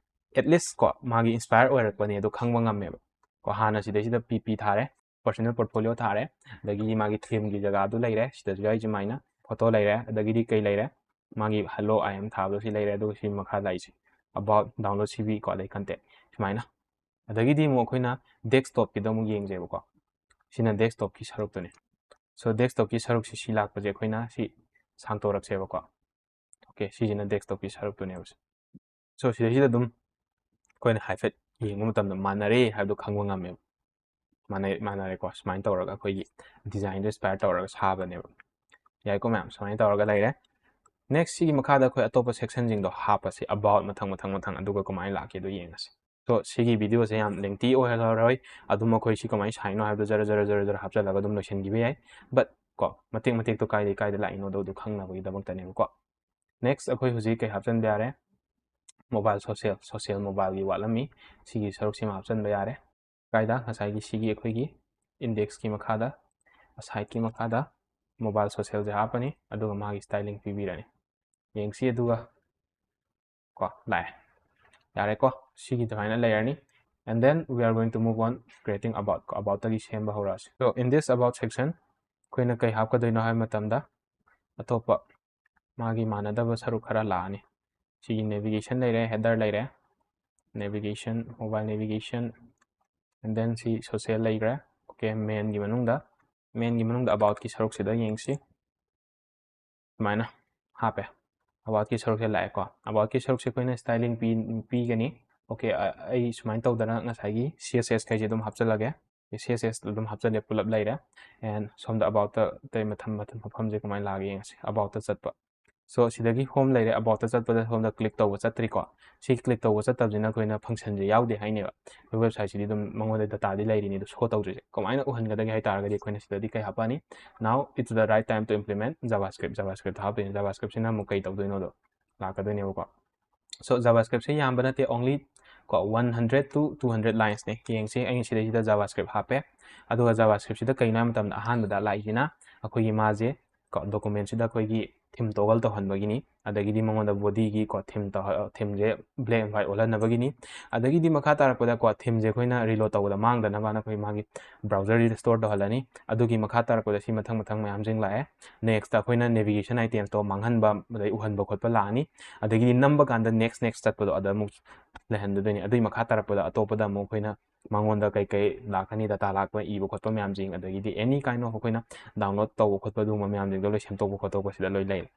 at least ꯀꯣ, ꯃꯥꯒꯤ ꯏꯟꯁꯄꯥꯌꯔ ꯑꯣꯏꯔꯛꯄꯅꯦ ꯑꯗꯣ ꯈꯪꯕ ꯉꯝꯃꯦꯕ ꯀꯣ꯫ ꯍꯥꯟꯅ ꯁꯤꯗꯩꯁꯤꯗ ꯄꯤ ꯄꯤ ꯊꯥꯔꯦ, personal portfolio ꯊꯥꯔꯦ, ꯑꯗꯒꯤ ꯃꯥꯒꯤ ꯊꯤꯝꯒꯤ ꯖꯒꯥꯗꯨ ꯂꯩꯔꯦ, ꯁꯤꯗꯁꯨ ꯌꯥꯏ ꯁꯨꯃꯥꯏꯅ ꯐꯣꯇꯣ ꯂꯩꯔꯦ, ꯑꯗꯒꯤꯗꯤ ꯀꯩ ꯂꯩꯔꯦ, ꯃꯥꯒꯤ hello I am ꯊꯥꯕꯗꯣ ꯁꯤ ꯂꯩꯔꯦ, ꯑꯗꯨꯒ ꯁꯤ ꯃꯈꯥ ꯂꯥꯛꯏꯁꯦ about download C V ꯀꯣ, ꯑꯗꯩ contact ꯁꯨꯃꯥꯏꯅ꯫ ꯑꯗꯒꯤꯗꯤ ꯑꯃꯨꯛ ꯑꯩꯈꯣꯏꯅ desktopꯀꯤꯗ ꯑꯃꯨꯛ ꯌꯦꯡꯖꯦꯕꯀꯣ꯫ ꯁꯤꯅ desktopꯀꯤ ꯁꯔꯨꯛꯇꯨꯅꯦ꯫ So, desktopꯀꯤ ꯁꯔꯨꯛꯁꯤ ꯁꯤ ꯂꯥꯛꯄꯁꯦ ꯑꯩꯈꯣꯏꯅ ꯁꯤ ꯁꯥꯡꯇꯣꯔꯛꯁꯦꯕꯀꯣ꯫ Okay, ꯁꯤꯁꯤꯅ desktopꯀꯤ ꯁꯔꯨꯛꯇꯨꯅꯦꯕ꯫ So, ꯁꯤꯗꯩꯁꯤꯗ ꯑꯗꯨꯝ ꯑꯩꯈꯣꯏꯅ ꯍꯥꯏꯐꯦꯠ ꯌꯦꯡꯕ ꯃꯇꯝꯗ ꯃꯥꯟꯅꯔꯦ ꯍꯥꯏꯕꯗꯣ ꯈꯪꯕ ꯉꯝꯃꯦꯕ꯫ ꯃꯥꯟꯅꯩ, ꯃꯥꯟꯅꯔꯦꯀꯣ꯫ ꯁꯨꯃꯥꯏꯅ ꯇꯧꯔꯒ ꯑꯩꯈꯣꯏꯒꯤ designꯗꯣ inspire ꯇꯧꯔꯒ ꯁꯥꯕꯅꯦꯕ꯫ ꯌꯥꯏꯀꯣ ꯃꯌꯥꯝ, ꯁꯨꯃꯥꯏꯅ ꯇꯧꯔꯒ ꯂꯩꯔꯦ꯫ Next, ꯁꯤꯒꯤ ꯃꯈꯥꯗ ꯑꯩꯈꯣꯏ ꯑꯇꯣꯞꯄ sectionꯁꯤꯡꯗꯣ ꯍꯥꯞꯄꯁꯦ, about ꯃꯊꯪ ꯃꯊꯪ ꯃꯊꯪ, ꯑꯗꯨꯒ ꯀꯃꯥꯏꯅ ꯂꯥꯛꯀꯦꯗꯣ ꯌꯦꯡꯉꯁꯦ꯫ So, ꯁꯤꯒꯤ videoꯁꯦ ꯌꯥꯝ lengthy ꯑꯣꯏꯍꯜꯂꯔꯣꯏ, ꯑꯗꯨꯝ ꯑꯩꯈꯣꯏ ꯁꯤ ꯀꯃꯥꯏꯅ ꯁꯥꯏꯅꯣ ꯍꯥꯏꯕꯗꯣ ꯖꯔ ꯖꯔ ꯖꯔ ꯖꯔ ꯍꯥꯞꯆꯜꯂꯒ ꯑꯗꯨꯝ ꯂꯣꯏꯁꯤꯟꯈꯤꯕ ꯌꯥꯏ꯫ But ꯀꯣ, ꯃꯇꯦꯛ ꯃꯇꯦꯛꯇꯣ ꯀꯥꯏꯗꯩ ꯀꯥꯏꯗ ꯂꯥꯛꯏꯅꯣꯗꯣ ꯑꯗꯨ ꯈꯪꯅꯕꯒꯤꯗꯃꯛꯇꯅꯦꯕꯀꯣ꯫ Next, ꯑꯩꯈꯣꯏ ꯍꯧꯖꯤꯛ ꯀꯩ ꯍꯥꯞꯆꯤꯟꯕ ꯌꯥꯔꯦ? Mobile social, social mobileꯒꯤ ꯋꯥꯠꯂꯝꯃꯤ꯫ ꯁꯤꯒꯤ ꯁꯔꯨꯛꯁꯤꯃ ꯍꯥꯞꯆꯤꯟꯕ ꯌꯥꯔꯦ꯫ ꯀꯥꯏꯗ? ꯉꯁꯥꯏꯒꯤ ꯁꯤꯒꯤ ꯑꯩꯈꯣꯏꯒꯤ indexꯀꯤ ꯃꯈꯥꯗ, sideꯀꯤ ꯃꯈꯥꯗ mobile socialꯁꯦ ꯍꯥꯞꯄꯅꯤ, ꯑꯗꯨꯒ ꯃꯥꯒꯤ styling ꯄꯤꯕꯤꯔꯅꯤ꯫ ꯌꯦꯡꯁꯤ ꯑꯗꯨꯒ ꯀꯣ, ꯂꯥꯛꯑꯦ꯫ ꯌꯥꯔꯦꯀꯣ, ꯁꯤꯒꯤ ꯑꯗꯨꯃꯥꯏꯅ ꯂꯩꯔꯅꯤ꯫ And then we are going to move on creating about ꯀꯣ, aboutꯇꯒꯤ ꯁꯦꯝꯕ ꯍꯧꯔꯛꯑꯁꯤ꯫ So, in this about section, ꯑꯩꯈꯣꯏꯅ ꯀꯩ ꯍꯥꯞꯀꯗꯣꯏꯅꯣ ꯍꯥꯏꯕ ꯃꯇꯝꯗ, ꯑꯇꯣꯞꯄ ꯃꯥꯒꯤ ꯃꯥꯟꯅꯗꯕ ꯁꯔꯨꯛ ꯈꯔ ꯂꯥꯛꯑꯅꯤ꯫ ꯁꯤꯒꯤ navigation ꯂꯩꯔꯦ, header ꯂꯩꯔꯦ, navigation, mobile navigation, and then ꯁꯤ social ꯂꯩꯈ꯭ꯔꯦ꯫ Okay, mainꯒꯤ ꯃꯅꯨꯡꯗ, mainꯒꯤ ꯃꯅꯨꯡꯗ aboutꯀꯤ ꯁꯔꯨꯛꯁꯤꯗ ꯌꯦꯡꯁꯤ꯫ ꯁꯨꯃꯥꯏꯅ ꯍꯥꯞꯄꯦ꯫ Aboutꯀꯤ ꯁꯔꯨꯛꯁꯦ ꯂꯥꯛꯑꯦꯀꯣ꯫ Aboutꯀꯤ ꯁꯔꯨꯛꯁꯦ ꯑꯩꯈꯣꯏꯅ styling ꯄꯤ-, ꯄꯤꯒꯅꯤ꯫ Okay, ꯑ-, ꯑꯩ ꯁꯨꯃꯥꯏꯅ ꯇꯧꯗꯅ ꯉꯁꯥꯏꯒꯤ C S S ꯈꯩꯁꯦ ꯑꯗꯨꯝ ꯍꯥꯞꯆꯤꯜꯂꯒꯦ꯫ C S S ꯑꯗꯨꯝ ꯍꯥꯞꯆꯤꯜꯂꯦ, ꯄꯨꯂꯞ ꯂꯩꯔꯦ꯫ And ꯁꯣꯝꯗ aboutꯇ ꯑꯇꯩ ꯃꯊꯪ ꯃꯊꯪ ꯃꯐꯝꯁꯦ ꯀꯃꯥꯏꯅ ꯂꯥꯛꯑꯒꯦ ꯌꯦꯡꯉꯁꯤ꯫ Aboutꯇ ꯆꯠꯄ꯫ So ꯁꯤꯗꯒꯤ home ꯂꯩꯔꯦ, aboutꯇ ꯆꯠꯄꯗ ꯁꯣꯝꯗ click ꯇꯧꯕ ꯆꯠꯇ꯭ꯔꯤꯀꯣ꯫ ꯁꯤ click ꯇꯧꯕ ꯆꯠꯇꯕꯁꯤꯅ ꯑꯩꯈꯣꯏꯅ functionꯁꯦ ꯌꯥꯎꯗꯦ ꯍꯥꯏꯅꯦꯕ꯫ ꯑꯩꯈꯣꯏ websiteꯁꯤꯗꯤ ꯑꯗꯨꯝ ꯃꯉꯣꯟꯗ dataꯗꯤ ꯂꯩꯔꯤꯅꯤ, ꯑꯗꯨ show ꯇꯧꯗ꯭ꯔꯤꯁꯦ꯫ ꯀꯃꯥꯏꯅ ꯎꯍꯟꯒꯗꯒꯦ ꯍꯥꯏ ꯇꯥꯔꯒꯗꯤ ꯑꯩꯈꯣꯏꯅ ꯁꯤꯗꯗꯤ ꯀꯩ ꯍꯥꯞꯄꯛꯑꯅꯤ? Now it's the right time to implement JavaScript꯫ JavaScriptꯇ ꯍꯥꯞꯇꯣꯏꯅꯦ꯫ JavaScriptꯁꯤꯅ ꯑꯃꯨꯛ ꯀꯩ ꯇꯧꯗꯣꯏꯅꯣꯗꯣ ꯂꯥꯛꯀꯗꯣꯏꯅꯦꯕꯀꯣ꯫ So JavaScriptꯁꯦ ꯌꯥꯝꯕ ꯅꯠꯇꯦ, only ꯀꯣ one hundred to two hundred linesꯅꯦ꯫ ꯌꯦꯡꯁꯦ, ꯑꯩꯅ ꯁꯤꯗꯩꯁꯤꯗ JavaScript ꯍꯥꯞꯄꯦ꯫ ꯑꯗꯨꯒ JavaScriptꯁꯤꯗ ꯀꯩꯅꯣ ꯍꯥꯏꯕ ꯃꯇꯝꯗ ꯑꯍꯥꯟꯕꯗ ꯂꯥꯛꯏꯁꯤꯅ ꯑꯩꯈꯣꯏꯒꯤ ꯃꯥꯁꯦ ꯀꯣ documentꯁꯤꯗ ꯑꯩꯈꯣꯏꯒꯤ theme toggle ꯇꯧꯍꯟꯕꯒꯤꯅꯤ꯫ ꯑꯗꯒꯤꯗꯤ ꯃꯉꯣꯟꯗ bodyꯒꯤ ꯀꯣ theme ꯇꯧꯍ-, themeꯁꯦ black and white ꯑꯣꯜꯍꯟꯅꯕꯒꯤꯅꯤ꯫ ꯑꯗꯒꯤꯗꯤ ꯃꯈꯥ ꯇꯥꯔꯛꯄꯗ ꯀꯣ themeꯁꯦ ꯑꯩꯈꯣꯏꯅ reload ꯇꯧꯕꯗ ꯃꯥꯡꯗꯅꯕꯅ ꯑꯩꯈꯣꯏ ꯃꯥꯒꯤ browserꯁꯤꯗ store ꯇꯧꯍꯜꯂꯅꯤ꯫ ꯑꯗꯨꯒꯤ ꯃꯈꯥ ꯇꯥꯔꯛꯄꯗ ꯁꯤ ꯃꯊꯪ ꯃꯊꯪ ꯃꯌꯥꯝꯁꯤꯡ ꯂꯥꯛꯑꯦ꯫ Nextꯇ ꯑꯩꯈꯣꯏꯅ navigation itemsꯇꯣ ꯃꯥꯡꯍꯟꯕ ꯑꯗꯩ ꯎꯍꯟꯕ ꯈꯣꯠꯄ ꯂꯥꯛꯑꯅꯤ꯫ ꯑꯗꯒꯤꯗꯤ ꯅꯝꯕ ꯀꯥꯟꯗ next next ꯆꯠꯄꯗꯣ ꯑꯗ ꯑꯃꯨꯛ ꯂꯩꯍꯟꯗꯣꯏꯅꯤ꯫ ꯑꯗꯨꯒꯤ ꯃꯈꯥ ꯇꯥꯔꯛꯄꯗ ꯑꯇꯣꯞꯄꯗ ꯑꯃꯨꯛ ꯑꯩꯈꯣꯏꯅ ꯃꯉꯣꯟꯗ ꯀꯩꯀꯩ ꯂꯥꯛꯀꯅꯤ, data ꯂꯥꯛꯄ, ꯏꯕ ꯈꯣꯠꯄ ꯃꯌꯥꯝꯁꯤꯡ, ꯑꯗꯒꯤꯗꯤ any kind of ꯑꯩꯈꯣꯏꯅ download ꯇꯧꯕ ꯈꯣꯠꯄ ꯑꯗꯨꯒꯨꯝꯕ ꯃꯌꯥꯝꯁꯤꯡꯗꯣ ꯂꯣꯏ ꯁꯦꯝꯗꯣꯛꯄ ꯈꯣꯠꯇꯣꯛꯄ ꯁꯤꯗ ꯂꯣꯏ ꯂꯩꯔꯦ꯫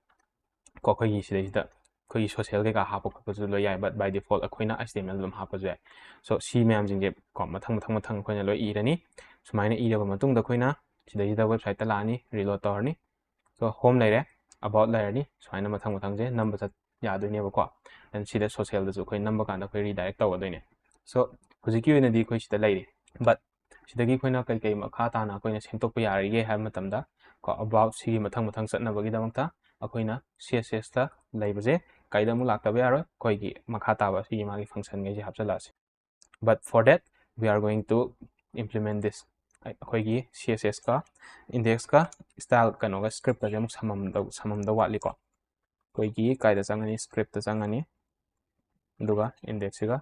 ꯀꯣ ꯑꯩꯈꯣꯏꯒꯤ ꯁꯤꯗꯩꯁꯤꯗ ꯑꯩꯈꯣꯏꯒꯤ social ꯀꯩꯀꯥ ꯍꯥꯞꯄ ꯈꯣꯠꯄꯁꯨ ꯂꯣꯏ ꯌꯥꯏ, but by default ꯑꯩꯈꯣꯏꯅ H T M L ꯑꯗꯨꯝ ꯍꯥꯞꯄꯁꯨ ꯌꯥꯏ꯫ So ꯁꯤ ꯃꯌꯥꯝꯁꯤꯡꯁꯦ ꯀꯣ ꯃꯊꯪ ꯃꯊꯪ ꯃꯊꯪ ꯑꯩꯈꯣꯏꯅ ꯂꯣꯏ ꯏꯔꯅꯤ꯫ ꯁꯨꯃꯥꯏꯅ ꯏꯔꯕ ꯃꯇꯨꯡꯗ ꯑꯩꯈꯣꯏꯅ ꯁꯤꯗꯩꯁꯤꯗ websiteꯇ ꯂꯥꯛꯑꯅꯤ, reload ꯇꯧꯔꯅꯤ꯫ So home ꯂꯩꯔꯦ, about ꯂꯩꯔꯅꯤ, ꯁꯨꯃꯥꯏꯅ ꯃꯊꯪ ꯃꯊꯪꯁꯦ ꯅꯝꯕ ꯆꯠ ꯌꯥꯗꯣꯏꯅꯦꯕꯀꯣ꯫ And ꯁꯤꯗ socialꯗꯁꯨ ꯑꯩꯈꯣꯏ ꯅꯝꯕ ꯀꯥꯟꯗ ꯑꯩꯈꯣꯏ redirect ꯇꯧꯒꯗꯣꯏꯅꯦ꯫ So ꯍꯧꯖꯤꯛꯀꯤ ꯑꯣꯏꯅꯗꯤ ꯑꯩꯈꯣꯏ ꯁꯤꯗ ꯂꯩꯔꯤ, but ꯁꯤꯗꯒꯤ ꯑꯩꯈꯣꯏꯅ ꯀꯩ ꯀꯩ ꯃꯈꯥ ꯇꯥꯅ ꯑꯩꯈꯣꯏꯅ ꯁꯦꯝꯗꯣꯛꯄ ꯌꯥꯔꯤꯒꯦ ꯍꯥꯏꯕ ꯃꯇꯝꯗ ꯀꯣ about ꯁꯤꯒꯤ ꯃꯊꯪ ꯃꯊꯪ ꯆꯠꯅꯕꯒꯤꯗꯃꯛꯇ ꯑꯩꯈꯣꯏꯅ C S Sꯇ ꯂꯩꯕꯁꯦ ꯀꯩꯗ ꯑꯃꯨꯛ ꯂꯥꯛꯇꯕ ꯌꯥꯔꯣꯏ, ꯑꯩꯈꯣꯏꯒꯤ ꯃꯈꯥ ꯇꯥꯕ ꯁꯤꯒꯤ ꯃꯥꯒꯤ functionꯈꯩꯁꯦ ꯍꯥꯞꯆꯤꯜꯂꯛꯑꯁꯤ꯫ But for that we are going to implement this꯫ ꯑꯩꯈꯣꯏꯒꯤ C S Sꯀ indexꯀ style ꯀꯩꯅꯣꯒ scriptꯀꯁꯦ ꯑꯃꯨꯛ ꯁꯝꯃꯝꯗꯧ ꯁꯝꯃꯝꯗꯧ ꯋꯥꯠꯂꯤꯀꯣ꯫ ꯑꯩꯈꯣꯏꯒꯤ ꯀꯥꯏꯗ ꯆꯪꯉꯅꯤ? Scriptꯇ ꯆꯪꯉꯅꯤ, ꯑꯗꯨꯒ indexꯁꯤꯒ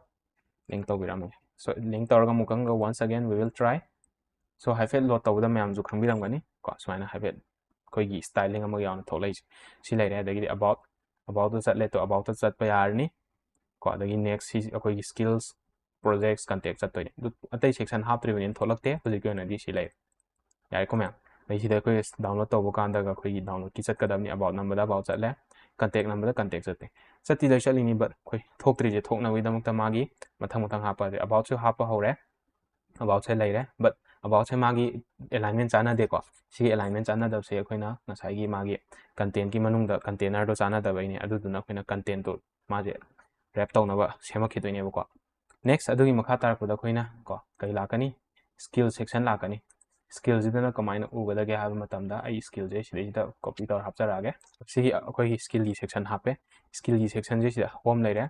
link ꯇꯧꯕꯤꯔꯝꯃꯒꯦ꯫ So link ꯇꯧꯔꯒ ꯑꯃꯨꯛꯀꯪꯒ once again we will try꯫ So ꯍꯥꯏꯐꯦꯠ load ꯇꯧꯕꯗ ꯃꯌꯥꯝꯁꯨ ꯈꯪꯕꯤꯔꯝꯒꯅꯤ ꯀꯣ, ꯁꯨꯃꯥꯏꯅ ꯍꯥꯏꯐꯦꯠ ꯑꯩꯈꯣꯏꯒꯤ styling ꯑꯃꯒ ꯌꯥꯎꯅ ꯊꯣꯛꯂꯛꯏꯁꯦ꯫ ꯁꯤ ꯂꯩꯔꯦ, ꯑꯗꯒꯤꯗꯤ about, aboutꯇ ꯆꯠꯂꯦ, to aboutꯇ ꯆꯠꯄ ꯌꯥꯔꯅꯤ ꯀꯣ꯫ ꯑꯗꯒꯤ next ꯁꯤ ꯑꯩꯈꯣꯏꯒꯤ skills, projects, contact ꯆꯠꯇꯣꯏꯅꯦ꯫ ꯑꯗꯨ ꯑꯇꯩ section ꯍꯥꯞꯇ꯭ꯔꯤꯕꯅꯤꯅ ꯊꯣꯛꯂꯛꯇꯦ, ꯍꯧꯖꯤꯛꯀꯤ ꯑꯣꯏꯅꯗꯤ ꯁꯤ ꯂꯩꯔꯦ꯫ ꯌꯥꯔꯦꯀꯣ ꯃꯌꯥꯝ? ꯑꯩ ꯁꯤꯗ ꯑꯩꯈꯣꯏ download ꯇꯧꯕ ꯀꯥꯟꯗꯒ ꯑꯩꯈꯣꯏꯒꯤ downloadꯀꯤ ꯆꯠꯀꯗꯕꯅꯤ꯫ About ꯅꯝꯕꯗ about ꯆꯠꯂꯦ, contact ꯅꯝꯕꯗ contact ꯆꯠꯇꯦ꯫ ꯆꯠꯇꯤ ꯂꯣꯏ ꯆꯠꯂꯤꯅꯤ, but ꯑꯩꯈꯣꯏ ꯊꯣꯛꯇ꯭ꯔꯤꯁꯦ ꯊꯣꯛꯅꯕꯒꯤꯗꯃꯛꯇ ꯃꯥꯒꯤ ꯃꯊꯪ ꯃꯊꯪ ꯍꯥꯞꯄꯁꯦ꯫ Aboutꯁꯨ ꯍꯥꯞꯄ ꯍꯧꯔꯦ, aboutꯁꯦ ꯂꯩꯔꯦ, but Aboutꯁꯦ ꯃꯥꯒꯤ alignment ꯆꯥꯟꯅꯗꯦꯀꯣ꯫ ꯁꯤꯒꯤ alignment ꯆꯥꯟꯅꯗꯕꯁꯦ ꯑꯩꯈꯣꯏꯅ ꯉꯁꯥꯏꯒꯤ ꯃꯥꯒꯤ contentꯀꯤ ꯃꯅꯨꯡꯗ containerꯗꯣ ꯆꯥꯟꯅꯗꯕꯩꯅꯦ꯫ ꯑꯗꯨꯗꯨꯅ ꯑꯩꯈꯣꯏꯅ contentꯇꯣ ꯃꯥꯁꯦ wrap ꯇꯧꯅꯕ ꯁꯦꯝꯃꯛꯈꯤꯗꯣꯏꯅꯦꯕꯀꯣ꯫ Next, ꯑꯗꯨꯒꯤ ꯃꯈꯥ ꯇꯥꯔꯛꯄꯗ ꯑꯩꯈꯣꯏꯅ ꯀꯣ ꯀꯩ ꯂꯥꯛꯀꯅꯤ? Skill section ꯂꯥꯛꯀꯅꯤ꯫ Skillꯁꯤꯗꯅ ꯀꯃꯥꯏꯅ ꯎꯒꯗꯒꯦ ꯍꯥꯏꯕ ꯃꯇꯝꯗ ꯑꯩ skillꯁꯦ ꯁꯤꯗꯩꯁꯤꯗ copy ꯇꯧꯔ ꯍꯥꯞꯆꯔꯛꯑꯒꯦ꯫ ꯁꯤꯒꯤ ꯑꯩꯈꯣꯏꯒꯤ skillꯒꯤ section ꯍꯥꯞꯄꯦ꯫ Skillꯒꯤ sectionꯁꯦ ꯁꯤꯗ home ꯂꯩꯔꯦ,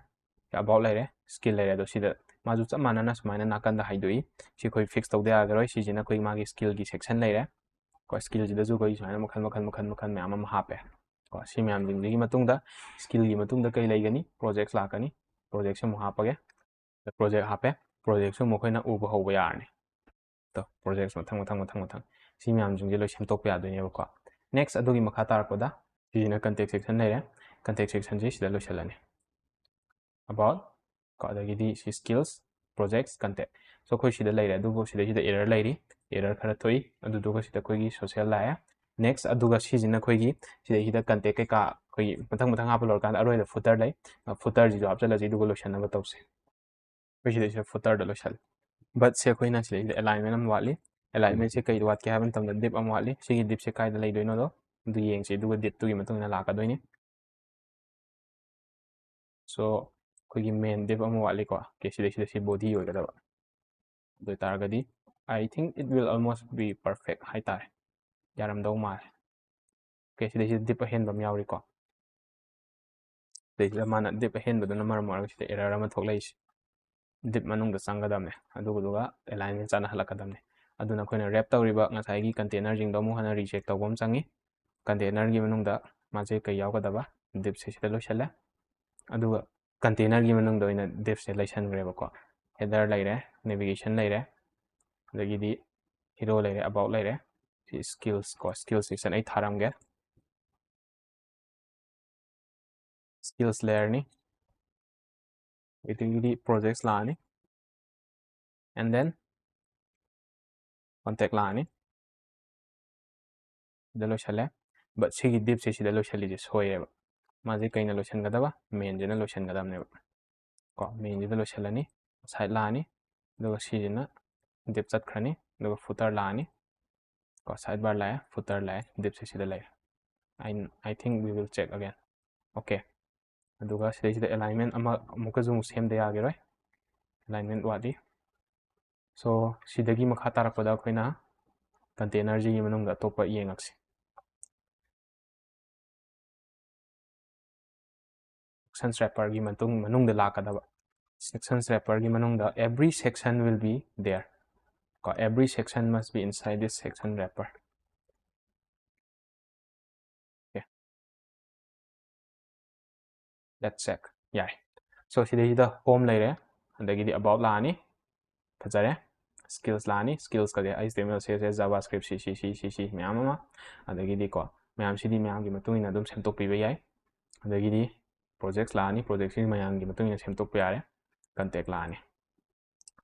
about ꯂꯩꯔꯦ, skill ꯂꯩꯔꯦ꯫ ꯑꯗꯣ ꯁꯤꯗ ꯃꯥꯁꯨ ꯆꯞ ꯃꯥꯟꯅꯅ ꯁꯨꯃꯥꯏꯅ ꯅꯥꯀꯟꯗ ꯍꯥꯏꯗꯣꯛꯏ꯫ ꯁꯤ ꯑꯩꯈꯣꯏ fix ꯇꯧꯗ ꯌꯥꯔꯔꯣꯏ꯫ ꯁꯤꯁꯤꯅ ꯑꯩꯈꯣꯏ ꯃꯥꯒꯤ skillꯒꯤ section ꯂꯩꯔꯦ꯫ ꯀꯣ skillꯁꯤꯗꯁꯨ ꯑꯩꯈꯣꯏ ꯁꯨꯃꯥꯏꯅ ꯃꯈꯜ ꯃꯈꯜ ꯃꯈꯜ ꯃꯈꯜ ꯃꯌꯥꯝ ꯑꯃ ꯍꯥꯞꯄꯦ꯫ ꯀꯣ ꯁꯤ ꯃꯌꯥꯝꯁꯤꯡꯁꯤꯒꯤ ꯃꯇꯨꯡꯗ skillꯒꯤ ꯃꯇꯨꯡꯗ ꯀꯩ ꯂꯩꯒꯅꯤ? Projects ꯂꯥꯛꯀꯅꯤ꯫ Projectꯁꯦ ꯑꯃꯨꯛ ꯍꯥꯞꯄꯒꯦ꯫ Project ꯍꯥꯞꯄꯦ꯫ Projectꯁꯨ ꯑꯃꯨꯛ ꯑꯩꯈꯣꯏꯅ ꯎꯕ ꯍꯧꯕ ꯌꯥꯔꯅꯤ꯫ ꯇꯣ, projects ꯃꯊꯪ ꯃꯊꯪ ꯃꯊꯪ ꯃꯊꯪ ꯁꯤ ꯃꯌꯥꯝꯁꯤꯡꯁꯦ ꯂꯣꯏ ꯁꯦꯝꯗꯣꯛꯄ ꯌꯥꯗꯣꯏꯅꯦꯕꯀꯣ꯫ Next, ꯑꯗꯨꯒꯤ ꯃꯈꯥ ꯇꯥꯔꯛꯄꯗ ꯁꯤꯁꯤꯅ contact section ꯂꯩꯔꯦ꯫ Contact sectionꯁꯤ ꯁꯤꯗ ꯂꯣꯏꯁꯤꯜꯂꯅꯤ꯫ About ꯀꯣ ꯑꯗꯒꯤꯗꯤ ꯁꯤ skills, projects, contact꯫ So ꯑꯩꯈꯣꯏ ꯁꯤꯗ ꯂꯩꯔꯦ, ꯑꯗꯨꯕꯨ ꯁꯤꯗꯩꯁꯤꯗ error ꯂꯩꯔꯤ, error ꯈꯔ ꯊꯣꯛꯏ꯫ ꯑꯗꯨꯗꯨꯒ ꯁꯤꯗ ꯑꯩꯈꯣꯏꯒꯤ social ꯂꯥꯛꯑꯦ꯫ Next, ꯑꯗꯨꯒ ꯁꯤꯁꯤꯅ ꯑꯩꯈꯣꯏꯒꯤ ꯁꯤꯗꯩꯁꯤꯗ contact ꯀꯩꯀꯥ ꯑꯩꯈꯣꯏꯒꯤ ꯃꯊꯪ ꯃꯊꯪ ꯍꯥꯞꯄ ꯂꯣꯏꯔꯀꯥꯟꯗ ꯑꯔꯣꯏꯕ footer ꯂꯩ꯫ Footerꯁꯤꯁꯨ ꯍꯥꯞꯆꯤꯜꯂꯁꯤ, ꯑꯗꯨꯒ ꯂꯣꯏꯁꯟꯅꯕ ꯇꯧꯁꯦ꯫ ꯑꯩꯈꯣꯏ ꯁꯤꯗꯩꯁꯤꯗ footerꯗ ꯂꯣꯏꯁꯜꯂꯦ꯫ Butꯁꯦ ꯑꯩꯈꯣꯏꯅ ꯁꯤꯗꯩꯁꯤꯗ alignmentꯁꯦ ꯑꯃ ꯋꯥꯠꯂꯤ꯫ Alignmentꯁꯦ ꯀꯩ ꯋꯥꯠꯀꯦ ꯍꯥꯏꯕ ꯃꯇꯝꯗ div ꯑꯃ ꯋꯥꯠꯂꯤ꯫ ꯁꯤꯒꯤ divꯁꯦ ꯀꯥꯏꯗ ꯂꯩꯗꯣꯏꯅꯣꯗꯣ ꯑꯗꯨ ꯌꯦꯡꯁꯤ, ꯑꯗꯨꯒ divꯇꯨꯒꯤ ꯃꯇꯨꯡ ꯏꯟꯅ ꯂꯥꯛꯀꯗꯣꯏꯅꯤ꯫ So ꯑꯩꯈꯣꯏꯒꯤ main div ꯑꯃ ꯋꯥꯠꯂꯤꯀꯣ꯫ Okay, ꯁꯤꯗꯩꯁꯤꯗ ꯁꯤ body ꯑꯣꯏꯒꯗꯕ꯫ ꯑꯗꯨ ꯑꯣꯏꯇꯥꯔꯒꯗꯤ I think it will almost be perfect ꯍꯥꯏꯇꯥꯔꯦ꯫ ꯌꯥꯔꯝꯗꯧ ꯃꯥꯜꯂꯦ꯫ Okay, ꯁꯤꯗꯩꯁꯤꯗ div ꯑꯍꯦꯟꯕ ꯑꯃ ꯌꯥꯎꯔꯤꯀꯣ꯫ ꯁꯤꯗꯩꯁꯤꯗ ꯃꯥꯅ div ꯑꯍꯦꯟꯕꯗꯨꯅ ꯃꯔꯝ ꯑꯣꯏꯔꯒ ꯁꯤꯗ error ꯑꯃ ꯊꯣꯛꯂꯛꯏꯁꯦ꯫ Div ꯃꯅꯨꯡꯗ ꯆꯪꯒꯗꯕꯅꯦ, ꯑꯗꯨꯗꯨꯒ alignment ꯆꯥꯟꯅꯍꯜꯂꯛꯀꯗꯕꯅꯦ꯫ ꯑꯗꯨꯅ ꯑꯩꯈꯣꯏꯅ wrap ꯇꯧꯔꯤꯕ ꯉꯁꯥꯏꯒꯤ containerꯁꯤꯡꯗꯣ ꯑꯃꯨꯛ ꯍꯟꯅ recheck ꯇꯧꯕ ꯑꯃ ꯆꯪꯉꯤ꯫ Containerꯒꯤ ꯃꯅꯨꯡꯗ ꯃꯥꯁꯦ ꯀꯩ ꯌꯥꯎꯒꯗꯕ? Divꯁꯦ ꯁꯤꯗ ꯂꯣꯏꯁꯜꯂꯦ꯫ ꯑꯗꯨꯒ containerꯒꯤ ꯃꯅꯨꯡꯗ ꯑꯣꯏꯅ divꯁꯦ ꯂꯩꯁꯟꯈ꯭ꯔꯦꯕꯀꯣ꯫ Header ꯂꯩꯔꯦ, navigation ꯂꯩꯔꯦ, ꯑꯗꯒꯤꯗꯤ hero ꯂꯩꯔꯦ, about ꯂꯩꯔꯦ꯫ ꯁꯤ skills ꯀꯣ, skills section ꯑꯩ ꯊꯥꯔꯝꯒꯦ꯫ Skills layerꯅꯤ꯫ ꯑꯗꯒꯤꯗꯤ projects ꯂꯥꯛꯑꯅꯤ꯫ And then contact ꯂꯥꯛꯑꯅꯤ꯫ ꯁꯤꯗ ꯂꯣꯏꯁꯜꯂꯦ꯫ But ꯁꯤꯒꯤ divꯁꯦ ꯁꯤꯗ ꯂꯣꯏꯁꯜꯂꯤꯁꯦ ꯁꯣꯏꯔꯦꯕ꯫ ꯃꯥꯁꯦ ꯀꯩꯅ ꯂꯣꯏꯁꯟꯒꯗꯕ? Mainꯁꯤꯅ ꯂꯣꯏꯁꯟꯒꯗꯕꯅꯦꯕ꯫ ꯀꯣ, mainꯁꯤꯗ ꯂꯣꯏꯁꯜꯂꯅꯤ꯫ Side ꯂꯥꯛꯑꯅꯤ꯫ ꯑꯗꯨꯒ ꯁꯤꯁꯤꯅ div ꯆꯠꯈ꯭ꯔꯅꯤ, ꯑꯗꯨꯒ footer ꯂꯥꯛꯑꯅꯤ꯫ ꯀꯣ, sidebar ꯂꯥꯛꯑꯦ, footer ꯂꯥꯛꯑꯦ, divꯁꯦ ꯁꯤꯗ ꯂꯩꯔꯦ꯫ I, I think we will check again. Okay, ꯑꯗꯨꯒ ꯁꯤꯗꯩꯁꯤꯗ alignment ꯑꯃ ꯑꯃꯨꯛꯀꯁꯨ ꯑꯃꯨꯛ ꯁꯦꯝꯗ ꯌꯥꯈꯤꯔꯣꯏ, alignment ꯋꯥꯠꯂꯤ꯫ So ꯁꯤꯗꯒꯤ ꯃꯈꯥ ꯇꯥꯔꯛꯄꯗ ꯑꯩꯈꯣꯏꯅ containerꯁꯤꯒꯤ ꯃꯅꯨꯡꯗ ꯑꯇꯣꯞꯄ ꯌꯦꯡꯉꯛꯁꯤ꯫ Sections wrapperꯒꯤ ꯃꯇꯨꯡ, ꯃꯅꯨꯡꯗ ꯂꯥꯛꯀꯗꯕ꯫ Sections wrapperꯒꯤ ꯃꯅꯨꯡꯗ every section will be there. ꯀꯣ, every section must be inside this section wrapper. Okay, let's check. ꯌꯥꯏ꯫ So ꯁꯤꯗꯩꯁꯤꯗ home ꯂꯩꯔꯦ, ꯑꯗꯒꯤꯗꯤ about ꯂꯥꯛꯑꯅꯤ, ꯐꯖꯔꯦ꯫ Skills ꯂꯥꯛꯑꯅꯤ, skills ꯀꯗꯤ H T M L, C S S, JavaScript, C C C, C C ꯃꯌꯥꯝ ꯑꯃ, ꯑꯗꯒꯤꯗꯤꯀꯣ ꯃꯌꯥꯝꯁꯤꯗꯤ ꯃꯌꯥꯝꯒꯤ ꯃꯇꯨꯡ ꯏꯟꯅ ꯑꯗꯨꯝ ꯁꯦꯝꯗꯣꯛꯄꯤꯕ ꯌꯥꯏ꯫ ꯑꯗꯒꯤꯗꯤ projects ꯂꯥꯛꯑꯅꯤ, projectꯁꯤ ꯃꯌꯥꯝꯒꯤ ꯃꯇꯨꯡ ꯏꯟꯅ ꯁꯦꯝꯗꯣꯛꯄ ꯌꯥꯔꯦ꯫ Contact ꯂꯥꯛꯑꯅꯤ,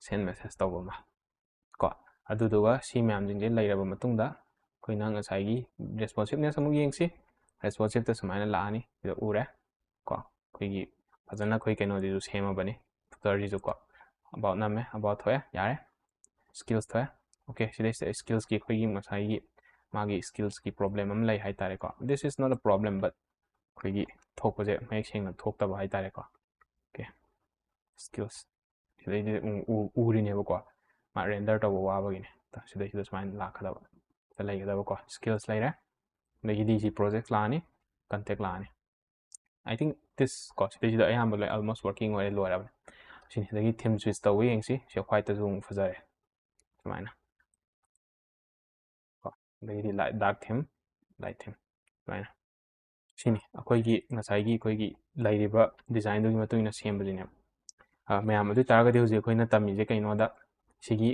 send message ꯇꯧꯕ ꯑꯃ꯫ ꯀꯣ, ꯑꯗꯨꯗꯨꯒ ꯁꯤ ꯃꯌꯥꯝꯁꯤꯡꯁꯦ ꯂꯩꯔꯕ ꯃꯇꯨꯡꯗ ꯑꯩꯈꯣꯏꯅ ꯉꯁꯥꯏꯒꯤ responsiveness ꯑꯃꯨꯛ ꯌꯦꯡꯁꯤ꯫ Responsiveꯇ ꯁꯨꯃꯥꯏꯅ ꯂꯥꯛꯑꯅꯤ, ꯁꯤꯗ ꯎꯔꯦ꯫ ꯀꯣ, ꯑꯩꯈꯣꯏꯒꯤ ꯐꯖꯅ ꯑꯩꯈꯣꯏ ꯀꯩꯅꯣꯁꯤꯁꯨ ꯁꯦꯝꯃꯕꯅꯤ, footerꯁꯤꯁꯨ꯫ ꯀꯣ, about ꯅꯝꯃꯦ, about ꯊꯣꯛꯑꯦ, ꯌꯥꯔꯦ꯫ Skills ꯊꯣꯛꯑꯦ꯫ Okay, ꯁꯤꯗꯩꯁꯤꯗ skillsꯀꯤ ꯑꯩꯈꯣꯏꯒꯤ ꯉꯁꯥꯏꯒꯤ ꯃꯥꯒꯤ skillsꯀꯤ problem ꯑꯃ ꯂꯩ ꯍꯥꯏꯇꯥꯔꯦꯀꯣ꯫ This is not a problem, but ꯑꯩꯈꯣꯏꯒꯤ ꯊꯣꯛꯄꯁꯦ ꯃꯌꯦꯛ ꯁꯦꯡꯅ ꯊꯣꯛꯇꯕ ꯍꯥꯏꯇꯥꯔꯦꯀꯣ꯫ Okay, skills ꯁꯤꯗꯩꯗꯤ ꯎ-, ꯎ-, ꯎꯔꯤꯅꯦꯕꯀꯣ, ꯃꯥ render ꯇꯧꯕ ꯋꯥꯕꯒꯤꯅꯦ꯫ ꯁꯤꯗꯩꯁꯤꯗ ꯁꯨꯃꯥꯏꯅ ꯂꯥꯛꯀꯗꯕ, ꯁꯤꯗ ꯂꯩꯒꯗꯕꯀꯣ, skills ꯂꯩꯔꯦ꯫ ꯑꯗꯒꯤꯗꯤ ꯁꯤ projects ꯂꯥꯛꯑꯅꯤ, contact ꯂꯥꯛꯑꯅꯤ꯫ I think this ꯀꯣ, ꯁꯤꯗꯩꯁꯤꯗ ꯑꯌꯥꯝꯕ ꯂꯣꯏ almost working ꯑꯣꯏꯔꯦ, ꯂꯣꯏꯔꯕꯅꯦ꯫ ꯁꯤꯅꯤ, ꯁꯤꯗꯒꯤ theme switch ꯇꯧꯕ ꯌꯦꯡꯁꯤ꯫ ꯁꯤ whiteꯇꯁꯨ ꯑꯃꯨꯛ ꯐꯖꯔꯦ ꯁꯨꯃꯥꯏꯅ꯫ ꯀꯣ, ꯑꯗꯒꯤꯗꯤ light, dark theme, light theme ꯁꯨꯃꯥꯏꯅ꯫ ꯁꯤꯅꯤ ꯑꯩꯈꯣꯏꯒꯤ ꯉꯁꯥꯏꯒꯤ ꯑꯩꯈꯣꯏꯒꯤ ꯂꯩꯔꯤꯕ designꯗꯨꯒꯤ ꯃꯇꯨꯡ ꯏꯟꯅ ꯁꯦꯝꯕꯁꯤꯅꯦꯕ꯫ ꯑ, ꯃꯌꯥꯝ, ꯑꯗꯨ ꯑꯣꯏ ꯇꯥꯔꯒꯗꯤ ꯍꯧꯖꯤꯛ ꯑꯩꯈꯣꯏꯅ ꯇꯝꯃꯤꯁꯦ ꯀꯩꯅꯣꯗ, ꯁꯤꯒꯤ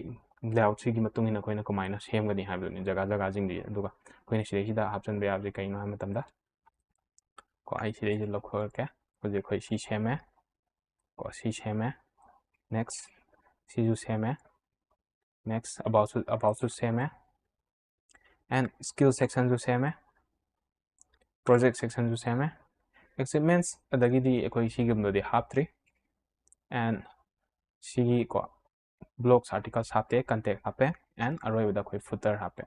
layoutꯁꯤꯒꯤ ꯃꯇꯨꯡ ꯏꯟꯅ ꯑꯩꯈꯣꯏꯅ ꯀꯃꯥꯏꯅ ꯁꯦꯝꯒꯅꯤ ꯍꯥꯏꯕꯗꯨꯅꯤ, ꯖꯒꯥ ꯖꯒꯥꯁꯤꯡꯗꯨꯒꯤ꯫ ꯑꯗꯨꯒ ꯑꯩꯈꯣꯏꯅ ꯁꯤꯗꯩꯁꯤꯗ ꯍꯥꯞꯆꯤꯟꯕ ꯌꯥꯕꯁꯦ ꯀꯩꯅꯣ ꯍꯥꯏꯕ ꯃꯇꯝꯗ, ꯀꯣ, ꯑꯩ ꯁꯤꯗꯩꯁꯤꯗ ꯂꯧꯊꯣꯛꯂꯛꯀꯦ꯫ ꯍꯧꯖꯤꯛ ꯑꯩꯈꯣꯏ ꯁꯤ ꯁꯦꯝꯃꯦ, ꯀꯣ, ꯁꯤ ꯁꯦꯝꯃꯦ꯫ Next, ꯁꯤꯁꯨ ꯁꯦꯝꯃꯦ꯫ Next, aboutꯁꯨ, aboutꯁꯨ ꯁꯦꯝꯃꯦ꯫ And skill sectionꯁꯨ ꯁꯦꯝꯃꯦ꯫ Project sectionꯁꯨ ꯁꯦꯝꯃꯦ꯫ Achievements, ꯑꯗꯒꯤꯗꯤ ꯑꯩꯈꯣꯏ ꯁꯤꯒꯨꯝꯕꯗꯤ ꯍꯥꯞꯇ꯭ꯔꯤ꯫ And ꯁꯤꯒꯤ, ꯀꯣ, blogs articles ꯍꯥꯞꯄꯦ, contact ꯍꯥꯞꯄꯦ, and ꯑꯔꯣꯏꯕꯗ ꯑꯩꯈꯣꯏ footer ꯍꯥꯞꯄꯦ꯫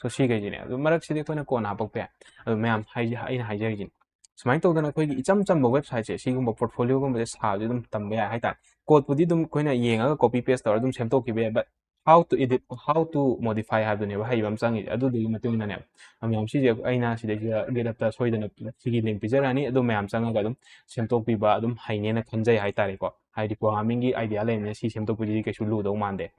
So ꯁꯤꯈꯩꯁꯤꯅꯦ꯫ ꯑꯗꯨ ꯃꯔꯛꯁꯤꯗꯤ ꯑꯩꯈꯣꯏꯅ ꯀꯣꯟꯅ ꯍꯥꯞꯄꯛꯄ ꯌꯥꯏ꯫ ꯑꯗꯨ ꯃꯌꯥꯝ ꯍꯥꯏꯖ-, ꯑꯩꯅ ꯍꯥꯏꯖꯔꯤꯁꯤꯅꯦ, ꯁꯨꯃꯥꯏꯅ ꯇꯧꯗꯅ ꯑꯩꯈꯣꯏꯒꯤ ꯏꯆꯝ ꯆꯝꯕ websiteꯁꯦ, ꯁꯤꯒꯨꯝꯕ portfolioꯒꯨꯝꯕꯁꯦ ꯁꯥꯕꯁꯦ ꯑꯗꯨꯝ ꯇꯝꯕ ꯌꯥꯏ ꯍꯥꯏꯇꯥꯔꯦ꯫ Codeꯄꯨꯗꯤ ꯑꯗꯨꯝ ꯑꯩꯈꯣꯏꯅ ꯌꯦꯡꯉꯒ copy paste ꯇꯧꯔꯒ ꯑꯗꯨꯝ ꯁꯦꯝꯗꯣꯛꯈꯤꯕ ꯌꯥꯏ, but how to edit, how to modify ꯍꯥꯏꯕꯗꯨꯅꯦꯕ ꯍꯩꯕ ꯑꯃ ꯆꯪꯉꯤꯁꯦ꯫ ꯑꯗꯨꯗꯨꯒꯤ ꯃꯇꯨꯡ ꯏꯟꯅꯅꯦꯕ ꯃꯌꯥꯝ ꯁꯤꯁꯦ ꯑꯩꯅ ꯁꯤꯗꯩꯁꯤꯗ GitHubꯇ ꯁꯣꯏꯗꯅ ꯁꯤꯒꯤ link ꯄꯤꯖꯔꯛꯑꯅꯤ, ꯑꯗꯨ ꯃꯌꯥꯝ ꯆꯪꯉꯒ ꯑꯗꯨꯝ ꯁꯦꯝꯗꯣꯛꯄꯤꯕ ꯑꯗꯨꯝ ꯍꯩꯅꯦꯅ ꯈꯟꯖꯩ ꯍꯥꯏꯇꯥꯔꯦꯀꯣ꯫ ꯍꯥꯏꯗꯤ programmingꯒꯤ idea ꯂꯩꯕꯅꯤꯅ ꯁꯤ ꯁꯦꯝꯗꯣꯛꯄꯁꯤꯗꯤ ꯀꯩꯁꯨ ꯂꯨꯗꯧ ꯃꯥꯟꯗꯦ꯫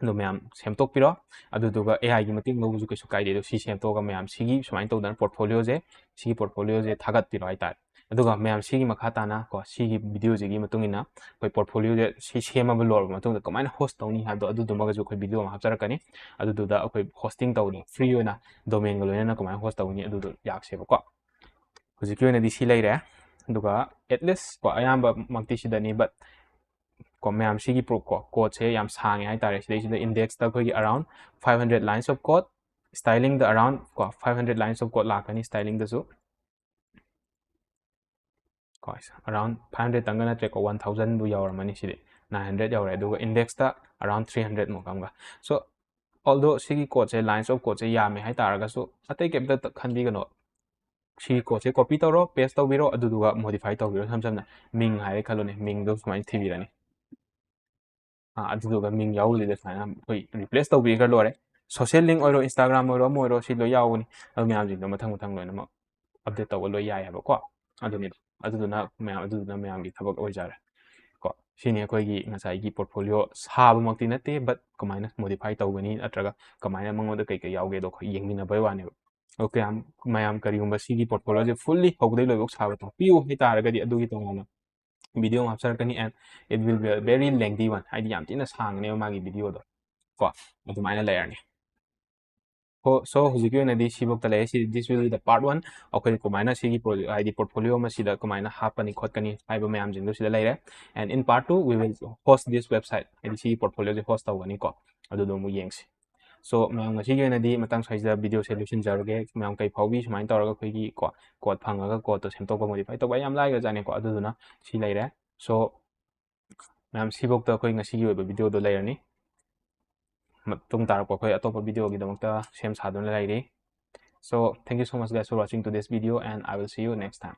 ꯑꯗꯣ ꯃꯌꯥꯝ ꯁꯦꯝꯗꯣꯛꯄꯤꯔꯣ꯫ ꯑꯗꯨꯗꯨꯒ AIꯒꯤ ꯃꯇꯦꯡ ꯂꯧꯕꯁꯨ ꯀꯩꯁꯨ ꯀꯥꯏꯗꯦ꯫ ꯑꯗꯣ ꯁꯤ ꯁꯦꯝꯗꯣꯛꯑꯒ ꯃꯌꯥꯝ ꯁꯤꯒꯤ ꯁꯨꯃꯥꯏꯅ ꯇꯧꯗꯅ portfolioꯁꯦ, ꯁꯤꯒꯤ portfolioꯁꯦ ꯊꯥꯒꯠꯄꯤꯔꯣ ꯍꯥꯏꯇꯥꯔꯦ꯫ ꯑꯗꯨꯒ ꯃꯌꯥꯝ ꯁꯤꯒꯤ ꯃꯈꯥ ꯇꯥꯅ ꯀꯣ, ꯁꯤꯒꯤ videoꯁꯤꯒꯤ ꯃꯇꯨꯡ ꯏꯟꯅ ꯑꯩꯈꯣꯏ portfolioꯁꯦ ꯁꯤ ꯁꯦꯝꯃꯕ ꯂꯣꯏꯔꯕ ꯃꯇꯨꯡꯗ ꯀꯃꯥꯏꯅ host ꯇꯧꯅꯤ ꯍꯥꯏꯕꯗꯣ, ꯑꯗꯨꯗꯨꯃꯒꯁꯨ ꯑꯩꯈꯣꯏ video ꯑꯃ ꯍꯥꯞꯆꯔꯛꯀꯅꯤ꯫ ꯑꯗꯨꯗꯨꯗ ꯑꯩꯈꯣꯏ hosting ꯇꯧꯕꯗꯣ free ꯑꯣꯏꯅ domainꯒ ꯂꯣꯏꯅꯅ ꯀꯃꯥꯏꯅ host ꯇꯧꯅꯤ ꯑꯗꯨꯗꯣ ꯌꯥꯛꯁꯦꯕꯀꯣ꯫ ꯍꯧꯖꯤꯛꯀꯤ ꯑꯣꯏꯅꯗꯤ ꯁꯤ ꯂꯩꯔꯦ꯫ ꯑꯗꯨꯒ at least ꯀꯣ, ꯑꯌꯥꯝꯕꯃꯛꯇꯤ ꯁꯤꯗꯅꯤ, but ꯀꯣ, ꯃꯌꯥꯝ ꯁꯤꯒꯤ pro-, ꯀꯣ, codeꯁꯦ ꯌꯥꯝ ꯁꯥꯡꯉꯦ ꯍꯥꯏꯇꯥꯔꯦ꯫ ꯁꯤꯗꯩꯁꯤꯗ indexꯇ ꯑꯩꯈꯣꯏꯒꯤ around five hundred lines of code, stylingꯗ around ꯀꯣ, five hundred lines of code ꯂꯥꯛꯀꯅꯤ stylingꯗꯁꯨ꯫ ꯀꯣ, around five hundred ꯇꯪꯒ ꯅꯠꯇ꯭ꯔꯦꯀꯣ, one thousandꯕꯨ ꯌꯧꯔꯝꯃꯅꯤ ꯁꯤꯗꯤ, nine hundred ꯌꯧꯔꯦ꯫ ꯑꯗꯨꯒ indexꯇ around three hundred ꯃꯨꯛ ꯑꯃꯒ꯫ So, although ꯁꯤꯒꯤ codeꯁꯦ, lines of codeꯁꯦ ꯌꯥꯝꯃꯦ ꯍꯥꯏꯇꯥꯔꯒꯁꯨ, ꯑꯇꯩ ꯀꯩꯝꯇ ꯈꯟꯕꯤꯒꯅꯣ꯫ ꯁꯤꯒꯤ codeꯁꯦ copy ꯇꯧꯔꯣ, paste ꯇꯧꯕꯤꯔꯣ, ꯑꯗꯨꯗꯨꯒ modify ꯇꯧꯕꯤꯔꯣ꯫ ꯏꯁꯝ ꯁꯝꯅ ꯃꯤꯡ ꯍꯥꯏꯔꯦ ꯈꯜꯂꯣꯅꯦ, ꯃꯤꯡꯗꯣ ꯁꯨꯃꯥꯏꯅ ꯊꯤꯕꯤꯔꯅꯤ꯫ ꯑꯥ, ꯑꯗꯨꯗꯨꯒ ꯃꯤꯡ ꯌꯥꯎꯕꯁꯤꯗ ꯁꯨꯃꯥꯏꯅ ꯑꯩꯈꯣꯏ replace ꯇꯧꯕꯤꯈ꯭ꯔ ꯂꯣꯏꯔꯦ꯫ Social link ꯑꯣꯏꯔꯣ, Instagram ꯑꯣꯏꯔꯣ, ꯑꯃ ꯑꯣꯏꯔꯣ, ꯁꯤ ꯂꯣꯏ ꯌꯥꯎꯕꯅꯤ꯫ ꯑꯗꯨ ꯃꯌꯥꯝꯁꯤꯡꯗꯣ ꯃꯊꯪ ꯃꯊꯪ ꯂꯣꯏꯅꯃꯛ update ꯇꯧꯕ ꯂꯣꯏ ꯌꯥꯏ ꯍꯥꯏꯕꯀꯣ꯫ ꯑꯗꯨꯅꯤꯗ, ꯑꯗꯨꯗꯨꯅ ꯃꯌꯥꯝ, ꯑꯗꯨꯗꯨꯅ ꯃꯌꯥꯝꯒꯤ ꯊꯕꯛ ꯑꯣꯏꯖꯔꯦ꯫ ꯀꯣ, ꯁꯤꯅꯤ ꯑꯩꯈꯣꯏꯒꯤ ꯉꯁꯥꯏꯒꯤ portfolio ꯁꯥꯕꯃꯛꯇꯤ ꯅꯠꯇꯦ, but ꯀꯃꯥꯏꯅ modify ꯇꯧꯒꯅꯤ ꯅꯠꯇ꯭ꯔꯒ ꯀꯃꯥꯏꯅ ꯃꯉꯣꯟꯗ ꯀꯩ ꯀꯩ ꯌꯥꯎꯒꯦꯗꯣ ꯑꯩꯈꯣꯏ ꯌꯦꯡꯃꯤꯟꯅꯕꯩ ꯋꯥꯅꯦꯕ꯫ ꯑꯣꯀꯦ, ꯃꯌꯥꯝ, ꯃꯌꯥꯝ ꯀꯔꯤꯒꯨꯝꯕ ꯁꯤꯒꯤ portfolioꯁꯦ fully ꯍꯧꯕꯗꯩ ꯂꯣꯏꯕꯧ ꯁꯥꯕ ꯇꯥꯛꯄꯤꯌꯨ ꯍꯥꯏꯇꯥꯔꯒꯗꯤ ꯑꯗꯨꯒꯤ ꯇꯣꯉꯥꯟꯅ video ꯑꯃ ꯍꯥꯞꯆꯔꯛꯀꯅꯤ, and it will be a very lengthy one, ꯍꯥꯏꯗꯤ ꯌꯥꯝ ꯊꯤꯅ ꯁꯥꯡꯒꯅꯦꯕ ꯃꯥꯒꯤ videoꯗꯣ ꯀꯣ꯫ ꯑꯗꯨꯃꯥꯏꯅ ꯂꯩꯔꯅꯤ꯫ ꯍꯣ, so ꯍꯧꯖꯤꯛꯀꯤ ꯑꯣꯏꯅꯗꯤ ꯁꯤꯐꯧꯇ ꯂꯩꯔꯦ꯫ ꯁꯤ, this will be the part one, ꯑꯩꯈꯣꯏ ꯀꯃꯥꯏꯅ ꯁꯤꯒꯤ pro-, ꯍꯥꯏꯗꯤ portfolio ꯑꯃꯁꯤꯗ ꯀꯃꯥꯏꯅ ꯍꯥꯞꯀꯅꯤ ꯈꯣꯠꯀꯅꯤ ꯍꯥꯏꯕ ꯃꯌꯥꯝꯁꯤꯡꯗꯣ ꯁꯤꯗ ꯂꯩꯔꯦ꯫ And in part two we will host this website, ꯍꯥꯏꯗꯤ ꯁꯤꯒꯤ portfolioꯁꯦ host ꯇꯧꯒꯅꯤꯀꯣ, ꯑꯗꯨꯗꯣ ꯑꯃꯨꯛ ꯌꯦꯡꯁꯤ꯫ So ꯃꯌꯥꯝ, ꯉꯁꯤꯒꯤ ꯑꯣꯏꯅꯗꯤ ꯃꯇꯥꯡ ꯁ꯭ꯋꯥꯏꯁꯤꯗ videoꯁꯦ ꯂꯣꯏꯁꯤꯟꯖꯔꯒꯦ꯫ ꯃꯌꯥꯝ ꯀꯩ ꯐꯥꯎꯕꯤ ꯁꯨꯃꯥꯏꯅ ꯇꯧꯔꯒ ꯑꯩꯈꯣꯏꯒꯤ ꯀꯣ, code ꯐꯪꯉꯒ codeꯇꯣ ꯁꯦꯝꯗꯣꯛꯄ, modify ꯇꯧꯕ ꯌꯥꯝ ꯂꯥꯏꯈ꯭ꯔꯖꯥꯠꯅꯤꯀꯣ꯫ ꯑꯗꯨꯗꯨꯅ ꯁꯤ ꯂꯩꯔꯦ꯫ So ꯃꯌꯥꯝ, ꯁꯤꯐꯧꯗ ꯑꯩꯈꯣꯏ ꯉꯁꯤꯒꯤ ꯑꯣꯏꯕ videoꯗꯣ ꯂꯩꯔꯅꯤ꯫ ꯃꯇꯨꯡ ꯇꯥꯔꯛꯄ ꯑꯩꯈꯣꯏ ꯑꯇꯣꯞꯄ videoꯒꯤꯗꯃꯛꯇ ꯁꯦꯝ ꯁꯥꯗꯨꯅ ꯂꯩꯔꯤ꯫ So, thank you so much, guys, for watching to this video, and I will see you next time.